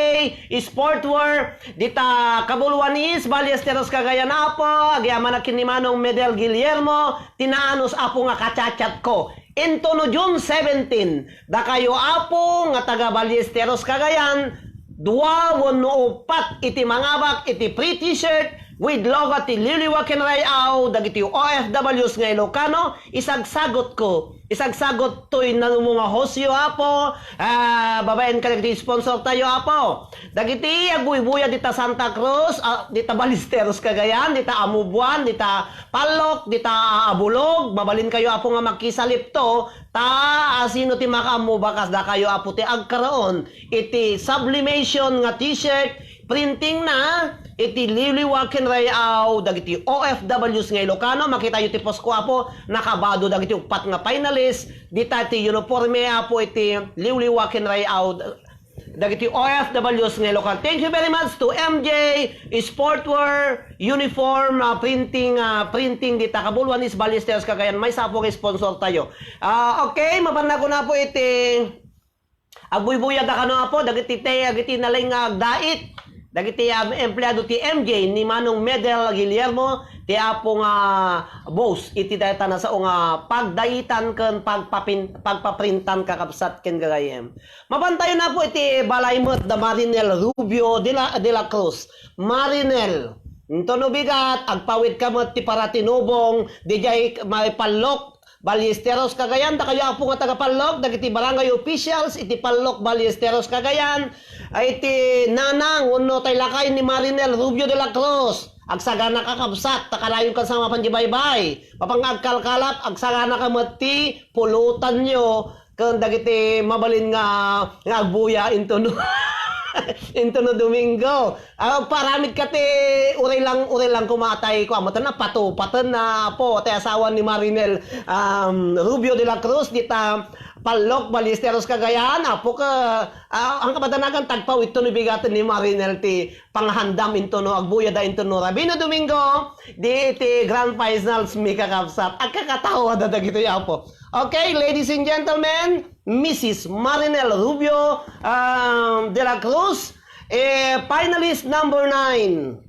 Sportwear, dita Cabuluan East, Ballesteros, Cagayan, Apo, agyamanak ken ni Manong Medel Guillermo, ti naanus, Apo, nga ka-chat-chat ko. Intono June seventeen, dakayo, Apo, nga taga Ballesteros, Cagayan, dua wenno uppat iti mangabak iti free t-shirt, with logo ti Liwliwa ken Ray-aw dagiti O F Ws nga Ilocano, isagsagutko, isagsaguttoy nanumo nga hostyo, Apo, ah, babaen kadagiti sponsor tayo, Apo. Dagiti agbuybuya dita Santa Cruz, ah, dita Ballesteros, Cagayan, dita Amubuan, dita Pallok, dita Abulog, mabalinkayo, Apo, nga makisalipto, ta, ah, sino ti makaammo bakas dakayo, Apo, ti agkaraon iti sublimation nga t-shirt, printing na iti Liwliwa ken Ray-aw dagiti O F Ws nga Ilocano. Makitayo ti posko, Apo, nakabado dagiti uppat nga finalist dita ti uniforme, Apo, iti Liwliwa ken Ray-aw dagiti O F Ws nga Ilocano. Thank you very much to M J Sportwear Uniform, ah, Printing, ah, Printing dita Cabuluan East, Ballesteros, Cagayan. Maysa, Apo, nga sponsor tayo. Ah, okay, mapanna ko na, Apo, iti agbuybuya dakano, Apo, dagiti te-, dagiti nalaing nga agdait, dagiti, ah, empleado ti M J ni Manong Medel Guillermo, ti Apo nga boss iti dayta nga sao nga pagdaitan ken pagpapin-, pagpaprintan, kakabsat ken gagayyem. Mapantayo na, Apo, iti balay met da Marinel Rubio de la, de la Cruz. Marinel, intono bigat, agpawidka met ti paratinubong, diay may Pallok, Ballesteros, Cagayan, dakayo, Apo, nga taga Pallok, dagiti barangay officials iti Pallok, Ballesteros, Cagayan, ay ti nanang wenno tay lakay ni Marinel Rubio de la Cruz. Agsagana, kakabsat, ta kanayon kan sa mapan di baybay. Mapan nga agkalkalap, agsagana ka met ti pulutanyo ken dagiti mabalin nga, nga agbuya intono, intono Domingo. Ah, paramid ka ti uray lang, uray lang kumatay, kua, matan na, pato, patan na, Apo, ti asawa ni Marinel, um, Rubio de la Cruz, dita Pallok, Ballesteros, Cagayan, Apo, ka, ah, ang kapadanagan, tagpaw ito ni bigaten ni Marinel ti panghandam intono, agbuya da intono Rabino Domingo, di iti grand finals, mi kakabsat. Agkakatawa da dagitoy, Apo. Okay, ladies and gentlemen, Missus Marinel Rubio, um, de la Cruz, eh, finalist number nine.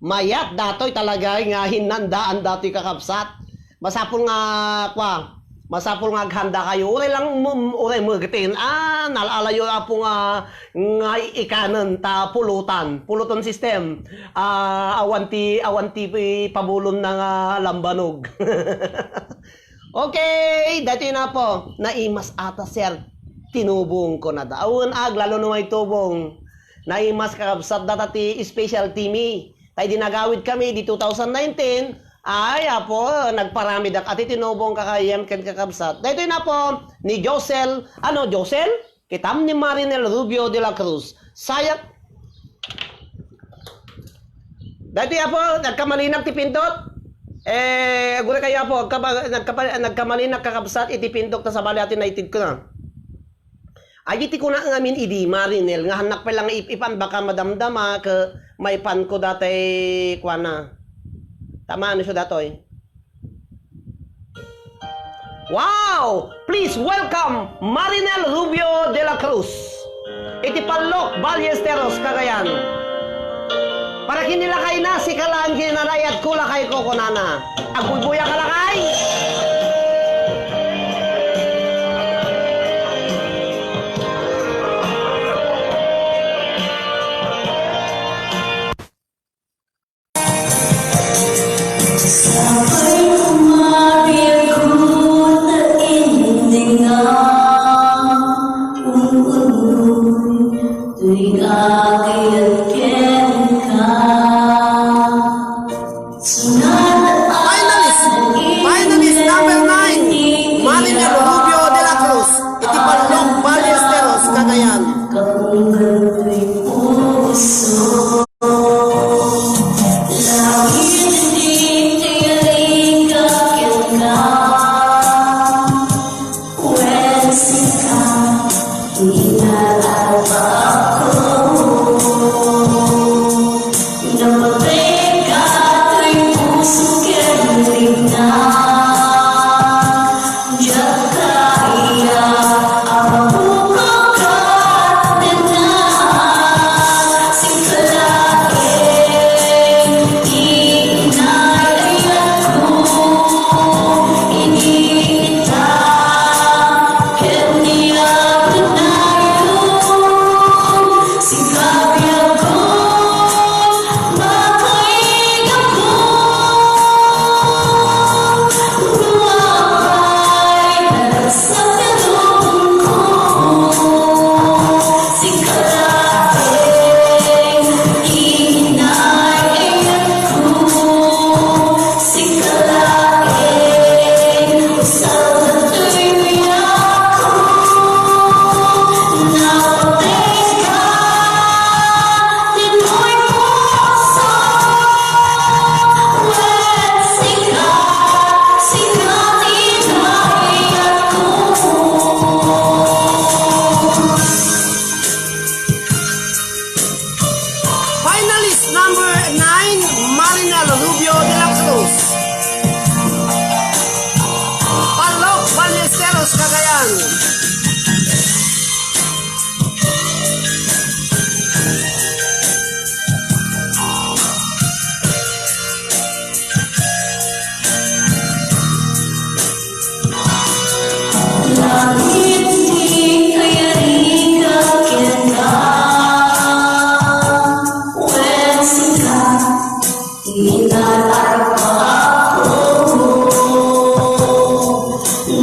Mayat datoy talaga nga hinnandaan datoy, kakabsat. Masapul nga, kua, masapul nga aghanda kayo. Uray lang, um, uray megetin. Ah, nalalayo, Apo, nga, nga ikanen ta pulutan. Pulutan system. Ah, awan ti, awan ti pabulon na nga lambanog. Okay, daytoy na, Apo. Naimas ata, sir. Tinubong ko na da. Awan ag, lalo no may tubong. Naimas, kakabsat, data ti specialty mi. Tay di nagawid kami di two thousand nineteen, ay, Apo, nagparamidak. Ati tinubong, kakayem ken kakabsat. Daytoy na, Apo, ni Josel, ano, Josel? Kitam ni Marinel Rubio de la Cruz. Sayak. Dati, Apo, nagkamalinak ti pindot. Eh, agura kayo, Apo, agkaba-, nagkapa-, nagkamalinak, kakabsat, iti pindot ta sabali ati naitid ko na. Ay, iti kuna ngamin idi, Marinel, nga hannak pay lang ip-, ipan, baka madamdama, ke maipan ko datay, kuana. Tama, ano siya datoy? Wow! Please welcome Marinel Rubio de la Cruz. Iti Pallok, Ballesteros, Cagayan. Para kinilakay na, sika lang kinanayat ko lakay ko kunana. Agbuybuya ka lakay! Finalist, finalist number nine, Marinel Rubio de la Cruz, iti Pallok, Ballesteros, Cagayan. Number nine, Marinel Rubio de la Cruz. Palok, Ballesteros, Cagayan. Langit ti kayarigan kenka, wen sika, inararbaakmo.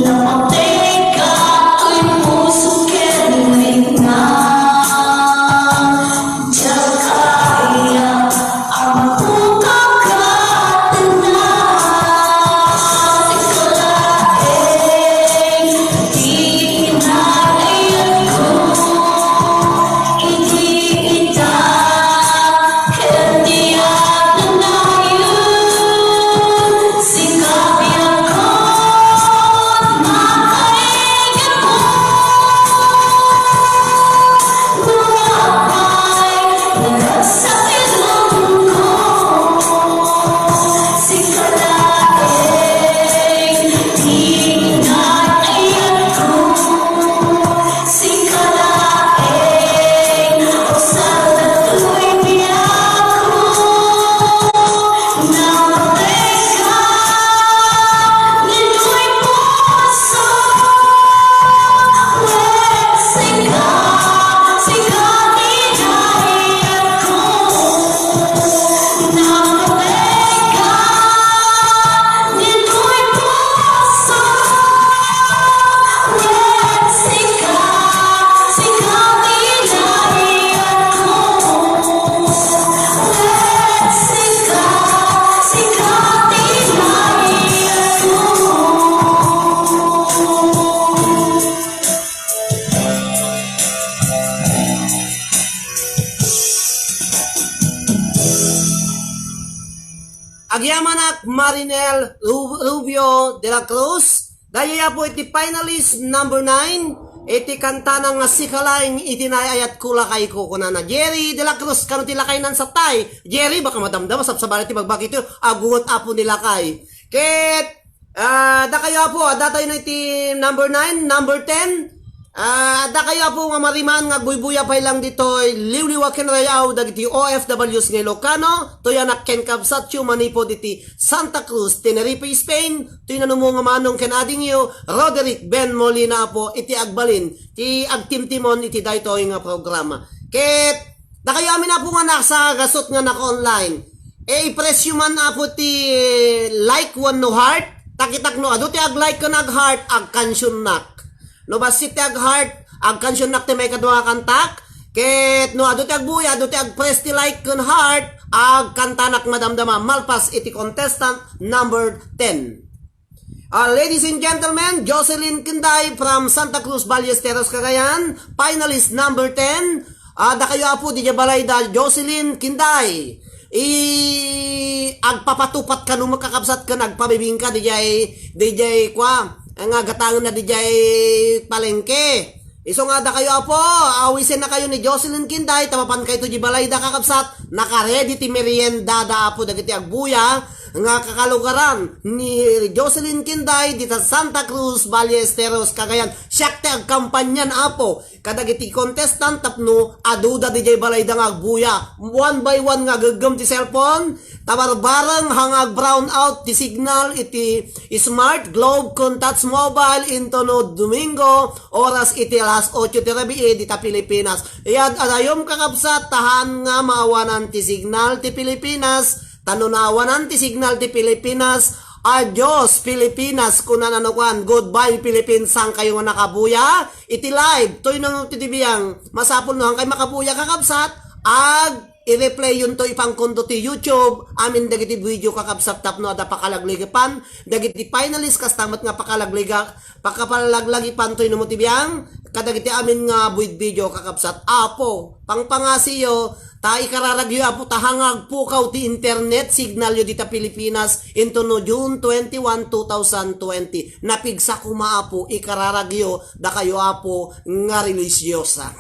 Napatayka toy puso ken rikna. Diak kaya a makutak a tengnga. Sika laeng ti inayatko. Idi ita ket diak nanayon. Sika biag ko, makaigapo. Agyamanak, Marinel Ru-, Rubio de la Cruz. Daytoy, Apo, iti finalist number nine, iti kantana nga Sika Laeng iti Inayatko, Lakayko, kunana. Jerry de la Cruz, kano ti lakaynan satay? Jerry, baka madamdama, sabsabali ti bagbagi ito, agunget, Apo, ni lakay. Ket, ah, dakayo, Apo, adda tayo na iti number nine, number ten. Ah, dakayo, Apo, nga mariman nga agbuybuya pay lang ditoy liwliwa ken rayaw dagiti O F Ws nga Ilocano, toy anak ken kabsatyo manipud iti Santa Cruz, Tenerife, Spain, toy nanumo nga manong ken adingyo, Roderick Ben Molina, Apo, iti agbalin ti agtimtimon iti daytoy nga programa. Ket dakayo amin, Apo, nga nasagasut nga naka-online, e, i-press yo man, Apo, ti like wenno heart, ta kitak no adu ti ag-like ken ag-heart, agkansionnak. No bassit ti ag-heart, agkansionnak ti maikadua nga kantak. Ket no adu ti agbuya, adu ti ag-press ti like ken heart, agkantanak madamdama malpas iti contestant number ten. Ah, ladies and gentlemen, Jocelyn Kinday from Santa Cruz, Ballesteros, Cagayan, finalist number ten. Ah, dakayo, Apo, didiay balayda, Jocelyn Kinday. I-, agpapatupat kano met, kakabsat, ken agpabibingka didiay, didiay kua, nga gatangenna didiay palengke. Isu nga dakayo, Apo, awisennakayo ni Jocelyn Kinday, ta mapankayto diay balayda, kakabsat, naka-ready ti meriendada, Apo, dagiti agbuya nga kakalugaran ni Jocelyn Kinday dita Santa Cruz, Ballesteros, Cagayan. Siak ti agkampanyan, Apo, kadagiti contestant tapno aduda didiay balayda nga agbuya. One by one nga ageggem ti cellphone, ta barbareng nga ag-brown out ti signal iti Smart, Globe, ken Touch Mobile intono Domingo, oras iti alas otso ti rabii dita Pilipinas. Iyad-adayom, kakabsat, ta haan nga maawanan ti signal ti Pilipinas, ta no naawanan ti signal ti Pilipinas, adios Pilipinas, kunana no kuan, goodbye Philippines, saankayo nga nakabuya iti live. Toy no ti biang, masapul no haankay makabuya, kakabsat, ag i-replayyonto, ipangkonto ti YouTube, amin dagiti video, kakabsat, tapno adda pakalaglagipan dagiti finalist, kasta met nga pakalagliga-, pakapalaglagipan toy no ti biang kadagiti amin nga buid video, kakabsat. Apo, pangpangasiyo, ta ikararagyo, Apo, ta haan nga agpukaw ti internet signalyo dita Pilipinas intono June twenty-one, two thousand twenty. Napigsa koma, Apo, ikararagyo dakayo, Apo, nga relihiyosa.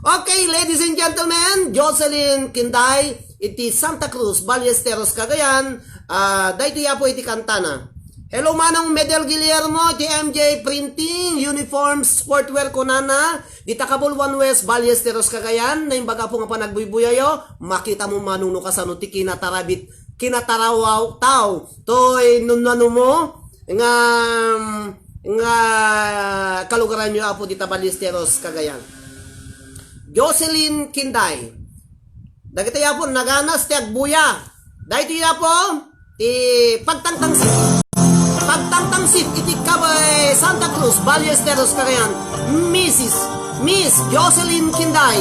Okay, ladies and gentlemen, Jocelyn Kinday iti Santa Cruz, Ballesteros, Cagayan. Ah, daytoy, Apo, iti kantana. Hello, Manong Medel Guillermo, iti M J Printing, Uniform Sportwear, kunana, dita Cabol One West, Ballesteros, Cagayan. Naimbag, Apo, nga panagbuybuyayo, makita mo, Manong, no kasano ti kinatarabit, kinatarawaw, tao, toy, nunano mo, nga, nga kalugaranyo, Apo, dita Ballesteros, Cagayan. Jocelyn Kinday. Dagiti, Apo, naganas ti agbuya. Daytoy, Apo, ti pagtangtangsit. Pagtangtangsit iti Kabay Santa Cruz, Ballesteros, Cagayan. Missus, Miss Jocelyn Kinday.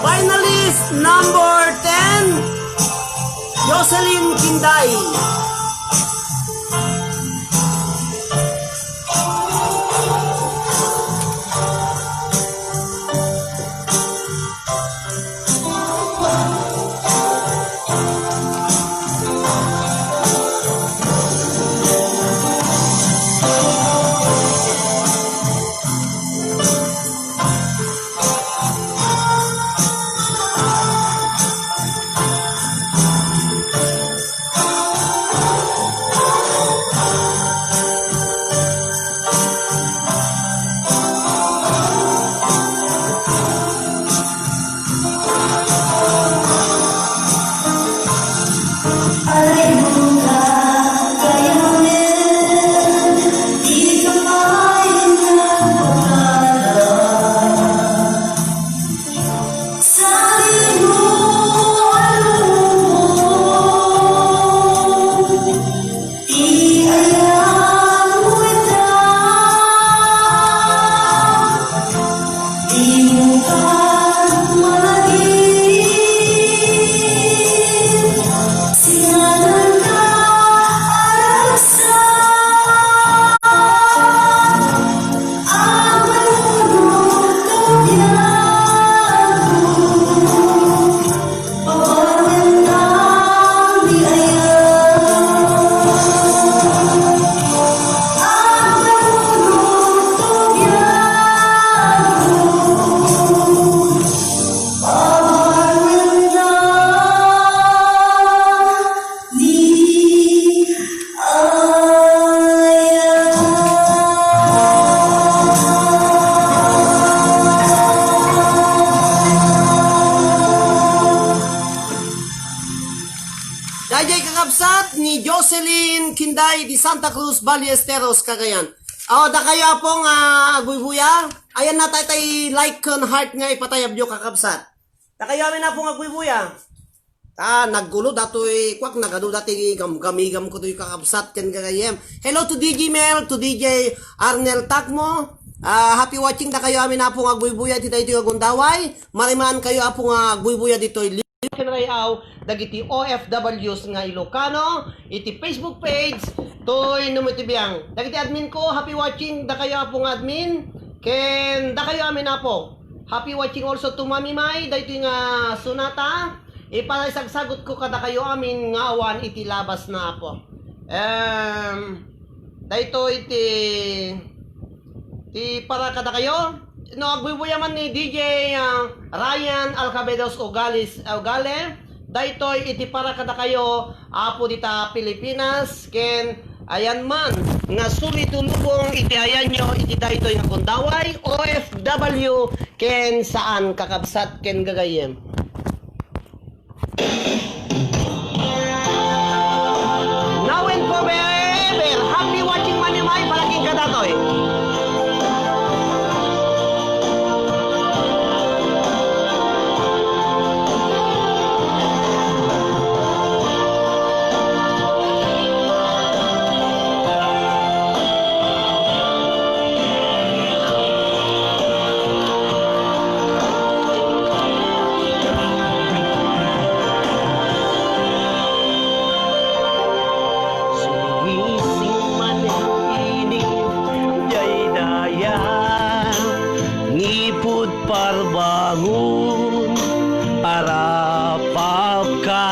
Finalist number ten, Jocelyn Kinday. Daydiay kakabsat ni Jocelyn Kinday di Santa Cruz, Ballesteros, Cagayan. O, dakayo, Apo, nga agbuybuya. Ayan na tayo, tayo like ken heart nga ipatayabyo, kakabsat. Dakayo amin, Apo, nga agbuybuya. Ah, naggulo datoy, kuak, nagadu dati gamgamigam ko toy kakabsat ken gagayyem. Hello to D J Mel, to D J Arnel Tagmo. Ah, happy watching dakayo amin, Apo, nga agbuybuya iti daytoy nga gundaway. Marimaan kayo, Apo, nga agbuybuya ditoy Ken rayaw dagiti O F Ws nga Ilocano iti Facebook page, toy no mo iti biang. Dagiti admin ko, happy watching dakayo, Apo, nga admin, ken dakayo amin, Apo. Happy watching also to Mami May, daytoy nga sunata. Ipanaysagsagot ko kadakayo amin nga awan iti labas na, Apo. Em, daytoy ti Ti para kadakayo, no, agbuybuya man ni D J, ah, Ryan Alcabedos Ugales, Ugale, daytoy iti para kadakayo, Apo, dita Pilipinas, ken ayan man nga sumiti lubong iti ayanyo iti daytoy nga gundaway, O F W, ken saan, kakabsat ken gagayyem. Now and forever, happy watching, Mami May, para kenka datoy. Sumising manen ini, daydayaw, ngipud parbangon, arapapka.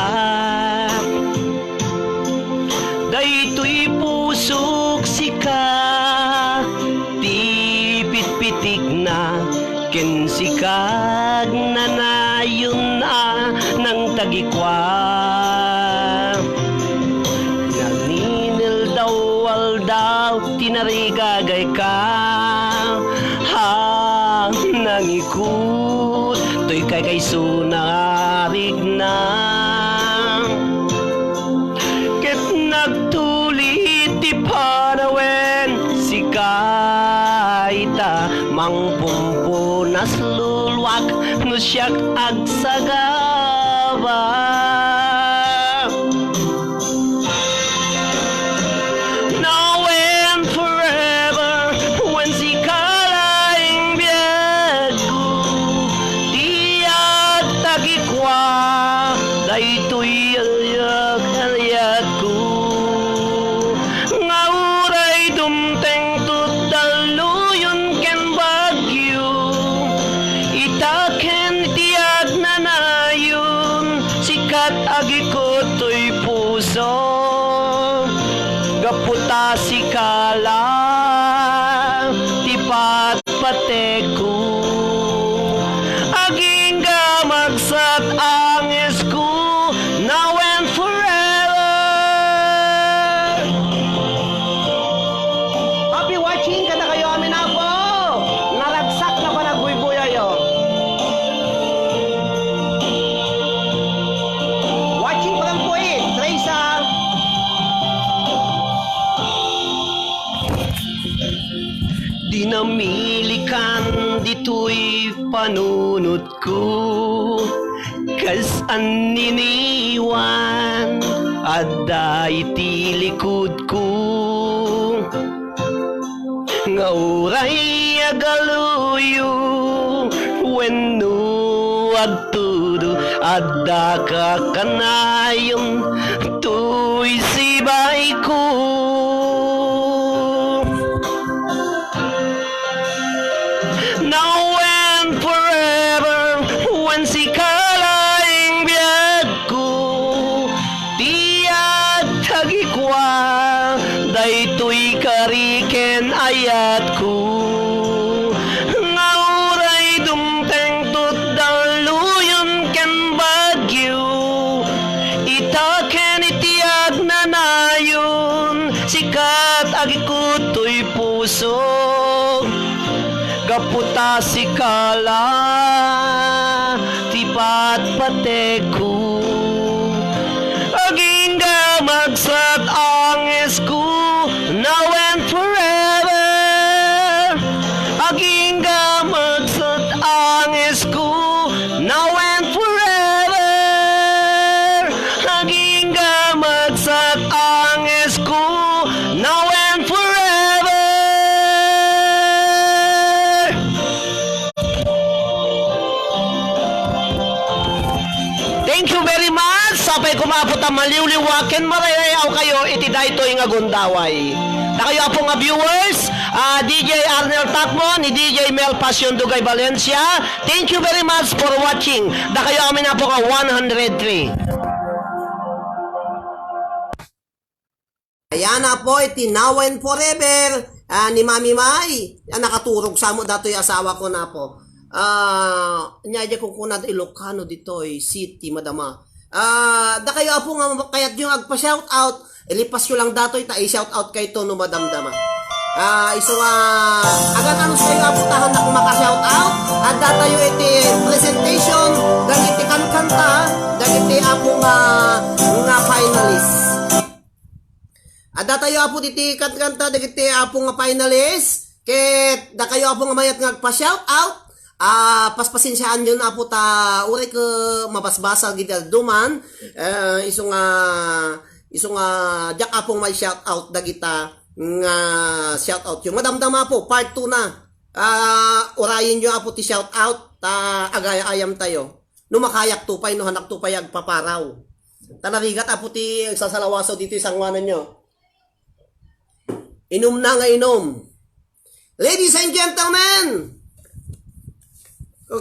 Daytoy pusok sika ti pitpitikna, ken sika agnanayon a nangtagikua. Nangineldaw-aldaw ti narigagayka, a nangikut toy kaykaysona nga arigna. Ket nagtuli ti panawen, sika ita mangpumpunas luluak no siak agsagaba. Now and forever, wen sika laeng biagko, ti agtagikua, daytoy aliak, aliatko. Nga uray dumteng tutdalluyon ken bagyo, ita ken ti agnanayon, sika agikut toy puso. Gapu ta sika la ti patpatekko, agingga magsat-angesko, now and forever. Happy watching kadakayo amin, Apo. Naragsak na panagbuybuyayo. Watching pa lang po eh, Teresa. Dinamilikan ditoy panunotko, kas anniniwan adda iti likudko. Nga uray agaluyo, wen agtudo, adda ka kanayon, toy sibayko. Now and forever, wen sika laeng biagko, ti agtagikua, daytoy kari ken ayatko. Nga uray dumteng tutdaluyon ken bagyo, ita ken iti agnanayon, sikat agikuttoy puso. Gapu ta sika la ti patpatekko. Agingga magsat angesko, now and forever. Agingga magsat angesko, now and forever. Agingga magsat angesko, now and forever. Thank you very much. Sapay koma, Apo, ta maliwliwa ken marayaw kayo iti daytoy nga gundaway. Dakayo, Apo, nga viewers, ah, D J Arnel Tacmo, ni D J Mel Passion Dugay Valencia. Thank you very much for watching. Dakayo amin, Apo, nga one hundred three. Ayan, Apo, iti Now and Forever, ah, ni Mami Mai. Ah, nakaturog samo datoy asawa ko na, Apo. Ah, nya, di ko kunad Ilocano ditoy city, madama. Ah, dakayo, Apo, nga kayatyo agpa-shout out, ilipasyo lang datoy ta i-shout out kayto no madamdama. Ah, isu nga, agan-anus kayo, Apo, ta haannak maka-shout out. Adda tayo iti presentation, dagiti kankanta, dagiti, Apo, nga, nga finalist. Adda tayo, Apo, diti kankanta dagiti, Apo, nga finalist. Ket dakayo, Apo, nga mayat nga agpa-shout out. Ah, paspasensiaanyon, Apo, ta uray ket mabasbasol dagiti dadduma. Eh, isu nga, isu nga diak, Apo, nga may-shout out dagita nga shout out yo. Madamdama, Apo, part two na. Ah, urayenyo, Apo, ti shout out ta agay-ayam tayo. No makayakto pay, no haannakto pay agpaparaw. Ta narigat, Apo, ti agsasalawasaw ditoy sangoananyo. Inumna nga inum. Ladies and gentlemen,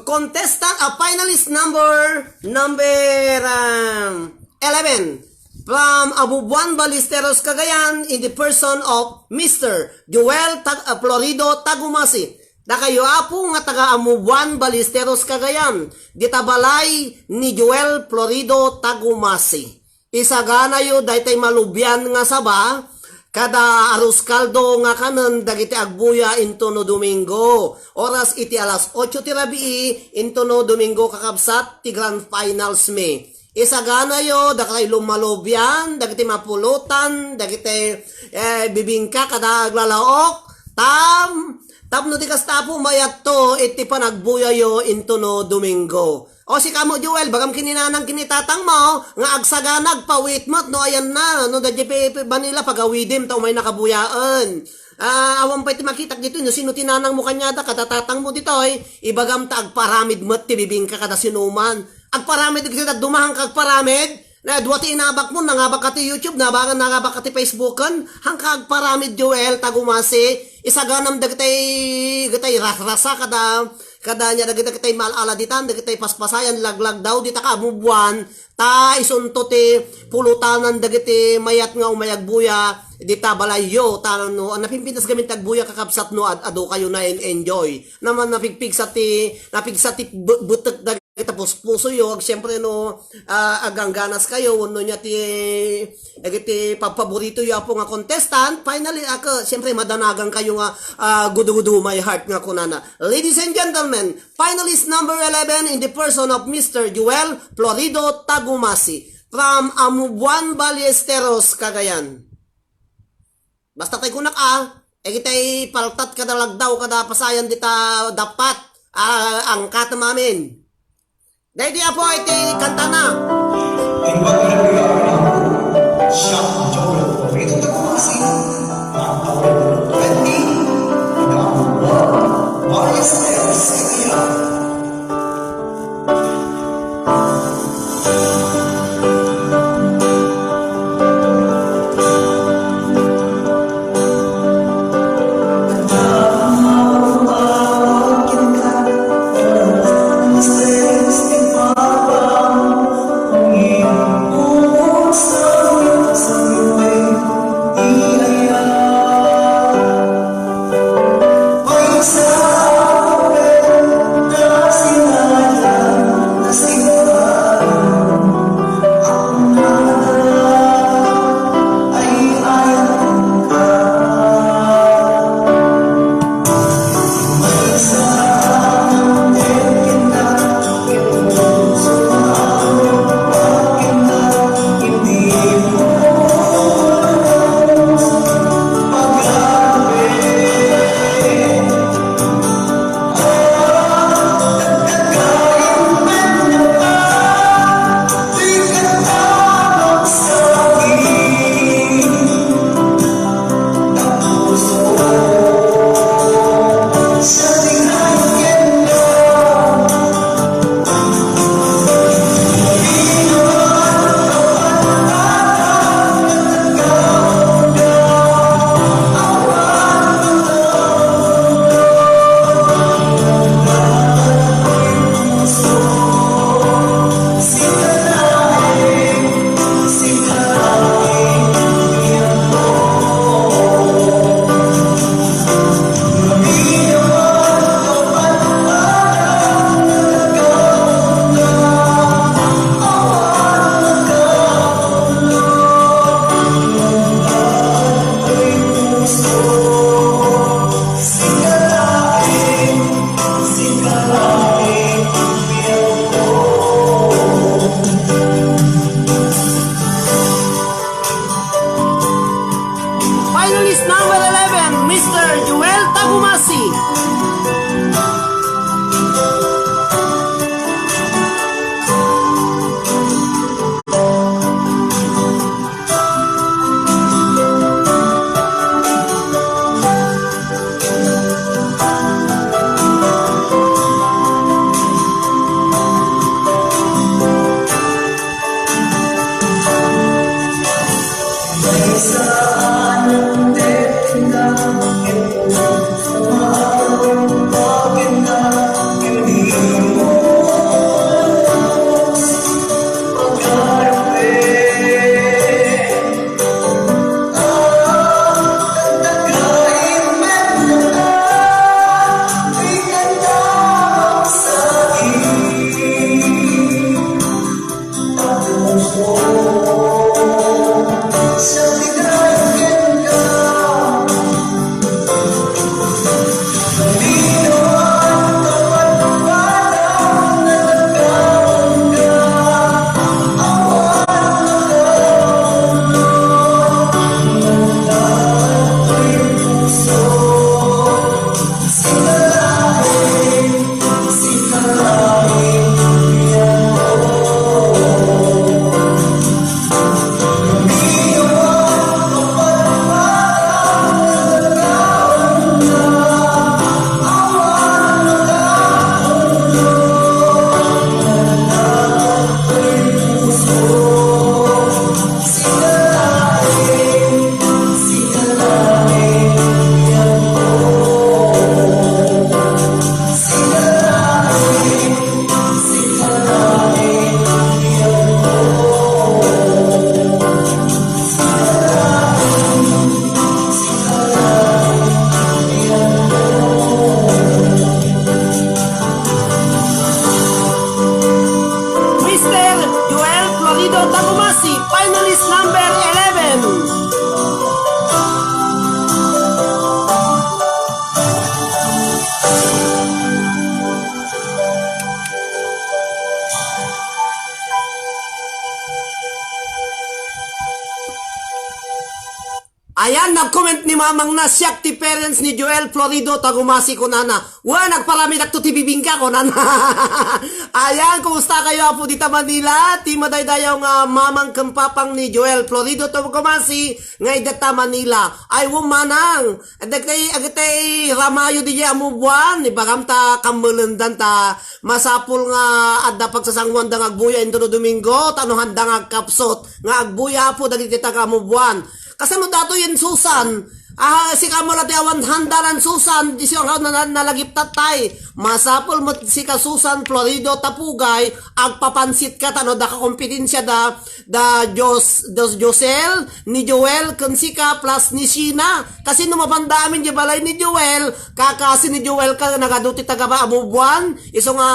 contestant, uh, finalist number, number, um, eleven, from Abubuan, Ballesteros, Cagayan, in the person of Mister Joel Tag-, uh, Florido Tagumasi. Dakayo, Apo, nga taga Amubuan, Ballesteros, Cagayan, dita balay ni Joel Florido Tagumasi. Isaganayo daytay malubian nga saba, kada arroz caldo nga kanen dagiti agbuya intono Domingo. Oras iti alas otso ti rabii intono Domingo, kakabsat, ti grand finals mi. Isaganayo, dakay lumalubian, dagiti mapulutan, dagiti, eh, bibingka kada aglalaok. Tam, tapno di kasta, Apo, mayatto iti panagbuyayo intono Domingo. O, sika mo, Joel, bagam ken ni nanang ken ni tatang mo, nga agsagana, agpawit met, no, ayanna, no, daydiay pi-, pi-, Manila, pagawidim, ta umayna kabuyaen. Ah, awan pay ti makitak ditoy, no sino ti nanang mo kaniada, kada tatang mo ditoy, ibagam ta agparamid met ti bibingka kada sinuman. Agparamid iti dadduma, haanka agparamid. Na, dua ti inabak mo, nangabak ka ti YouTube, nabak, nangabak ka ti Facebooken, haanka agparamid, Joel Tagumasi, isaganam dagitay, dagitay rasrasa kada, kada nia dagitay, dagitay maal-aladitan, dagitay paspasayan, laglagdaw, dita ka Amubuan, ta isunto ti pulutanan dagiti mayat nga umay agbuya, dita balayyo, ta no, napimpintas gamin ti agbuya kakabsat no ad-, adu kayo na en-, enjoy. Naman napigpigsa ti, napigsa ti bu-, butek dagiti puspusoyo, ag-, siyempre no, ah, agangganas kayo, wenno nia ti, dagiti pagpaboritoyo, Apo, nga contestant, finally, ak-, siyempre madanagan kayo nga, ah, gudugudu my heart nga kunana. Ladies and gentlemen, finalist number eleven in the person of Mister Joel Florido Tagumasi from Amubuan, Ballesteros, Cagayan. Basta tay kunak a, dagitay paltat kada lagdaw kada pasayan dita dapat, ah, angkatem amin. Daydi, Apo, iti kantana. Imbag nga nagbilang ang siya ang Joel Florido Tagumasi, ang award twenty, Number One, Marias Teres Kaya. Ayan, nag-comment ni mamang na, "Siak ti parents ni Joel Florido, taga Gumasi," kunana. "Wa, nagparamidakto ti bibingka," kunana. Ayan, kumusta kayo, Apo, dita Manila? Ti madaydayaw nga mamang ken papang ni Joel Florido, taga Gumasi, nga idatta Manila. Ay, wa manang. Dagitay, dagitay ramayo diay Amubuan, ibagam ta kammelendan ta masapul nga adda pagsasanguanda nga agbuya intono Domingo, ta no handa nga agkapsut nga agbuya, Apo, dagiti taga Amubuan. Kasano datoyen, Susan? Ah, sika mo la ti awan handa nan Susan, di siya na, na, nalagip tattay. Masapul met sika, Susan Florido Tapugay, agpapansit ka, ta no adda ka kompetensia da, da Jos-, Dos Josel, ni Joel, ken sika, plus ni Sheena. Kasi no mapanda amin di balay ni Joel, kakasi ni Joel ka nagadu ti taga Amubuan. Isu nga,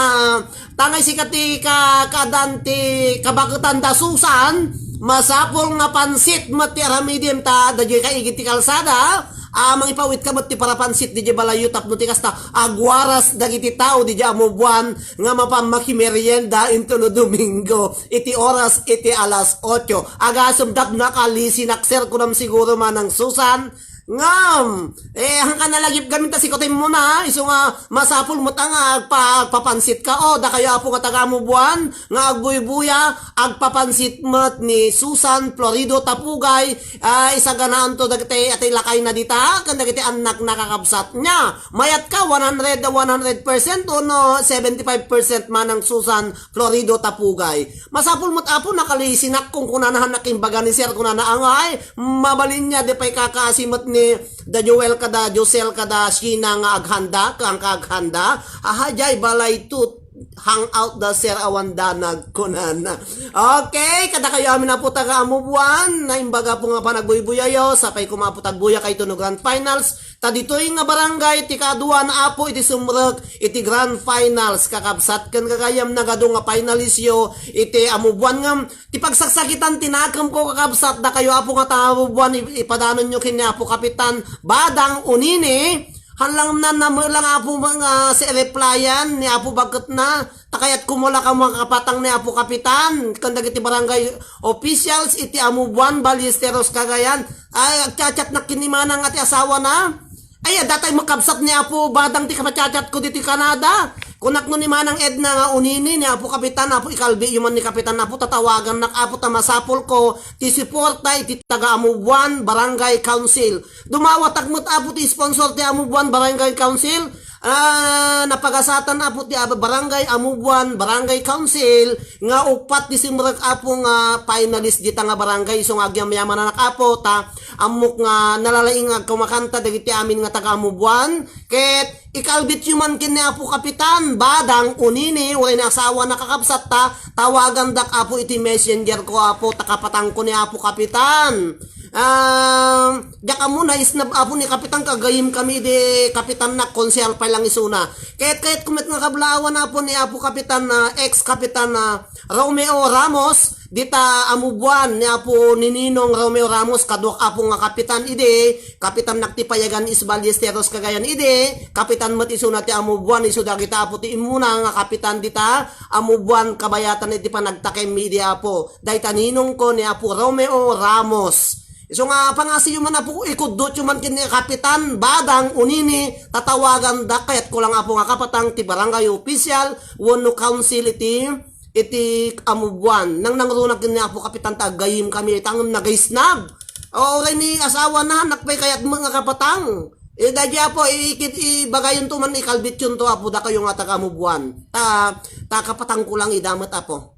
tangay sika ti ka-, kaadan ti kabaketan da Susan, masapul nga pansit met ti aramidem ta dagiti kaigid ti kalsada. Ah, mangipawit ka met ti parapansit diay balayyo tapno ti kasta, agwaras dagiti tao diay Amubuan nga mapan makimerienda intono Domingo iti oras iti alas otso. Agasem dak nakalisinak, sir, kunam siguro, Manang Susan. Ngem, eh, hangkan nalagip gamin ta sikutim mo na, isu nga masapul met nga agpa-, agpapansit ka. O, dakayo, Apo, nga taga Amubuan, nga agbuybuya, agpapansit met ni Susan Florido Tapugay, ah, isaganaan to dagiti, ati lakay na dita, ken dagiti annak na, kakabsat, nia. Mayat ka, one hundred, one hundred percent, wenno seventy-five percent, Manang Susan Florido Tapugay. Masapul met, Apo, nakalisinak, kunkunana, han nakimbaga ni sir, kunana, angay, mabalin nia, di pay kakaasi met ni da Joel kada Josel kada Sheena nga aghanda, ken kaaghanda. Aha, jay balay to, hang out da, sir, awan danag, kunana. Okay, kadakayo amin, Apo, taga Amubuan, naimbaga, Apo, nga panagbuybuyayo, sapay koma, Apo, ta agbuya kayto no grand finals, ta ditoy nga barangay ti kaduana, Apo, iti sumrek iti grand finals, kakabsat ken gagayam, nagadu nga finalistyo iti Amubuan. Ngem ti pagsaksakitan ti nakemko, kakabsat, dakayo, Apo, nga taga Amubuan, i-, ipadanonyo ken ni Apo Kapitan Badang Unini. Han lang na, namelang, Apo, nga si replyan ni Apo, baketna, ta kayatko met la nga makapatang ni Apo Kapitan ken dagiti barangay officials iti Amubuan, Ballesteros, Cagayan. Ay, agchat-chatnak ken ni Manang a ti asawana. Ay, adda tay makabsat ni Apo Badang ti kapachat-chatko ditoy Canada. Kunak no ni Manang Edna nga Unini, ni Apo Kapitan, Apo, ikalbiyo man ni Kapitan, Apo, tatawagannak, Apo, ta masapulko ti suporta iti taga Amubuan Barangay Council. Dumawatak met, Apo, ti sponsor ti Amubuan Barangay Council. Ah, napagasatan, Apo, ti, ah, Barangay Amubuan Barangay Council nga uppat ti simrek, Apo, nga finalist dita nga barangay. Isu nga agyamayamannak, Apo, ta ammok nga nalalaing nga agkumakanta dagiti amin nga taga Amubuan. Ket ikalbityo man ken ni Apo Kapitan Badang Unini, uray ni asawana, kakabsat, ta tawagandak, Apo, iti messenger ko, Apo, ta kapatangko ni Apo Kapitan. Ah, diak ammo, naisnab, Apo, ni Kapitan, kagayem kami di Kapitan na, konsehal pay lang isuna. Kayat-kayatko met nga kablaawan, Apo, ni Apo Kapitan, ah, ex Kapitan, ah, Romeo Ramos, dita Amubuan, ni Apo ni Ninong Romeo Ramos, kaduak, Apo, nga kapitan idi, kapitannak ti Payagan is Ballesteros, Cagayan idi, kapitan met isuna ti Amubuan, isu dagita, Apo, ti immuna nga kapitan dita Amubuan, kabayatan iti panagtakem idi, Apo. Dayta ninongko ni Apo Romeo Ramos. Isu nga pangasiyo man, Apo, ikuddotyo man ken ni Kapitan Badang Unini, tatawagandak, kayatko lang, Apo, nga kapatang ti barangay official wenno council iti, iti Amubuan. Nangnangruna ken ni Apo Kapitan ta aggayem kami ita ngem nagaisnab. O, uray ni asawana, hannak pay kayat met nga kapatang. Eh, daydi, Apo, i-, i-, ibagayonto man, ikalbityonto, Apo, dakayo nga taga Amubuan. Ta, ta kapatangko lang ida met, Apo.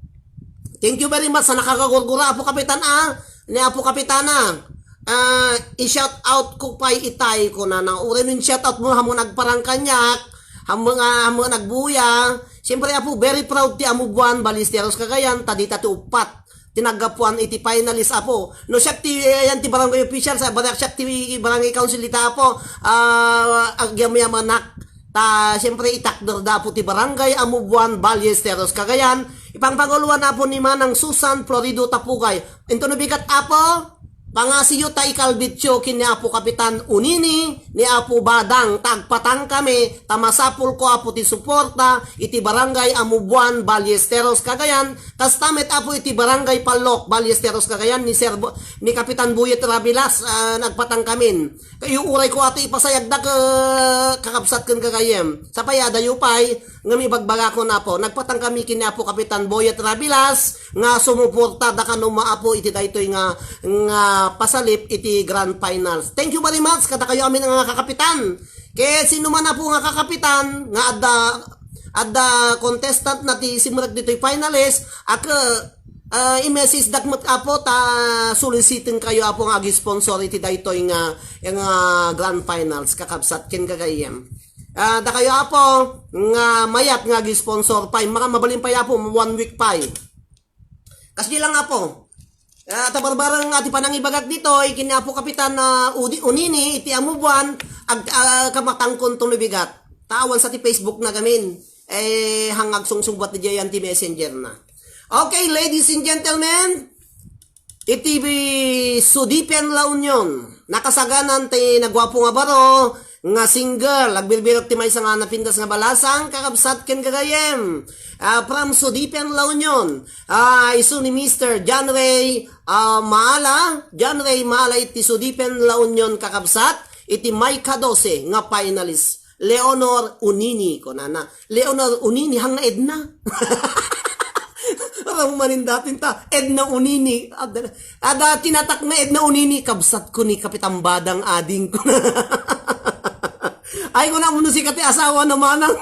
Thank you very much sa nakagagurgura, Apo Kapitan, ah. Ni Apo Kapitana. Ah, i-shout out ko pay itay, kunana. Uray no in-shout out mo, hammo nga agparang kaniak, hammo nga, hammo nga agbuya. Siyempre, Apo, very proud ti Amubuan, Ballesteros, Cagayan, ta dita ti uppat ti naggapuan iti finalist, Apo. No siak ti, eh, yan ti barangay official, sa barangay, siak ti barangay council dita, Apo. Ah, agyamayamannak. Ta, siyempre, itakder da, Apo, ti barangay Amubuan, Ballesteros, Cagayan. Ipangpanguloan, Apo, ni Manang Susan Florido Tapugay. Intono bigat, Apo? Pangasiyo ta ikalbityo ken ni Apo Kapitan Unini, ni Apo Badang, ta agpatangkami, ta masapulko, Apo, ti suporta iti Barangay Amubuan, Ballesteros, Cagayan, kasta met, Apo, iti Barangay Pallok, Ballesteros, Cagayan, ni Sir Bo-, ni Kapitan Buyet Rabilas, ah, nagpatangkamin. Kayo urayko, Apo, ipasayagda ka-, kakabsat ken gagayyem. Sapay, adayo pay, ngem ibagbagakon, Apo. Nagpatangkami ken ni Apo Kapitan Buyet Rabilas, nga sumuporta da kano, Apo, iti daytoy nga, nga pasalip iti grand finals. Thank you very much kadakayo amin nga kakapitan. Ket sino man, Apo, nga kakapitan nga adda, adda contestant na ti simrek ditoy finalist, ak, ah, i-message dak met, Apo, ta soliciten kayo, Apo, nga ag-sponsor iti daytoy nga, nga grand finals, kakabsat ken gagayyem. Ah, dakayo, Apo, nga mayat nga ag-sponsor pay, maka-, mabalin pay, Apo, one week pay. Kasdi lang, Apo. Ah, ta barbareng nga ti panangibagak ditoy, ken ni Apo Kapitan, ah, Udi-, Unini, iti Amubuan, ag-, ah, kamatangkon to no bigat. Ta awan sa ti Facebook na gamin. Eh, hang agsungsungbat di diayan ti messenger na. Okay, ladies and gentlemen, iti bi-, Sudipen La Union, nakasaganan ti naguapo nga baro, nga single, agbirbirok ti maysa nga napintas nga balasang, kakabsat ken gagayyem. Ah, from Sudipen, La Union. Ah, isu ni Mister John Ray, ah, Maala. John Ray Maala iti Sudipen, La Union, kakabsat, iti mayka dose nga finalist. Leonor Unini, kunana. Leonor Unini, hang nga Edna. Aram manin datin ta, Edna Unini. Ada, ada tinatak na Edna Unini, kabsat ko ni Kapitan Badang ading ko. Ay, kuna mo si kati asawa na manang.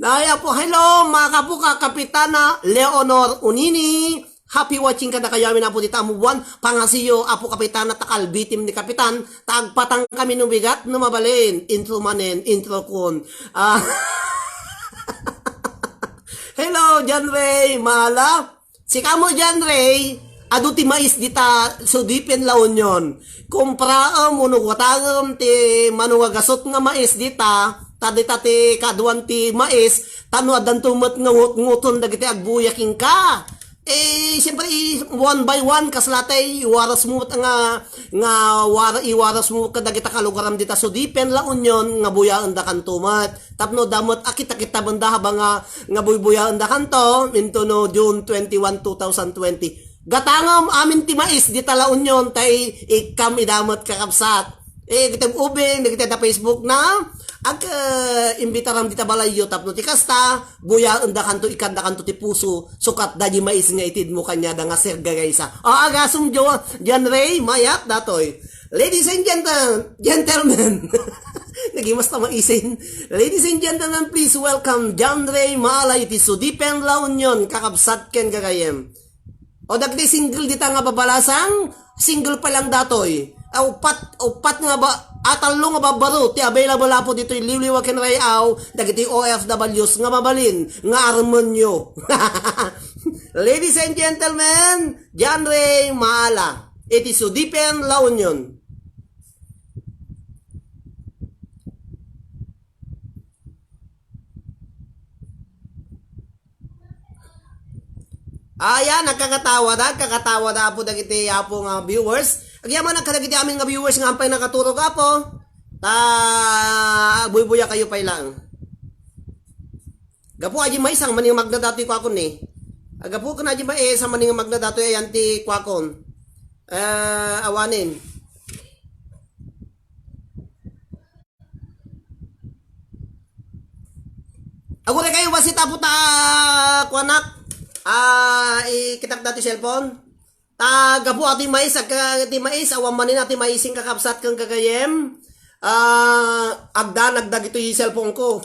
Ay, Apo, hello, mga kapuka, Kapitana Leonor Unini. Happy watching kadakayo amin, Apo, dita Amubuan. Pangasiyo, Apo, Kapitana, ta kalbitim ni Kapitan. Ta agpatangkami no bigat, no mabalin. Intro manen, intro kun. Ah. Hello, John Ray, Maala. Sika mo, John Ray, adu ti mais dita, Sudipen, La Union. Kumpraem wenno watangem ti mano nga gasut nga mais dita, ta dita ti kaduan ti mais, ta no addanto met nga ngutnguton dagiti agbuya kenka. Eh, siyempre, i-, one by one, kasla tay, iwaras mo met nga, nga wara-, iwaras mo kadagita kalugaram dita Sudipen, La Union, nga buyaen da kanto met. Tapno da met a kita-kita banda haba nga, nga buybuyaen da kanto, minto no June twenty-one, two thousand twenty. Gatangem amin ti mais, dita La Union, tay ikkam ida met kakabsat. Eh, dagiti ubing, dagiti da Facebook na, ag, eh, imbitaram dita balayyo tapno ti kasta, buyaen da kanto, ikkan da kanto ti puso, sukat da di mais nga itid mo kaniada nga sergagaysa. Ah, agasum, Jo-, John Ray, mayat datoy. Ladies and gentle-, gentlemen, nagimas ta maisin. Ladies and gentlemen, please welcome John Ray Maala iti Sudipen, La Union, kakabsat ken gagayyem. O dagiti single dita nga babalasang, single pa lang datoy. A, upat, upat nga ba, a, tallo nga babbaro ti available, Apo, ditoy Liwliwa ken Ray-aw, dagiti O F Ws nga mabalin nga armenyo. Ladies and gentlemen, John Ray Maala, iti Sudipen, La Union. Ayan, nagkakatawa da, nagkakatawa da, Apo, dagiti, Apo, nga viewers. Agyamanak kadagiti amin nga viewers nga ampay nakaturog, Apo. Ta, buybuya kayo pay lang. Gapu aji mais ang maning magna datoy kuakon ni. Agapu ken aji mais ang maning magna datoy ayan ti kuakon. Eh, awanen. Aguray kayo, basit, Apo, ta, kuanak, ah, ikitak dati cellphone. Ta, gapu ati mais, ag-, ati mais, awan manin ati maising kakabsat ken gagayyem. Ah, agdanag dagitoy cellphone ko.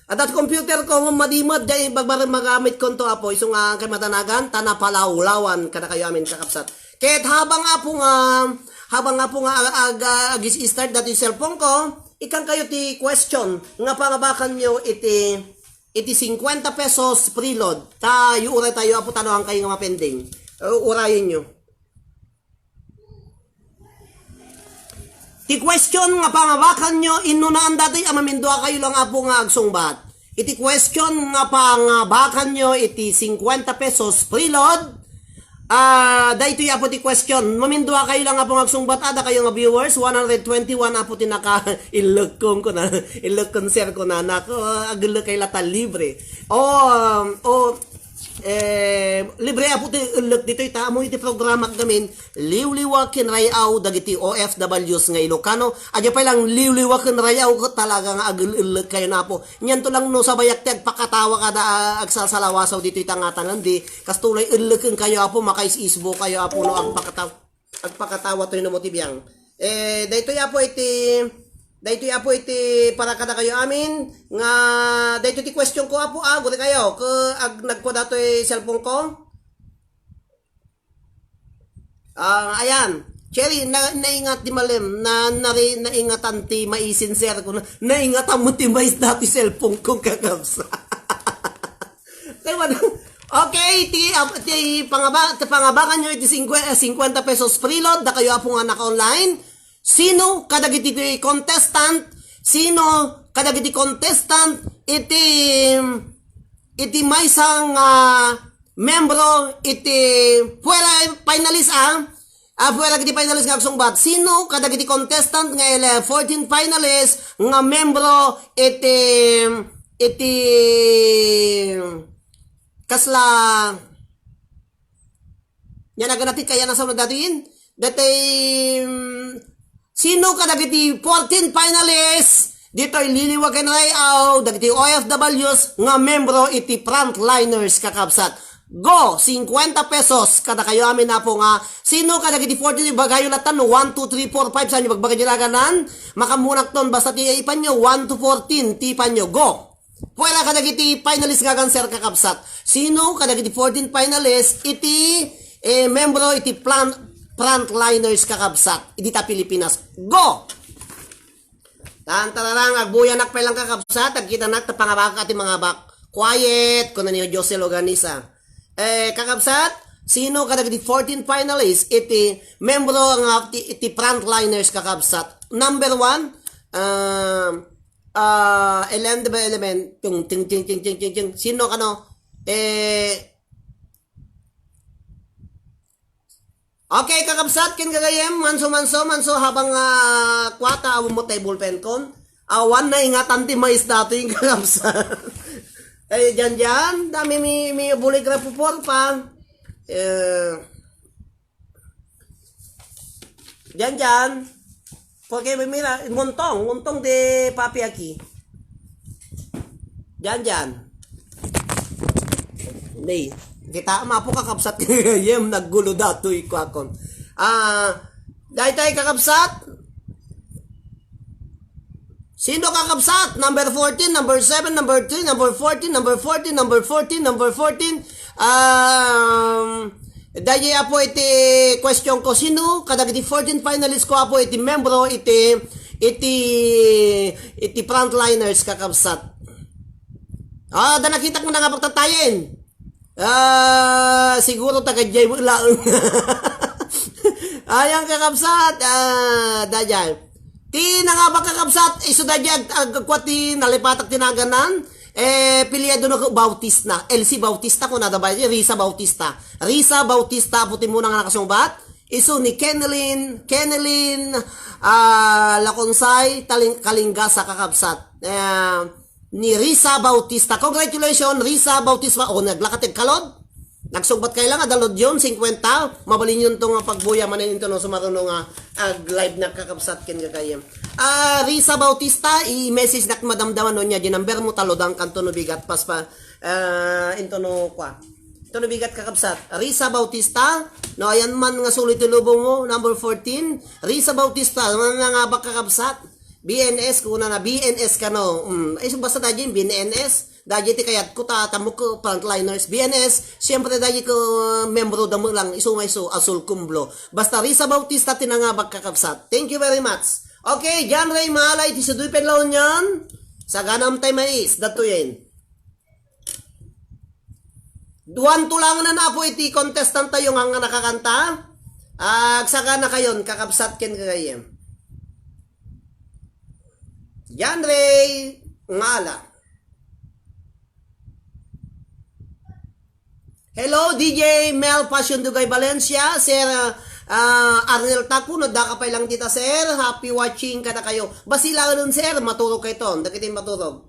Adda ti computer ko, ngem madimet, diay bagbaren magamit konto, Apo, isu nga kay madanagan, ta napalawlawan kadakayo amin kakabsat. Ket habang, Apo, nga, habang, Apo, nga ag-, ag-, ag-start dati cellphone ko, ikkan kayo ti question nga pangabakanyo iti, iti cincuenta pesos preload. Ta, yu-, uray tayo, Apo, ta no, ang kayo nga mapending. Uh, urayenyo. Ti question nga pangabakanyo, inunaan dati a mamindua kayo lang, Apo, nga agsungbat. Iti question nga pangabakanyo iti cincuenta pesos preload, Ah, daytoy apo ti question. Mamindua kayo lang apo nga agsungbat, ada kayo nga viewers, one hundred twenty-one apo ti naka-, illukkon ko na, illukkon sir ko na, nako, agillek kay lata libre. O, um, o, eh, libre apo ti illek ditoy ta, amo iti programa gamin, liwliwa ken ray-aw dagiti O F Ws nga Ilocano. Adya pay lang liwliwa ken ray-aw ket talaga nga agillek kayo na apo. Nianto lang no sabayak ti agpakatawa kada, ah, agsasalawasaw ditoy ta ngatanan di. Kastoy, illeken kayo apo, makaisisbo kayo apo no agpakataw-, agpakatawa toy no mo ti biang. Eh, daytoy apo iti, daytoy apo iti para kada kayo amin, nga daytoy ti question ko apo, ah, guri kayo, ke ag nagkuha datoy cellphone ko. Ah, ayan. Cherry, na, naingat di malem, na, nari, naingatan ti maisin, sir, ko na, naingatan mo ti mais dati cellphone ko, kakabsa. Taiwan. Okay, ti, ah, ti pangaba-, ti pangabangan nyo iti singkwe-, eh, singkwenta pesos preload, da kayo apo nga naka-online. Sino kadagiti contestant? Sino kadagiti contestant iti, iti maysa nga membro iti puera finalist, ah? Ah, puera iti finalist nga agsungbat. Sino kadagiti contestant nga ele fourteen finalist nga membro iti, iti kasla Yan agana ti kayan a sauna datoyen. Datoy, mm, sino kadagiti fourteen finalists ditoy liwliwa ken ray-aw dagiti O F Ws nga membro iti frontliners, kakabsat? Go! Singkwenta pesos kada kayo amin apo nga sino kadagiti fourteen, ibagayo latta no one, two, three, four, five, saan nyo bagbaga dyan aganan? Makamunak ton, basta ti ipan nyo, one to fourteen, ti ipan nyo. Go! Puera kadagiti finalist nga agan, sir, kakabsat. Sino kadagiti fourteen finalist iti, eh, membro iti plan-, frontliners, kakabsat, idi ta Pilipinas? Go! Tan tararang, agbuyanak pay lang, kakabsat, agkitanak ta pangabak ati mangabak. Quiet, kuna ni Jose Loganisa. Eh, kakabsat, sino kadagiti fourteen finalists iti membro nga ti, iti frontliners, kakabsat? Number one, um, Ah, element by element. Tung, ting, ting, ting, ting, ting, ting. Sino kano? Eh, okay, kakabsat, ken gagayem, manso, manso, manso, habang, ah, kwata, awan mo tayo ballpen kon. Awan na ingatan ti mais datoy, kakabsat. Eh, dyan, dyan. Dami mi, mi buligrafo por pa. Eh, Diyan, diyan. Porque mira, nguntong, nguntong de papi aki. Diyan, diyan. Nay, kita mapo, kakabsat. Yem, naggulo datoy ko akon. Ah, daytay, kakabsat. Sino, kakabsat? Number fourteen, number seven, number three, number fourteen, number fourteen, number fourteen, number fourteen. Um, daydi apo iti question ko, sino kadagiti fourteen finalists ko apo iti membro iti, iti, iti frontliners, kakabsat? Ah, da nakitak mo na nga pagtatayen. Ah, siguro taga jay mo laeng. Ayan, kakabsat. Ah, dayjay. Ti nangabak, kakabsat, isu dayjay ag-, agkua ti nalipatak ti naganan. Eh, piliado na ko Bautista. Elsie Bautista, kunada ba? Risa Bautista. Risa Bautista, apo ti muna nga nakasungbat. Isu ni Kenelyn, Kenelyn, ah, Lakonsay, Taling-, Kalingasa, kakabsat. Eh, ni Risa Bautista. Congratulations, Risa Bautista. O, naglakat ti kalod. Nagsungbat kayo lang, adalod yun, singkwenta. Mabalin yun to nga pagbuya, manen into no, sumaruno nga, ag-live na, kakabsat, ken gagayem. Ah, Risa Bautista, i-message nak madamdaman no niya, di number mo, talodang kanto no bigat, pas pa, ah, into no, kwa. Into no bigat, kakabsat. Risa Bautista, no, ayan man nga sulit ti lubong mo, number fourteen. Risa Bautista, nga, nga, nga ba, kakabsat? B N S, kuna na, B N S kano. Mm, ay, so basta daydi, B N S. Daydi ti kayat ko, ta, tamok ko, frontliners. B N S, siyempre, daydi ko, membro damo lang, isu nga isu, Azul Kumblo. Basta Risa Bautista, ti nangabak, kakabsat. Thank you very much. Okay, John Ray Malay, ti Suduy Penlaw niyan. Saganam tay mais, datuyen. Duan tulangan na po iti contestant tayo nga, nga nakakanta. Agsaka na kayon, kakabsat ken gagayem. John Ray Ngala. Hello, D J Mel Passion Dugay Valencia, Sir, ah, Arnel Taku, no, daka pay lang dita, sir. Happy watching kadakayo. Basilaenon, sir, maturog kayton. Dagiti maturog.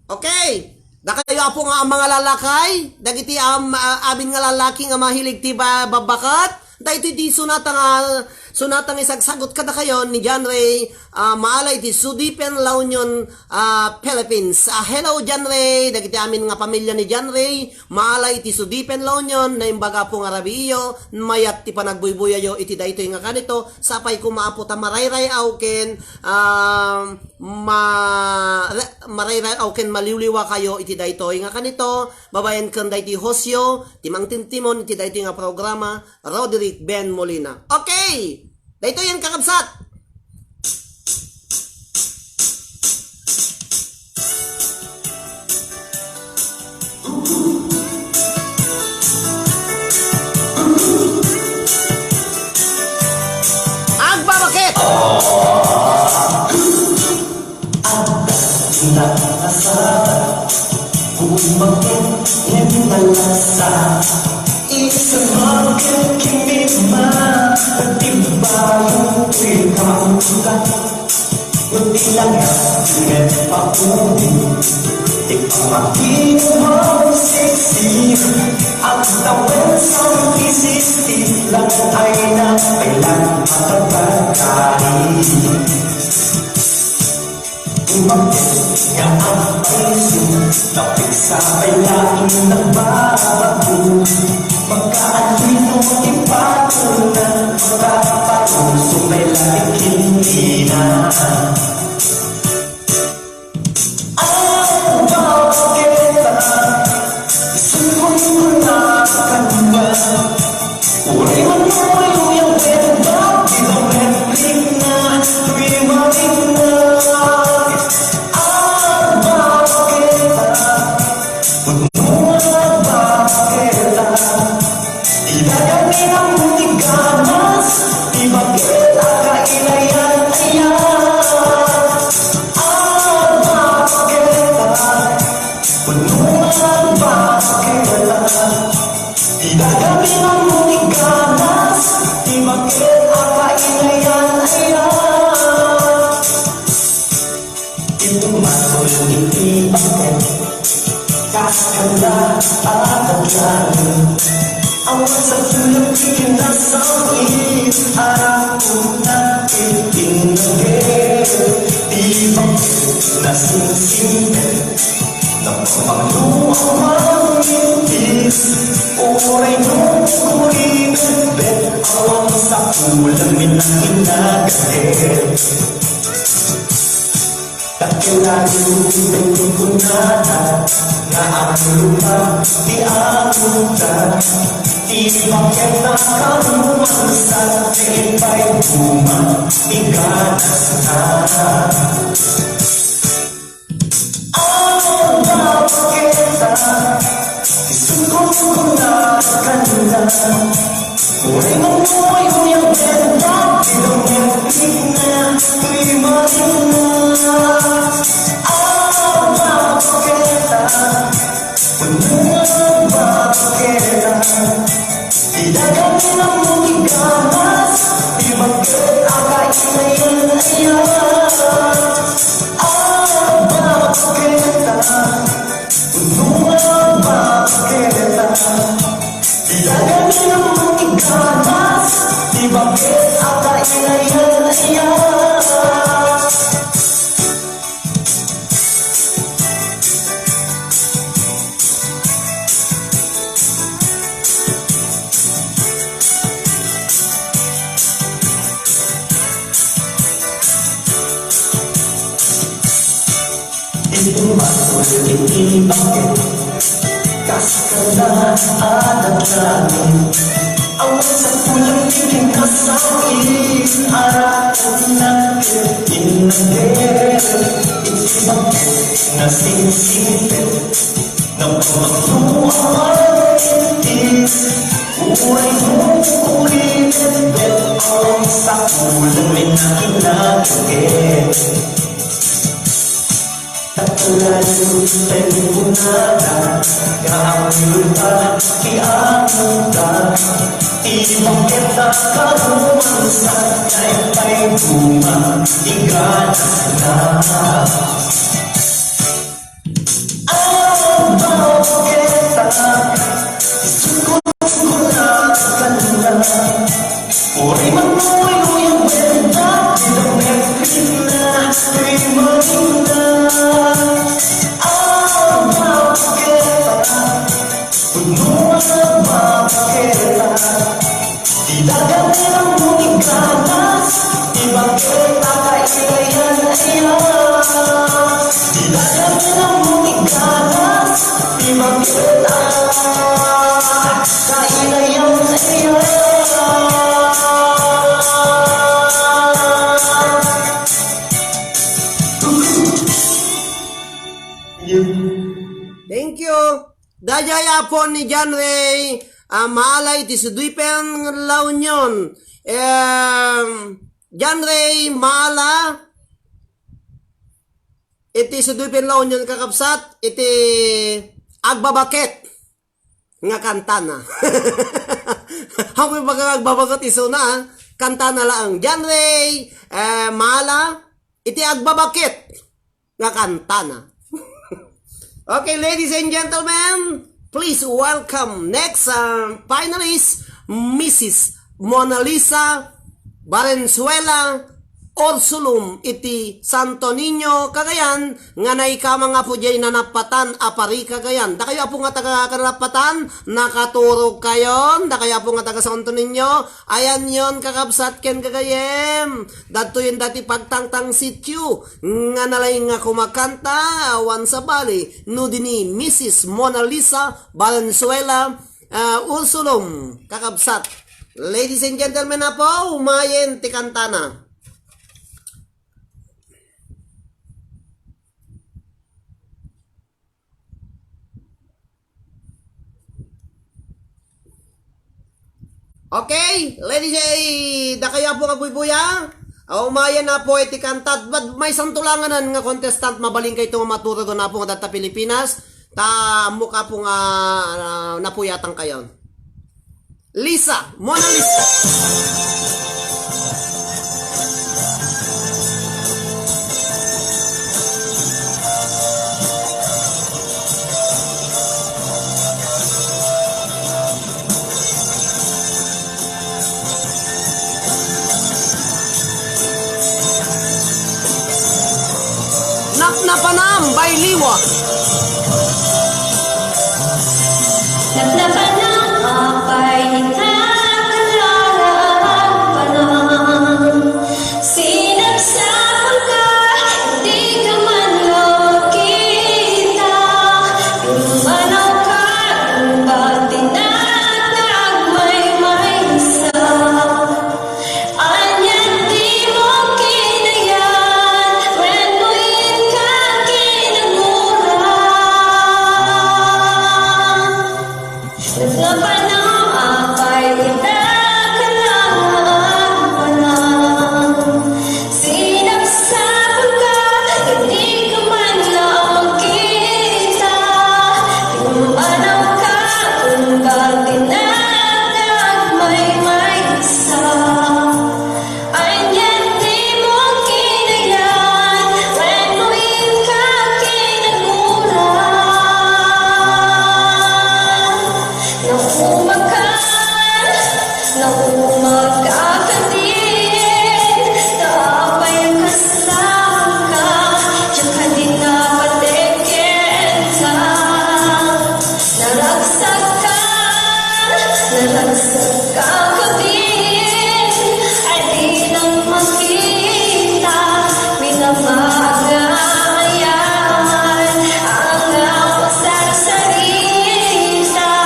Okay. Dakayo, apo, nga mga lalakay, dagiti am-, ah, amin nga lalaki nga mahilig ti ba-, babbakat, daytoy ti sonata nga, sonata nga isagsagot kadakayo ni John Ray, ah, maala iti Sudipen, La Union, ah, Philippines. Ah, hello, John Ray, dagiti amin nga pamilya ni John Ray, maala iti Sudipen, La Union, naimbag, apo, nga rabiiyo, mayat ti panagbuybuyayo iti daytoy nga kanito, sapay koma, apo, ta marayray-aw ken, ah, ma-, re-, marayray-aw ken maliwliwa kayo iti daytoy nga kanito, babaen ken daytoy hostyo, ti mangtimtimon iti daytoy nga programa, Roderick Ben Molina. Okay! Daytoy yan, kakabsat! Agbabakit! Nakasara, umakyat, naglalasa. Isang mga kimima, nagtibayo, ikaw ka. Nagtilaga, nagpauli. Ikaw ang kinuha, sexy. Ang tawag sa P C C, lang ay na, ay lang makapagkari. Umakyat nga ang presyo, tapik sa paylaing nagbabago. Magkaanino ti patuna, magkapanuso may laking ina. Ang baketa, isuko na kanba. Uray man mo yung yung benda, di ba may klik na, di ba may klik na? Ang baketa, putmo ang baketa. Idagami ang mutiganas, di ba kita kailayan-ayan? Ang baketa, putmo ang baketa. Idagami ang mutiganas, di ba kita kailayan-ayan? Itumatul iti baket, kas kanda at adlaw. Awan sa tulog ikinasangit, aram ko na itinagel. Di ba nasingsingit, napapanglo ang mangitis. Uray no kuribet-bet, awan sa kulang minangin nagaget. Takilari, kunada, nga ang lupa, ti amuta, ti baketa, karumansa, ti ipay buma, ti ganas na. Ang baketa, isuko na kanda. Uray man mo ay uyang benda, ilang metik na, tulimalik na. Ang baketa, puno ang baketa. Idagami ang mutiganas, di ba kita kailayan-ayan? Ang baketa, puno ang baketa. Idagami ang mutiganas, di ba kita kailayan-ayan? Itumatul iti baket, kas kanda at adlaw. Awan sa kulang ti kinasangit, aram ko na itinagel. Iti baket, nasingsingpet, napapanglo ang mangitis. Uray no kuribet-bet, awan sa kulang minangin nagaget. Takilari, tayo kunada, nga ang lupa, ti Ibang kita karuman sa kay pay bunga, iganas na. Ang bawat kita, sukot ko na kanila. Uri man mo yung benda, pinapit na, pinapit na. Ang bawat kita, Puno na baketa. Di dagan ang muniganas. Di baketa kailayan aya. Di dagan ang muniganas. Di baketa kailayan aya. Thank you. Daydiay Apo ni John Ray, ah, Maala iti Suduipen, La Union. Em, John Ray Maala iti Suduipen, La Union, kakabsat, iti Agbabaket nga kantana. Ako yung baga agbabaket isuna, ah. Kantana laeng. John Ray, eh, Maala, iti Agbabaket nga kantana. Okay, ladies and gentlemen, please welcome next, uh, finalist, Missus Mona Lisa Valenzuela Orsulum iti Santo Niño, Cagayan, nga naikama nga apo diay Nanapatan a Pari, Cagayan. Dakayo apo nga taga Nanapatan, nakaturog kayon. Dakayo apo nga taga Santo Niño, ayanyon, kakabsat ken gagayem. Dadtoyen dati pagtangtang sitio nga nalaing nga kumakanta, awan sabali, no di ni Missus Mona Lisa Valenzuela, ah, Ursulum, kakabsat. Ladies and gentlemen, apo, umayen ti kantana. Okay, ladies, eh, dakayo apo nga buybuya. Umayen apo iti kanta, but maysa tolanganan nga contestant, mabalin kayto nga maturog apo nga data Pilipinas. Ta ammo ka apo nga, ah, napuyatan kayo. Lisa, Mona Lisa. Napnapanam, Bayliwa. Napnapanam, apay ita, kalalapan. Sinapsapul ka, di ka man lokita. Pumanaw ka, ang pagtinatag may maysa. Anya dimo kinayan, wenno inka kinagura. Napano apay ita kalalapan. Sinapsapul ka, hindi ka man lang kita. Pumanaw ka, kumbaga tinatag may maysa. Anya dimo kinayan, wenno inka kinagura. Naumakan, naumakan ka din, ta apay kasla ka, diak ka din napateg kenka. Naragsak ka, naragsak ka kadin, ay di lang makita, minamagayan ang awa sa sarita.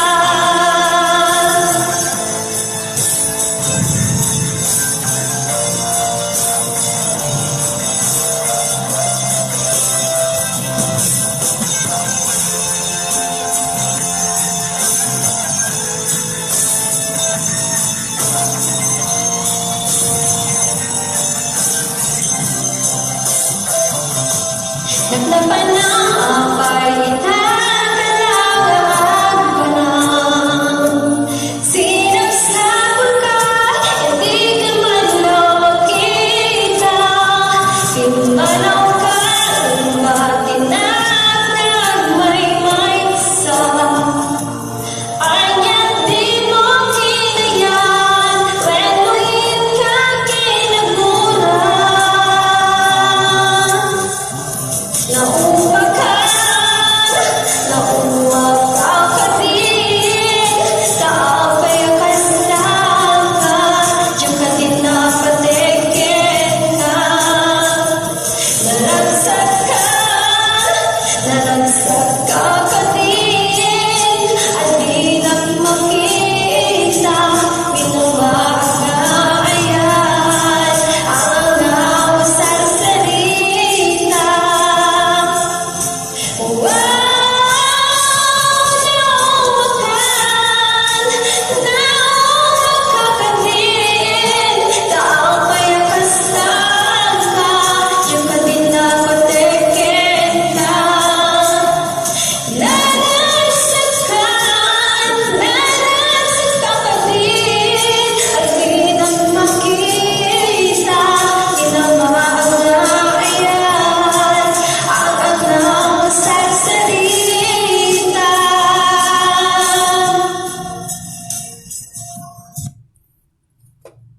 Naglapanang apay ita, kalawagan ko na.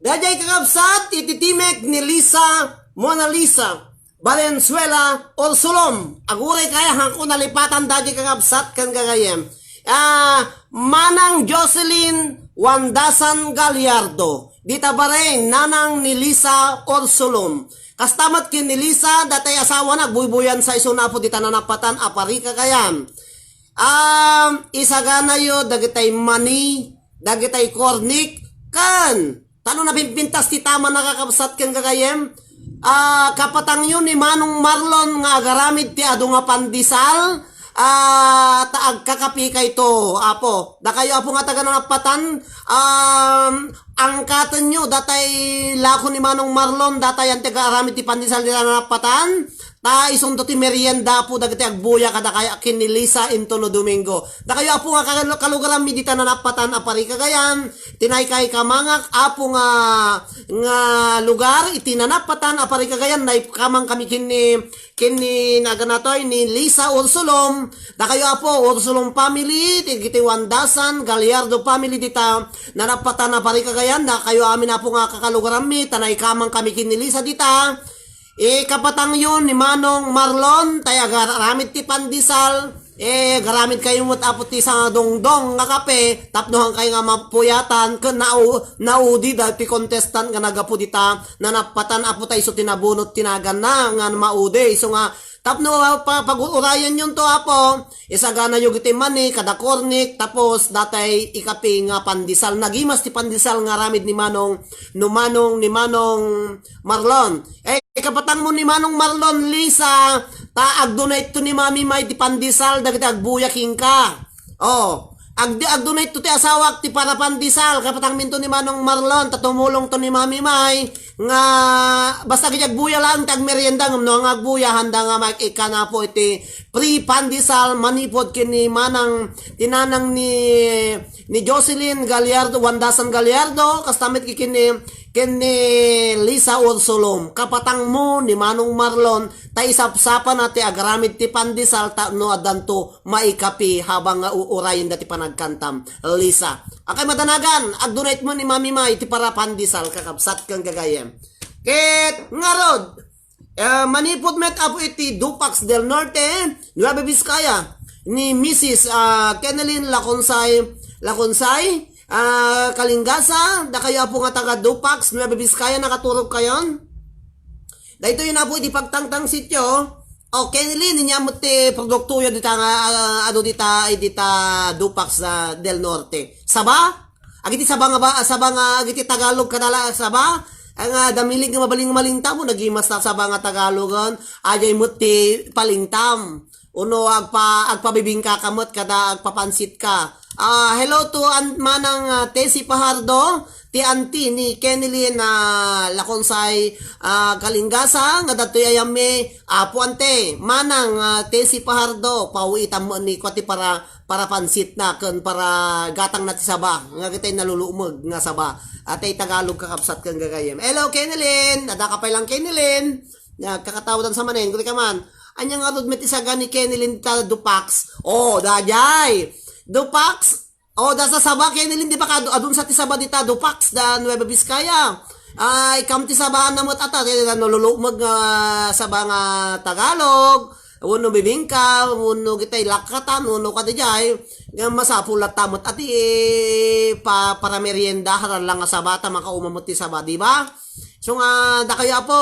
Daydiay kakabsat, iti timek ni Lisa, Mona Lisa, Valenzuela, Orsolom. Aguray kaya, haanko nalipatan daydiay kakabsat ken gagayem. Ah, Manang Jocelyn Wandasan Gallardo. Dita Bahrain, nanang ni Lisa Orsolom. Kasta met ken ni Lisa, datay asawana, agbuybuyan sa isuna Apo dita nanapatan a parikagayan. Um, isaganayo dagitay mani, dagitay kornik, ken tano napimpintas ti tama, nakakabsat ken gagayem. Ah, kapatangyo ni Manong Marlon nga agaramid ti adu nga pandesal, ah, ta agkakapikayto, Apo. Dakayo, Apo, nga taga nanapatan, um, angkatenyo datay lako ni Manong Marlon, datay ti agaramid ti pandesal dita nanapatan. Ta isunto ti merienda, Apo, dagiti agbuya kadakay a ken ni Lisa intono Domingo. Dakayo, Apo, nga kal-, kalugaranmi dita nanapatan a parikagayan, ti naikaikamangak, Apo, nga, nga lugar, iti nanapatan a parikagayan, naikamang kami ken ni, ken ni naganatoy, ni Lisa Ursulom. Dakayo, Apo, Ursulom family, ti, ti Wandasan, Gallardo family dita, nanapatan a parikagayan, dakayo amin, Apo, nga kakalugaranmi, ta naikamang kami ken ni Lisa dita. Eh, kapatangyo ni Manong Marlon, tay agaramid ti pandesal, eh, agaramid kayo met, Apo, ti sangadongdong nga kape, tapno haankayo nga mapuyatan, ken nau-, naudi da ti contestant nga nagapu dita, nanapatan, Apo, tay isu ti nabunot ti naganna, nga maudi. Isu nga, tapno, ah, pa-, pag-urayenyon to, Apo, isaganayo giti mani, kada kornik, tapos datay ikape nga pandesal. Nagimas ti pandesal nga aramid ni Manong, no Manong, ni Manong Marlon. Eh, kapatangmo ni Manong Marlon, Lisa, ta agdonate to ni Mami May ti pandesal dagiti agbuya kenka. Oh, agdi-, agdonate to ti asawak ti para pandesal, kapatangminto ni Manong Marlon, ta tumulong to ni Mami May, nga basta giti agbuya lang ti agmerienda, ngem no nga agbuya, handa nga maik-ikkan, Apo, iti free pandesal manipud ken ni Manang, ti nanang ni, ni Jocelyn Gallardo, Wandasan Gallardo, kasta met ken ni, ken ni Lisa Ursulom, kapatangmo ni Manong Marlon, ta isapsapana ti agaramid ti pandesal tapno addanto maikape habang nga uurayen da ti panagkantam. Lisa. Akay madanagan, agdonate mo ni Mami May ti para pandesal, kakabsat ken gagayem. Ket ngarud, eh, manipud met, Apo, iti Dupax del Norte, Nueva Vizcaya, ni Missus, ah, Kenelyn Laconsay, Laconsay, ah, Kalingasa, dakayo, Apo, nga taga Dupax, Nueva Vizcaya, nakaturog kayon? Daytoy, Apo, iti pagtangtang sitio. O, Kenelyn, inya met ti produktoyo dita nga, ah, adu dita, ay dita Dupax, ah, del Norte. Saba? Agiti saba nga ba, saba nga, agiti Tagalog kadala, saba? Ang, ah, damilig nga mabaling malingtam, nagimas ta saba nga Tagalog, ah, ajay met ti palingtam. Uno agpa-, agpabibingka ka met kada agpapansit ka. Ah, hello to an-, Manang, ah, Tessie Fajardo, ti auntie ni Kenelyn, ah, Laconsay, ah, Kalingasa, nga datoy ayammi, Apo, ante, Manang, ah, Tessie Fajardo, pawitam mo ni, kwa ti para, para pansit na, ken para gatang na ti saba, nga kitay nalulumeg nga saba. At ay Tagalog kakabsat ken gagayem. Hello, Kenelyn! Adda ka pay lang, Kenelyn! Nagkakatawadan sa manen, kuri ka man. Anya ngarud met isaga ni Kenelyn ta Dupax? Oh, daydiay. Dupax? Oh, da sa saba, Kenelyn, di ba ka adun sa ti saba dita Dupax da Nueva Vizcaya? Ay, kam ti saba na met ata, ti nalulumeg nga saba nga Tagalog, wenno bibingka, wenno kitay lakatan, wenno kadaydiay, nga masapul latta met ati, eh, pa-, para merienda, harang lang nga saba, ta makauma met ti saba, di ba? So nga, dakayo, Apo,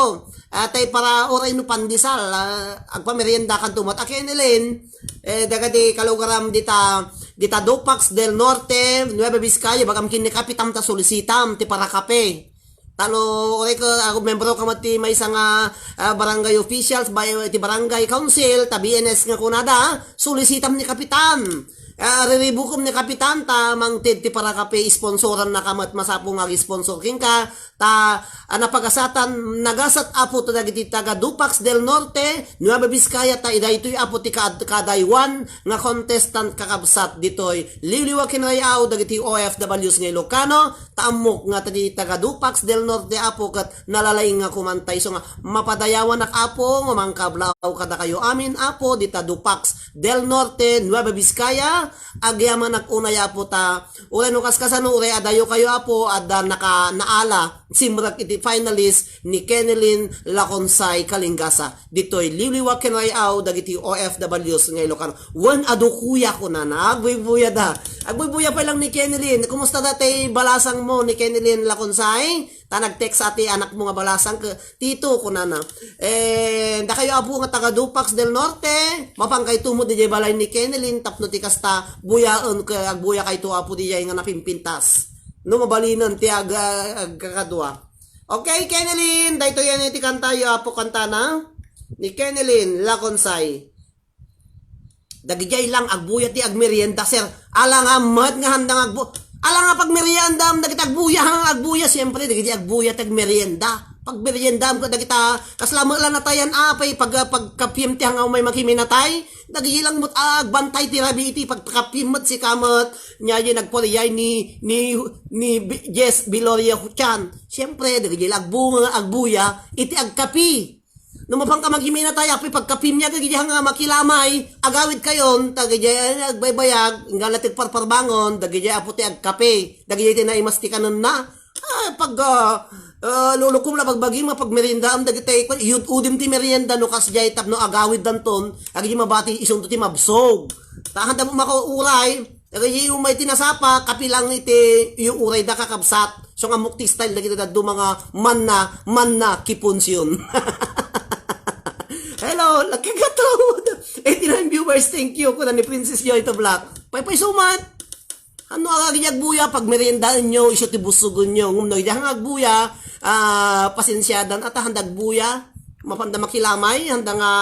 ah, tay para uray no pandesal, ah, agpameriendakan to met. A Kenelyn, eh, dagadi kalugaram dita, dita Dupax del Norte, Nueva Vizcaya, bagam ken ni Kapitan ta solisitam ti para kape. Tano, uray ka, ako, membro ka met ti maysa nga, ah, barangay officials, bay-, ti barangay council, ta B N S nga kunada, solisitam ni Kapitan. Ah, riribukem ni Kapitan, ta mangted ti para kape, sponsoran na ka met, masapo nga ag-sponsor kenka, ta, ah, napagasatan, nagasat, Apo, to dagiti taga Dupax del Norte, Nueva Vizcaya, ta idaytoy, Apo, ti ka-, kadaywan nga contestant kakabsat ditoy liwliwa ken ray-aw dagiti O F Ws nga Ilocano, ta ammok nga dagiti taga Dupax del Norte, Apo, ket nalalaing nga kumanta isu nga mapadayawanak, Apo, nga mangkablaw kadakayo amin, Apo, dita Dupax del Norte, Nueva Vizcaya, Agyamanak unay, Apo, ta uray no kaskasano, uray adayo kayo, Apo, adda naka-, naala, simrek iti finalist ni Kenelyn Laconsay Kalingasa. Ditoy liwliwa ken ray-aw dagiti O F Ws nga Ilocano. Wen, adu kuya, kunana. Agbuybuya da. Agbuybuya pay lang ni Kenelyn. Kumusta da tay balasang mo ni Kenelyn Laconsay? Ta nag-text ti anak mo nga balasang ke, Tito, kunana. Eh, dakayo, Apo, nga taga Dupax del Norte, mapan kayto met diay balay ni Kenelyn, tapno ti kasta, buyaen ke, agbuya kayto, Apo, diay nga napimpintas. No mabalinen ti ag-, ag-, agkakadua. Okay, Kenelyn, daytoy yan iti kantayo, Apo, kantana. Ni Kenelyn Laconsay. Dagidiay lang agbuya ti agmerienda, sir. Ala nga met nga handang agbu-, ala nga pagmeriendam dagiti agbuya, ha, agbuya, siempre, dagidiay agbuya ti agmerienda. Pagmeriendam ko dagita, kasla met la natayan, apay, pag, pagkapiem ti hangaw may makiminatay. Dagidiay lang met agbantay ti rabii iti pagpakapiem met sika met. Nya, yen nagpuriay ni, ni, ni Bi-, Jess Biloria Huchan. Siempre, dagidiay lang agbu-, agbuya iti agkapi. No mapanka magiminatay, apay, pagkapimya, dagidiay nga makilamay, agawid kayon, dagidiay, ay, agbaybayag, inggana ti agparparbangon, dagidiay, Apo, ti agkape, dagidiay ti naimas ti kanenna. Ah, pag, ah, ah, lulukom la bagbagi, mapagmeriendaam, dagiti, kwan, iyud-udim ti merienda, no kasdiay, tapno agawid danton, dagidiay mabati, isunto ti mabsog. Ta, handa mo makauray, Dagiti umay ti nasapa, kapilang iti iyuuray da, kakabsat. So nga mukti style dagiti dadduma nga manna, manna kipunsion. Hello, nagkagatud. Eighty-nine viewers, thank you. Kuna ni Princess Joy to Black. Paypay sumat. Ano ang agi agbuya? Pag meriendaanyo, isu ti busugonyo. Ngem no, ijang agbuya, ah, pasensiadan, at handa agbuya. Mapanda makilamay, handa nga,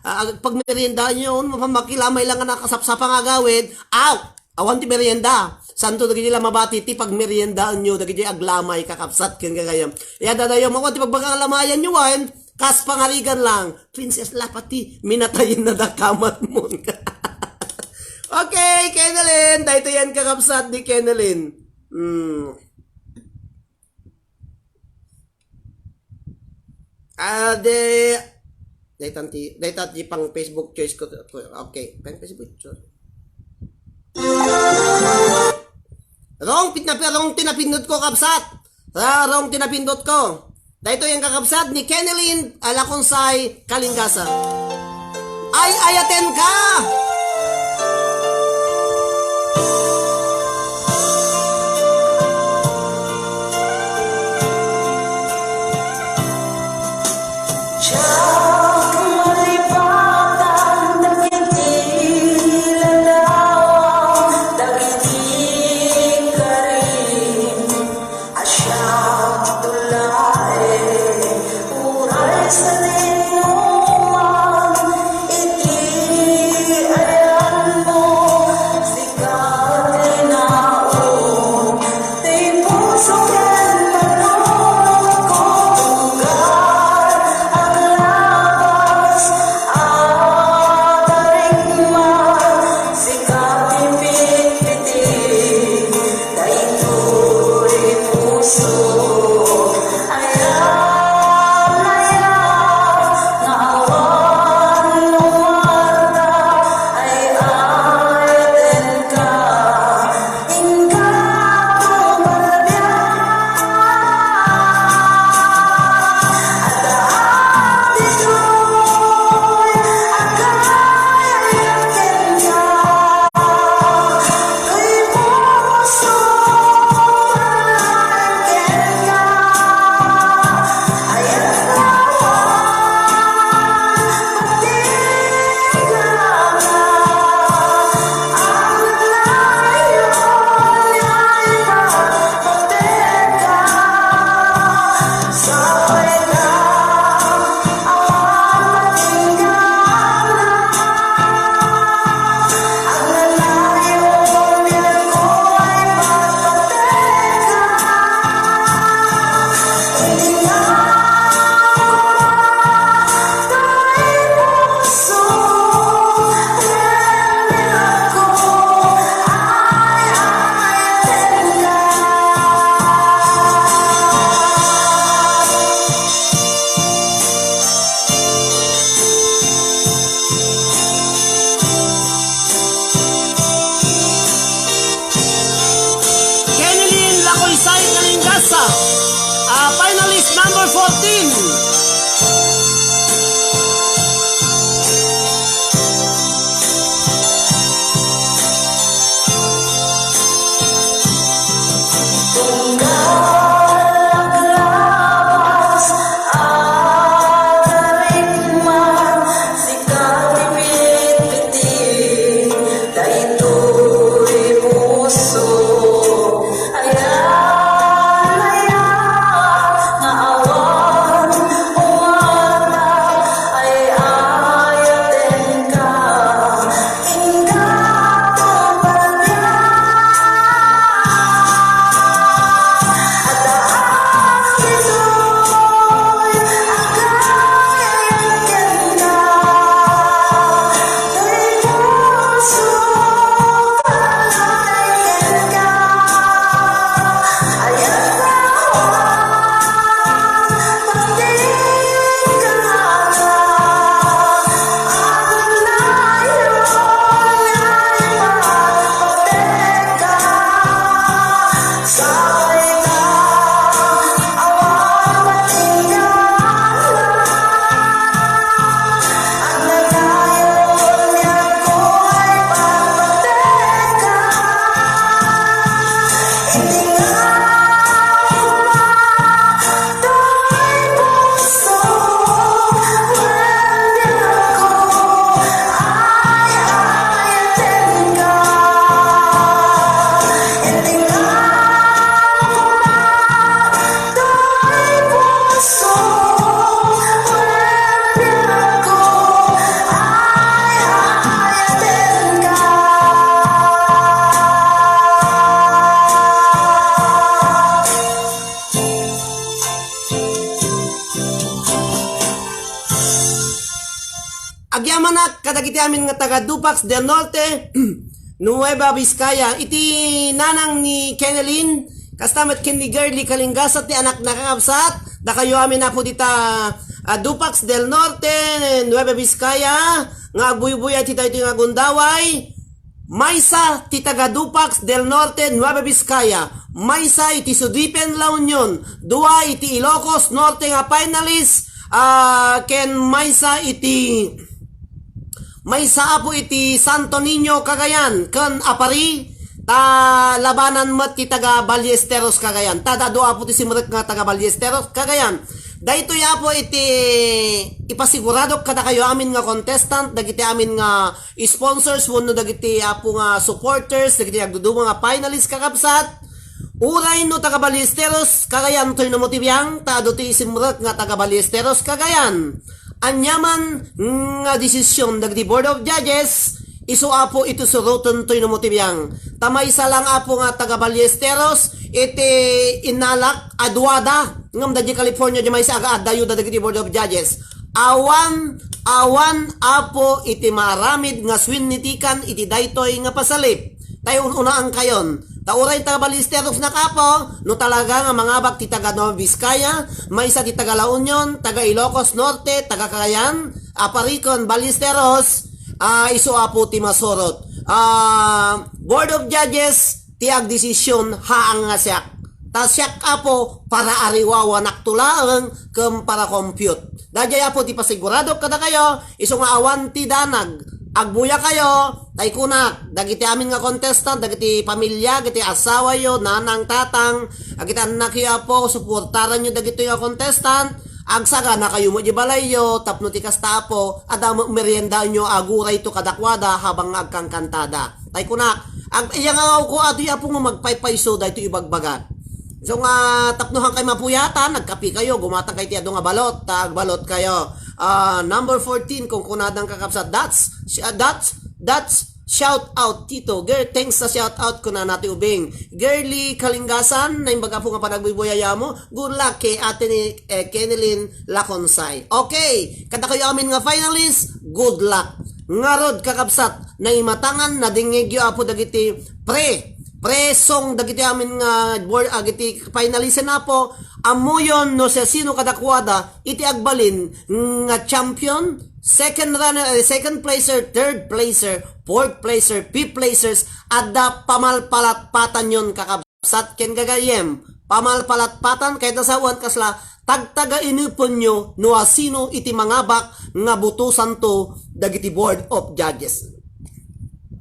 ah, pagmeriendaanyo, mapanda makilamay lang nga nakasapsapa nga agawid. Aw! Awan ti merienda. Santo dagiti la mabati ti pagmeriendaanyo, dagiti aglamay, kakabsat, ken gagayam. Ya, dadayo, makuan ti pagbaga nga lamayanyo, wen, kas pangarigan lang. Princess Lapati, minatayen na da kamat mo. Okay, Kenelyn. Daytoy yan, kakabsat, ni Kenelyn. Hmm. Ah, de, daytan ti, daytan ti pang Facebook choice ko, ko, okay, pang Facebook choice. Wrong, pitna, wrong ti napindot ko, kabsat. Ah, wrong ti napindot ko. Daytoy ang kakabsat ni Kenelyn Alaconsay Kalingasa. Ay, ayaten ka! Finalist number fourteen. Agyamanak kadagiti amin nga taga Dupax del Norte, Nueva Vizcaya. Iti nanang ni Kenelyn, kasta met ken ni Girly Kalingasat ti anakna, kakabsat. Dakayo amin, apo, dita, ah, Dupax del Norte, Nueva Vizcaya, nga agbuybuya iti daytoy nga gundaway. Maysa ti taga Dupax del Norte, Nueva Vizcaya, maysa iti Sudipen, La Union, dua iti Ilocos Norte nga finalist, ah, ken maysa iti, maysa, apo, iti Santo Niño, Cagayan, ken apari, ta labanan met ti taga Ballesteros, Cagayan. Ta dua, apo, ti simrek nga taga Ballesteros, Cagayan. Daytoy, apo, iti ipasiguradok kadakayo amin nga contestant, dagiti amin nga sponsors wenno dagiti, apo, nga supporters, dagiti agduduma nga finalists, kakabsat. Uray no taga Ballesteros, Cagayan toy no Motibiang, ta adu ti simrek nga taga Ballesteros, Cagayan. Aniaman nga desisyon dagiti Board of Judges, isu, apo, iti suroten toy no Motibiang. Ta maysa lang, apo, nga taga Ballesteros, iti inalak a duada, ngem dagiti California, di maysa aga addayo da dagiti Board of Judges. Awan, awan, apo, iti maaramid nga suwinitikan iti daytoy nga pasalip. Tay un-unaankayon. Ta uray taga Ballesteros nak, apo, no talaga nga mangabak ti taga Nueva Vizcaya, maysa ti taga La Union, taga Ilocos Norte, taga Cagayan, apari ken Ballesteros, ah, isu, apo, ti masurot. Ah, Board of Judges, ti agdesisyon, haang nga siak. Ta siak, apo, para ariwawanak to laeng ken para compute. Daydiay, apo, ti pasiguradok kadakayo, isu nga awan ti danag. Agbuyakayo, tay kunak, dagiti amin nga contestant, dagiti pamilya, dagiti asawayo, nanang, tatang, dagiti annakyo, apo, suportaranyo dagitoy nga contestant, agsaganakayo met di balayyo, tapno ti kasta, apo, adda met meriendaanyo, agurayto kadakuada habang nga agkankantada. Tay kunak, ag-, iya nga awko, adu, apo, nga magpaypayso daytoy ibagbagak. So nga, tapno hankay mapuyatan, nagkapi kayo, gumatang kayo ti adu nga balot, ta agbalot kayo. Ah, number fourteen, kunkunadang kakabsat, that's, that's, that's shout out, Tito. Girl, thanks sa shout out, kunana ti ubing. Girly Kalingasan, naimbag, apo, nga panagbuybuyayamo. Good luck kay ate ni, eh, Kenelyn Laconsay. Okay, kadakayo amin nga finalist, good luck. Ngarud, kakabsat, naimatangan, nadingngegyo, apo, dagiti pre, pre song dagiti amin nga board, agiti finalist, apo, ammoyon no siasino kadakuada iti agbalin nga champion, second runner, eh, second placer, third placer, fourth placer, fifth placers, adda pamalpalatpatanyon, kakabsat ken gagayyem. pamalpalatpatan, ket nasawen kasla tagtagainipenyo no asino iti mangabak nga butosanto dagiti Board of Judges.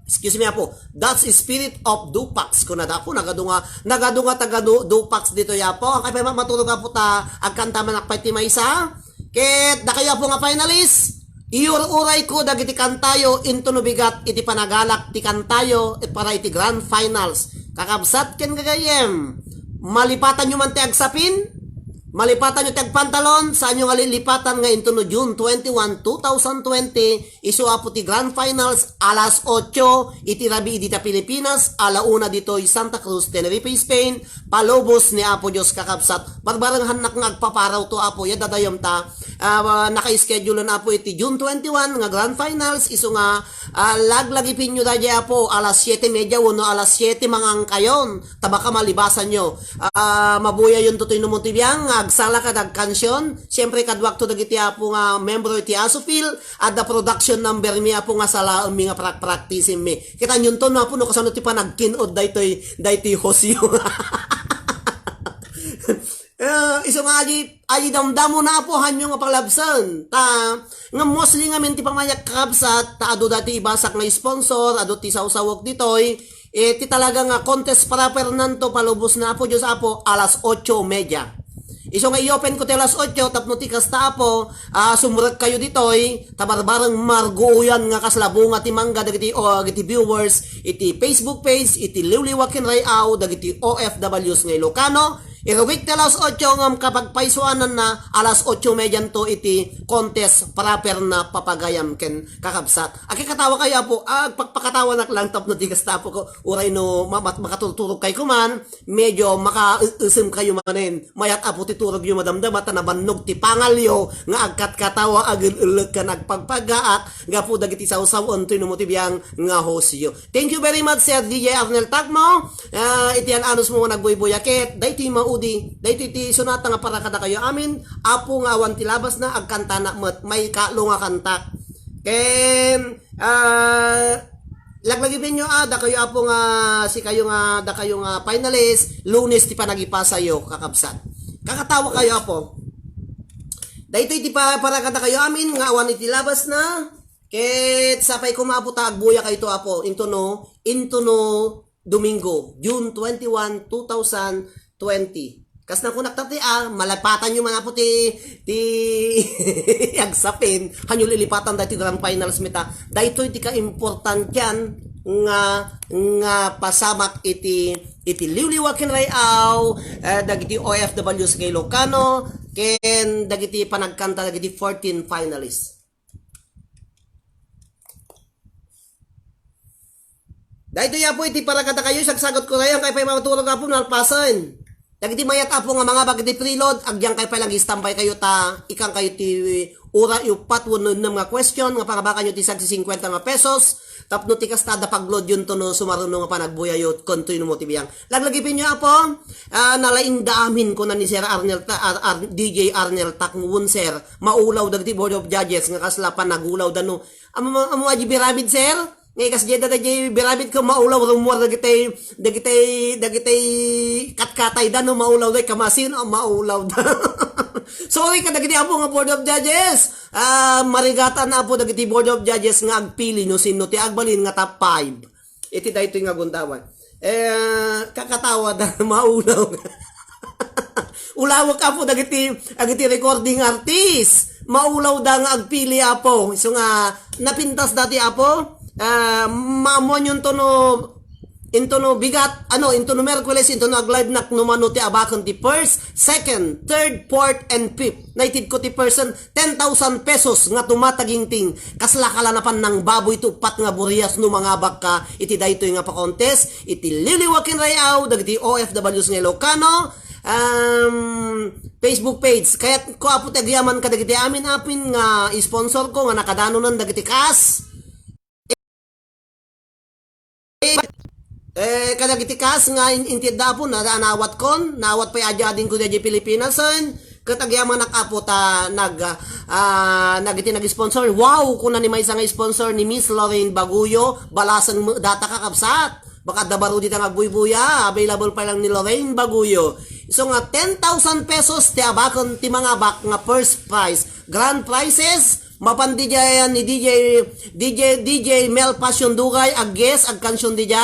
Excuse me, Apo. That's the spirit of Dupax. Kuna da, Apo, nagadu nga, nagadu nga taga Du-, Dupax ditoy, Apo. Ang kay pa maturog, Apo, ta agkanta manak pay ti maysa. Ket dakayo, Apo, nga finalist, iyur-urayko dagiti kantayo intono bigat iti panagalak ti kantayo para iti grand finals. Kakabsat ken gagayyem, malipatanyo man ti agsapin, malipatanyo ti agpantalon, saanyo nga lilipatan nga intono June twenty-one, two thousand twenty, isu, Apo, ti grand finals, alas otso iti rabii dita Pilipinas, ala una ditoy Santa Cruz, Tenerife, Spain, palubos ni Apo Dios, kakabsat. Barbarenghannak nga agpaparawto, Apo, ya dadayom ta, ah, naka-schedulen, Apo, iti June twenty-one nga grand finals, isu nga, ah, laglagipenyo daydiay, Apo, alas siete media wenno alas siete mangangkayon, ta baka malibasanyo. Ah, mabuyayonto toy no mo ti biang nga agsala kad agkansion. Siempre, kaduakto dagiti, Apo, nga membro iti Asofil, adda production number mi, Apo, nga salaemmi nga prak-practice mi. Kitaenyo to, no, Apo, no kasano ti panagkin-od daytoy, daytoy hostyo. Eh, isu nga adi, adi damdamo na, Apo, hanyo nga paglabsen. Ta, nga mostly ngamin ti pamagayat, kakabsat, ta adu dati ibasak nga sponsor, adu ti sawsawok ditoy, eh, ti talaga nga contest proper nanto, palubos na, Apo Dios, Apo, alas otso media. Isu nga i-open ko ti alas otso, tapno ti kasta, Apo, ah, sumrek kayo ditoy, ta barbareng marguuyan nga kasla bunga ti mangga dagiti, o, dagiti viewers iti Facebook page iti Liwliwa ken Ray-aw dagiti O F Ws nga Ilocano. Irugik ti alas otso ngem kapagpaysuananna, alas otso medianto iti contest proper na, papagayam ken kakabsat. Agkakatawa kayo, Apo, agpakpakatawanak lang tapno ti kasta, Apo, ko, uray no ma-, mat-, makaturturog kayo kuman, medyo makaesem kayo manen. Mayat, Apo, ti turogyo madamdama ta nabannog ti pangalyo nga agkatkatawa, agel-elek ken agpagpagaat gapu dagiti sawsaw-anto no mo ti biang nga hostyo. Thank you very much, Sir D J Arnel Tacmo. Ah, iti an-anusmo nga nagbuybuya ket daytoy maudi, daytoy ti sonata nga para kadakayo amin, Apo nga awan ti labasna, agkantana met, maikalo nga kanta. Ken, ah, laglagipenyo, ah, dakayo, Apo, nga sikayo nga, dakayo nga finalist, Lunes ti panagipasayo, kakabsat. Kakatawa kayo, Apo. Daytoy ti pa-, para kadakayo amin nga awan iti labasna. Ket sapay koma, Apo, ta agbuya kayto, Apo, intono, intono Domingo, June twenty-one, two thousand twenty. Kas nakunak tati, ah, malapatanyo man, Apo, ti, ti agsapin, hanyo lilipatan daytoy grand finals mi ta. Daytoy ti kaimportantian nga, nga pasamak iti, iti Liwliwa ken Ray-aw, eh, dagiti O F Ws nga Ilocano, ken dagiti panagkanta dagiti fourteen finalists. Daytoy, Apo, iti para kadakayo, sagsagutko kayo, ang kay pay maturog, Apo, nalpasen. Dagiti mayat, Apo, nga mangabak iti preload, agyang kay pay lang, standby kayo ta, ikang kayo ti ura, upat wenno ennem nga question, nga pangabakanyo ti sagsi singkwenta nga pesos, tapno ti kasta, adda pagloadyonto no sumaruno nga panagbuyayo, kantoy no mo ti biang. Laglagipenyo, Apo, ah, nalaingda amin, kuna ni Sir Arnel Ta-, Ar-, Ar-, D J Arnel Tacmo, sir, maulaw dagiti Board of Judges, nga kasla panagulaw da no, Amo, amo, adi biramid, sir? Nga ikas jay da, jay biramid ko maulaw, rumor dagitay, dagitay, dagitay katkatay da, no, maulaw da, kamasin, o maulaw da. Sorry kadagiti, Apo, nga Board of Judges. Ah, marigatan, Apo, dagiti Board of Judges nga agpili no sino ti agbalin nga top five. Iti daytoy nga gundawan. Eh, kakatawa da, maulaw. Ulawek, Apo, dagiti, dagiti recording artist. Maulaw da nga agpili, Apo. Isu nga, napintas dati, Apo. Ah, maamuan yun to no, into no bigat, ano, into no Merkules, into no aglive nak no mano ti abaken ti first, second, third, fourth, and fifth. Naitid ko ti person, ten thousand pesos nga tumatagingting. Kasla ka la napan nang baboy ti uppat nga burias no mangabak ka iti daytoy nga pa-contest, iti Liwliwa ken Ray-aw, dagiti O F Ws nga Ilocano, um, Facebook page. Kayat ko, Apo, ti agyaman kadagiti amin apin nga sponsor ko nga nakadanonan dagiti kas. Eh, kadagiti kas nga in-, intedda, Apo, na, naawat kon, naawat pay adi-ading ko daydiay Pilipinas, en. Ket agyamanak, Apo, ta nag-, ah, nagiti nag-sponsor. Wow, kuna ni maysa nga sponsor ni Miss Lorraine Baguyo, balaseng met data, kakabsat. Baka adda baro dita nga agbuybuya, available pa lang ni Lorraine Baguyo. Isu nga ten thousand pesos ti abaken ti mangabak nga first prize. Grand prizes, mapan D J ni D J, D J, D J Mel Passion Dugay, ag-guest, agkansion D J,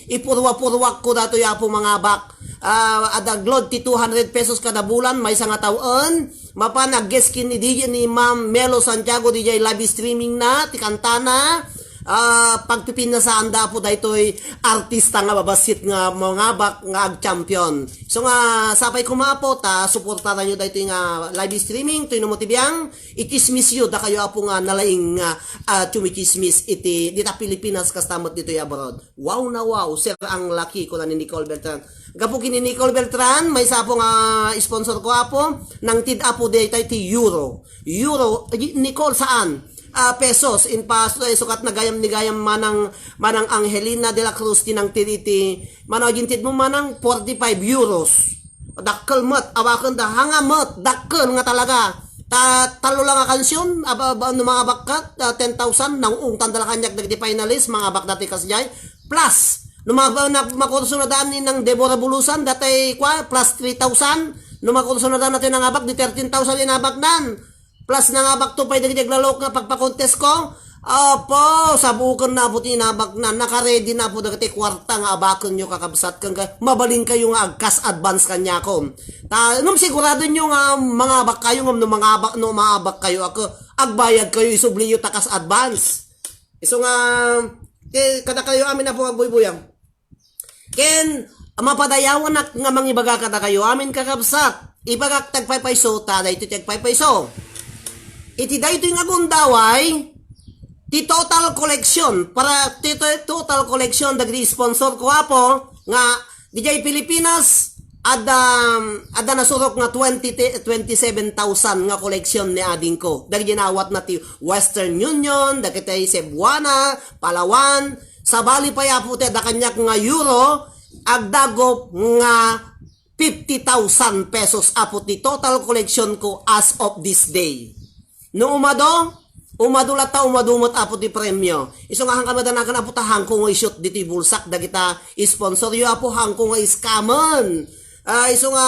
ipurwa-purwakko datoy apo mangabak. Ah, adda glod ti two hundred pesos kada bulan, maysa nga tawen. Mapan ag-guest ken ni D J ni Ma'am Melo Santiago, D J live streaming na, ti kantana. Ah, pagpipinasaan da apo daytoy artista nga babassit nga mangabak nga ag-champion. So nga, sapay koma apo, ta suportaranyo daytoy nga live streaming, toy no mo ti biang, ichismis yo, dakayo apo nga nalaing nga, ah, chumichismis iti, dita Pilipinas, kasta met ditoy abroad. Wow na wow, sir, ang laki, kuna ni Nicole Beltran. Gapu ken ni Nicole Beltran, maysa apo nga sponsor ko apo, nangted apo daytoy ti euro. Euro, ay, Nicole, saan? Ah, pesos. In pesos, ay, sukat na gayam ni gayam manang, manang Angelina de la Cruz, ti nangted iti, mano, agintedmo manang forty-five euros. Dakkel met, awaken da, hanga met, dakkel nga talaga. Ta, tallo lang a kansion, aba, aba, no mangabakka, ah, ten thousand, nang-ungtan da la kaniak dagiti finalist, mangabak dati kasdiay. Plus, no ma-, na-, makurso na daan ni nang Deborah Bulusan, dati kwa, plus three thousand, no makurso na daan natin nangabak, di thirteen thousand inabak dan. Plus, nangabak to pay dagiti aglalok nga pagpakontes ko. Apo, sabuken na apo ti inabak na, nakaready na apo dagiti kuarta nga abaken yo, kakabsat, ken ka-, mabalin kayo nga agkas advance kaniakon. Ta, num sigurado nyo nga mangabak kayo, ngem no mangabak, no maabak kayo, ako, agbayad kayo, isubli yo ta kas advance. Isu nga, ti, kadakayo amin apo agbuybuyang. Ken, mapadayawanak nga mangibaga kadakayo amin, kakabsat. Ibagak ti agpaypayso, ta daytoy ti agpaypayso. Iti daytoy nga gundaway, ti total collection, para ti to-, total collection dagiti sponsor ko apo, nga D J Pilipinas, adda, adda nasurok nga twenty, twenty-seven thousand nga collection ni adingko. Dagiti naawatna ti Western Union, dagiti Cebuana, Palawan, sabali pay apo ti adda kaniak nga euro, agdagop nga fifty thousand pesos apo ti total collection ko as of this day. No umado, umado latta, umado met apo ti premio. Isu nga, hankam nga danagan apo ta hangko nga i-shoot ditoy bulsak dagita sponsor yo apo, hangko nga iskamen. Ah, isu nga,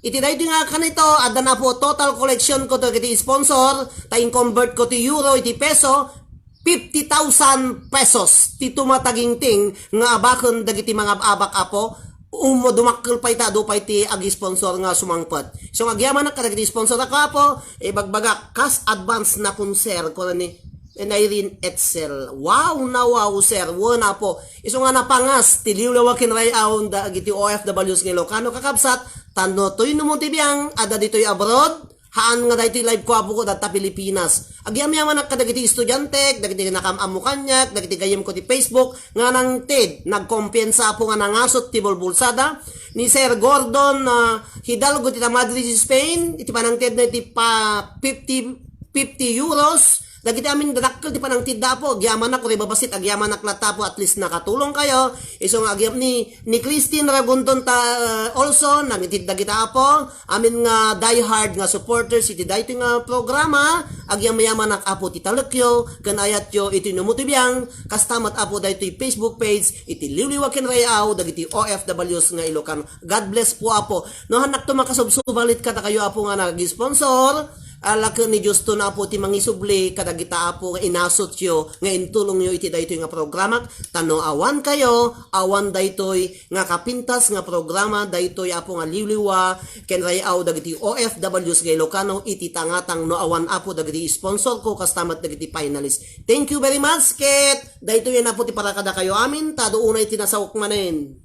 iti daytoy nga kanito, adda na apo total collection ko dagiti sponsor, ta in-convert ko ti euro iti peso, fifty thousand pesos ti tumatagingting nga abaken dagiti mangab-abak apo, um, dumakkel pay ta adu pay ti agi-sponsor nga sumangpet. So, agyamanak kadagiti sponsor a ko apo, ibagbagak, kas advance na kun sir, kuna ni Irene Etzel. Wow na wow, sir. Wen apo. Isu nga napangas ti liwliwa ken ray-aw dagiti O F Ws nga Ilocano, kakabsat, tapno toy no mo ti biang, adda ditoy abroad, haan nga daytoy live ko apo ko, data Pilipinas. Agyamyamanak kadagiti estudiantek, dagiti nakam-ammo kaniak, dagiti gayyem ko ti Facebook, nga nangted, nagkumpiyansa apo nga nangasut ti bulbulsada. Ni Sir Gordon, ah, Hidalgo ti Madrid, Spain, iti panangtedna iti pa fifty, fifty euros. Dagiti amin dadakkel ti panangtedda apo, agyamanak, uray babassit, agyamanak latta apo, at least nakatulong kayo. Isu nga agyam ni, ni Christine Ragundon ta, ah, also, nangitid dagita apo. Amin nga diehard nga supporters iti daytoy nga programa, agyamayaman apo ti talekyo ken ayatyo iti no mo ti biang, kasta met apo daytoy Facebook page iti liwliwa ken ray-aw dagiti O F Ws nga Ilocano. God bless po apo. No, hannak to makasubsubalit kadakayo apo nga nag-sponsor, ala ken ni Dios to na apo ti mangisubli kadagita apo nga inasutyo nga intulongyo iti daytoy nga programa, ta no awan kayo, awan daytoy nga kapintas nga programa daytoy apo nga liwliwa ken ray-aw dagiti O F Ws nga Ilocano iti tangatang no awan apo dagiti sponsor ko kasta met dagiti finalist. Thank you very much, ket daytoy na apo ti para kadakayo amin, ta adu unay ti nasaok manen.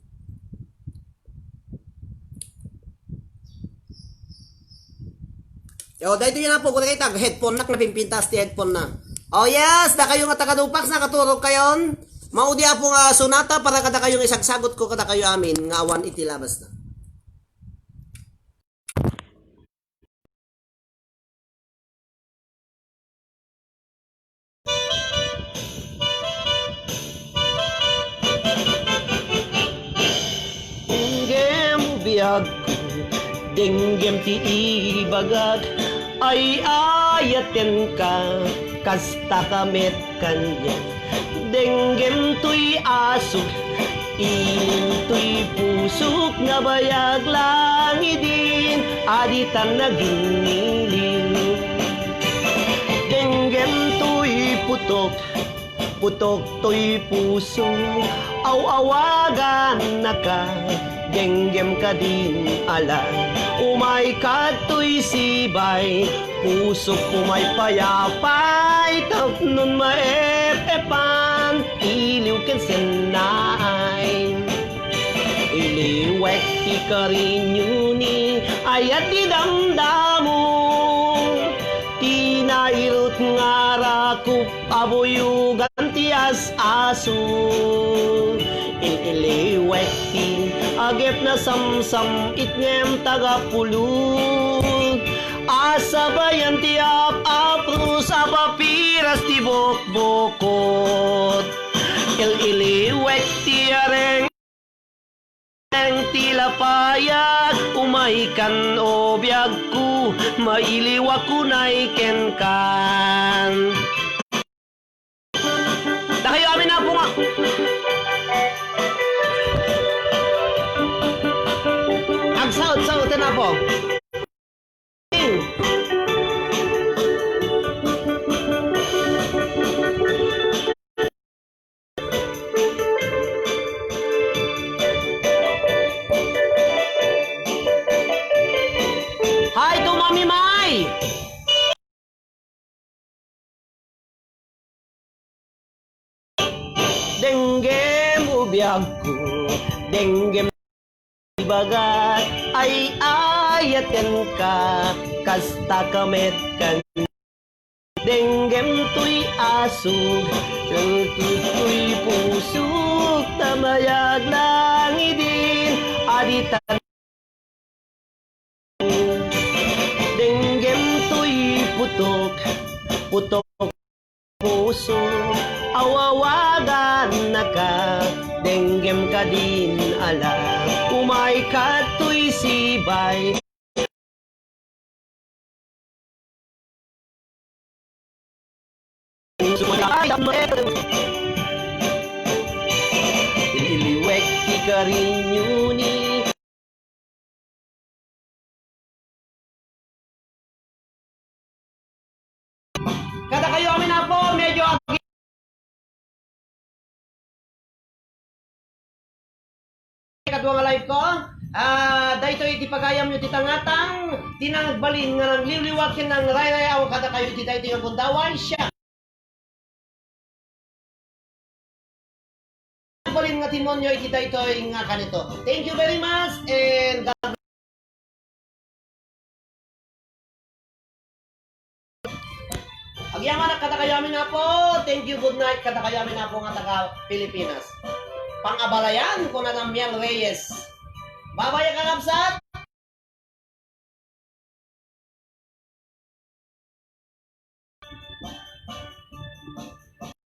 Yo, daytoy na apo, kuna kay tag headphone nak, napimpintas ti headphone na. Oh yes, dakayo nga taga Dupax, nakaturog kayon. Maudi apo nga sonata para kadakayo nga isagsagot ko kadakayo amin nga awan iti labas na. Denggem biagko, denggem ti ibagak, ay-ayatenka, kastaka met kaniak. Denggem toy asuk, Ilim toy pusok nga bayag langidin, a ditan nagingngilin. Denggem toy putok, putok toy pusok, aw-awagannaka, denggem kadin ala. Umay kadtoy sibay, pusok umay payapay, tapnon maep-epan, iliw ken sennay. Iliwek ti karinyo ni ayat ti damdamo, ti nairut nga rakup a buyogan ti as-aso. Iliwek ti agep na samsam-it ngem tagapulot. Asabayan ti ap-apros a papiras ti bukbukot. Il-iliwek ti areng ti lapayag, umay kan o biagko, mailiwak unay kenkan. Dakayo amin, Apo, nga agsaot-saoten, Apo. Hi to Mami Mai! Denggem o biagko, denggem ibagat, ay-ayatenka, kasta ka met kan. Denggem toy asog, denggem toy pusok, ta mayag langidin, a ditan. Denggem toy putok, putok puso, aw-awagannaka, denggem kadin ala, umay kadtoy sibay. Iliwek ti karinyo ni. Kadakayo amin, Apo, medyo agi-, kadua nga live ko. Ah, daytoy iti pagayamyo ti tangatang, ti nagbalin nga nangliwliwa ken nangrayrayaw kadakayo iti daytoy nga gundaway. Siak. Nagbalin nga timonyo iti daytoy nga kanito. Thank you very much and God bless. Agyamanak kadakayo amin, Apo. Thank you, good night kadakayo amin, Apo, nga taga Pilipinas. Pangabalayan, kunana Miel Reyes. Babay, kakabsat.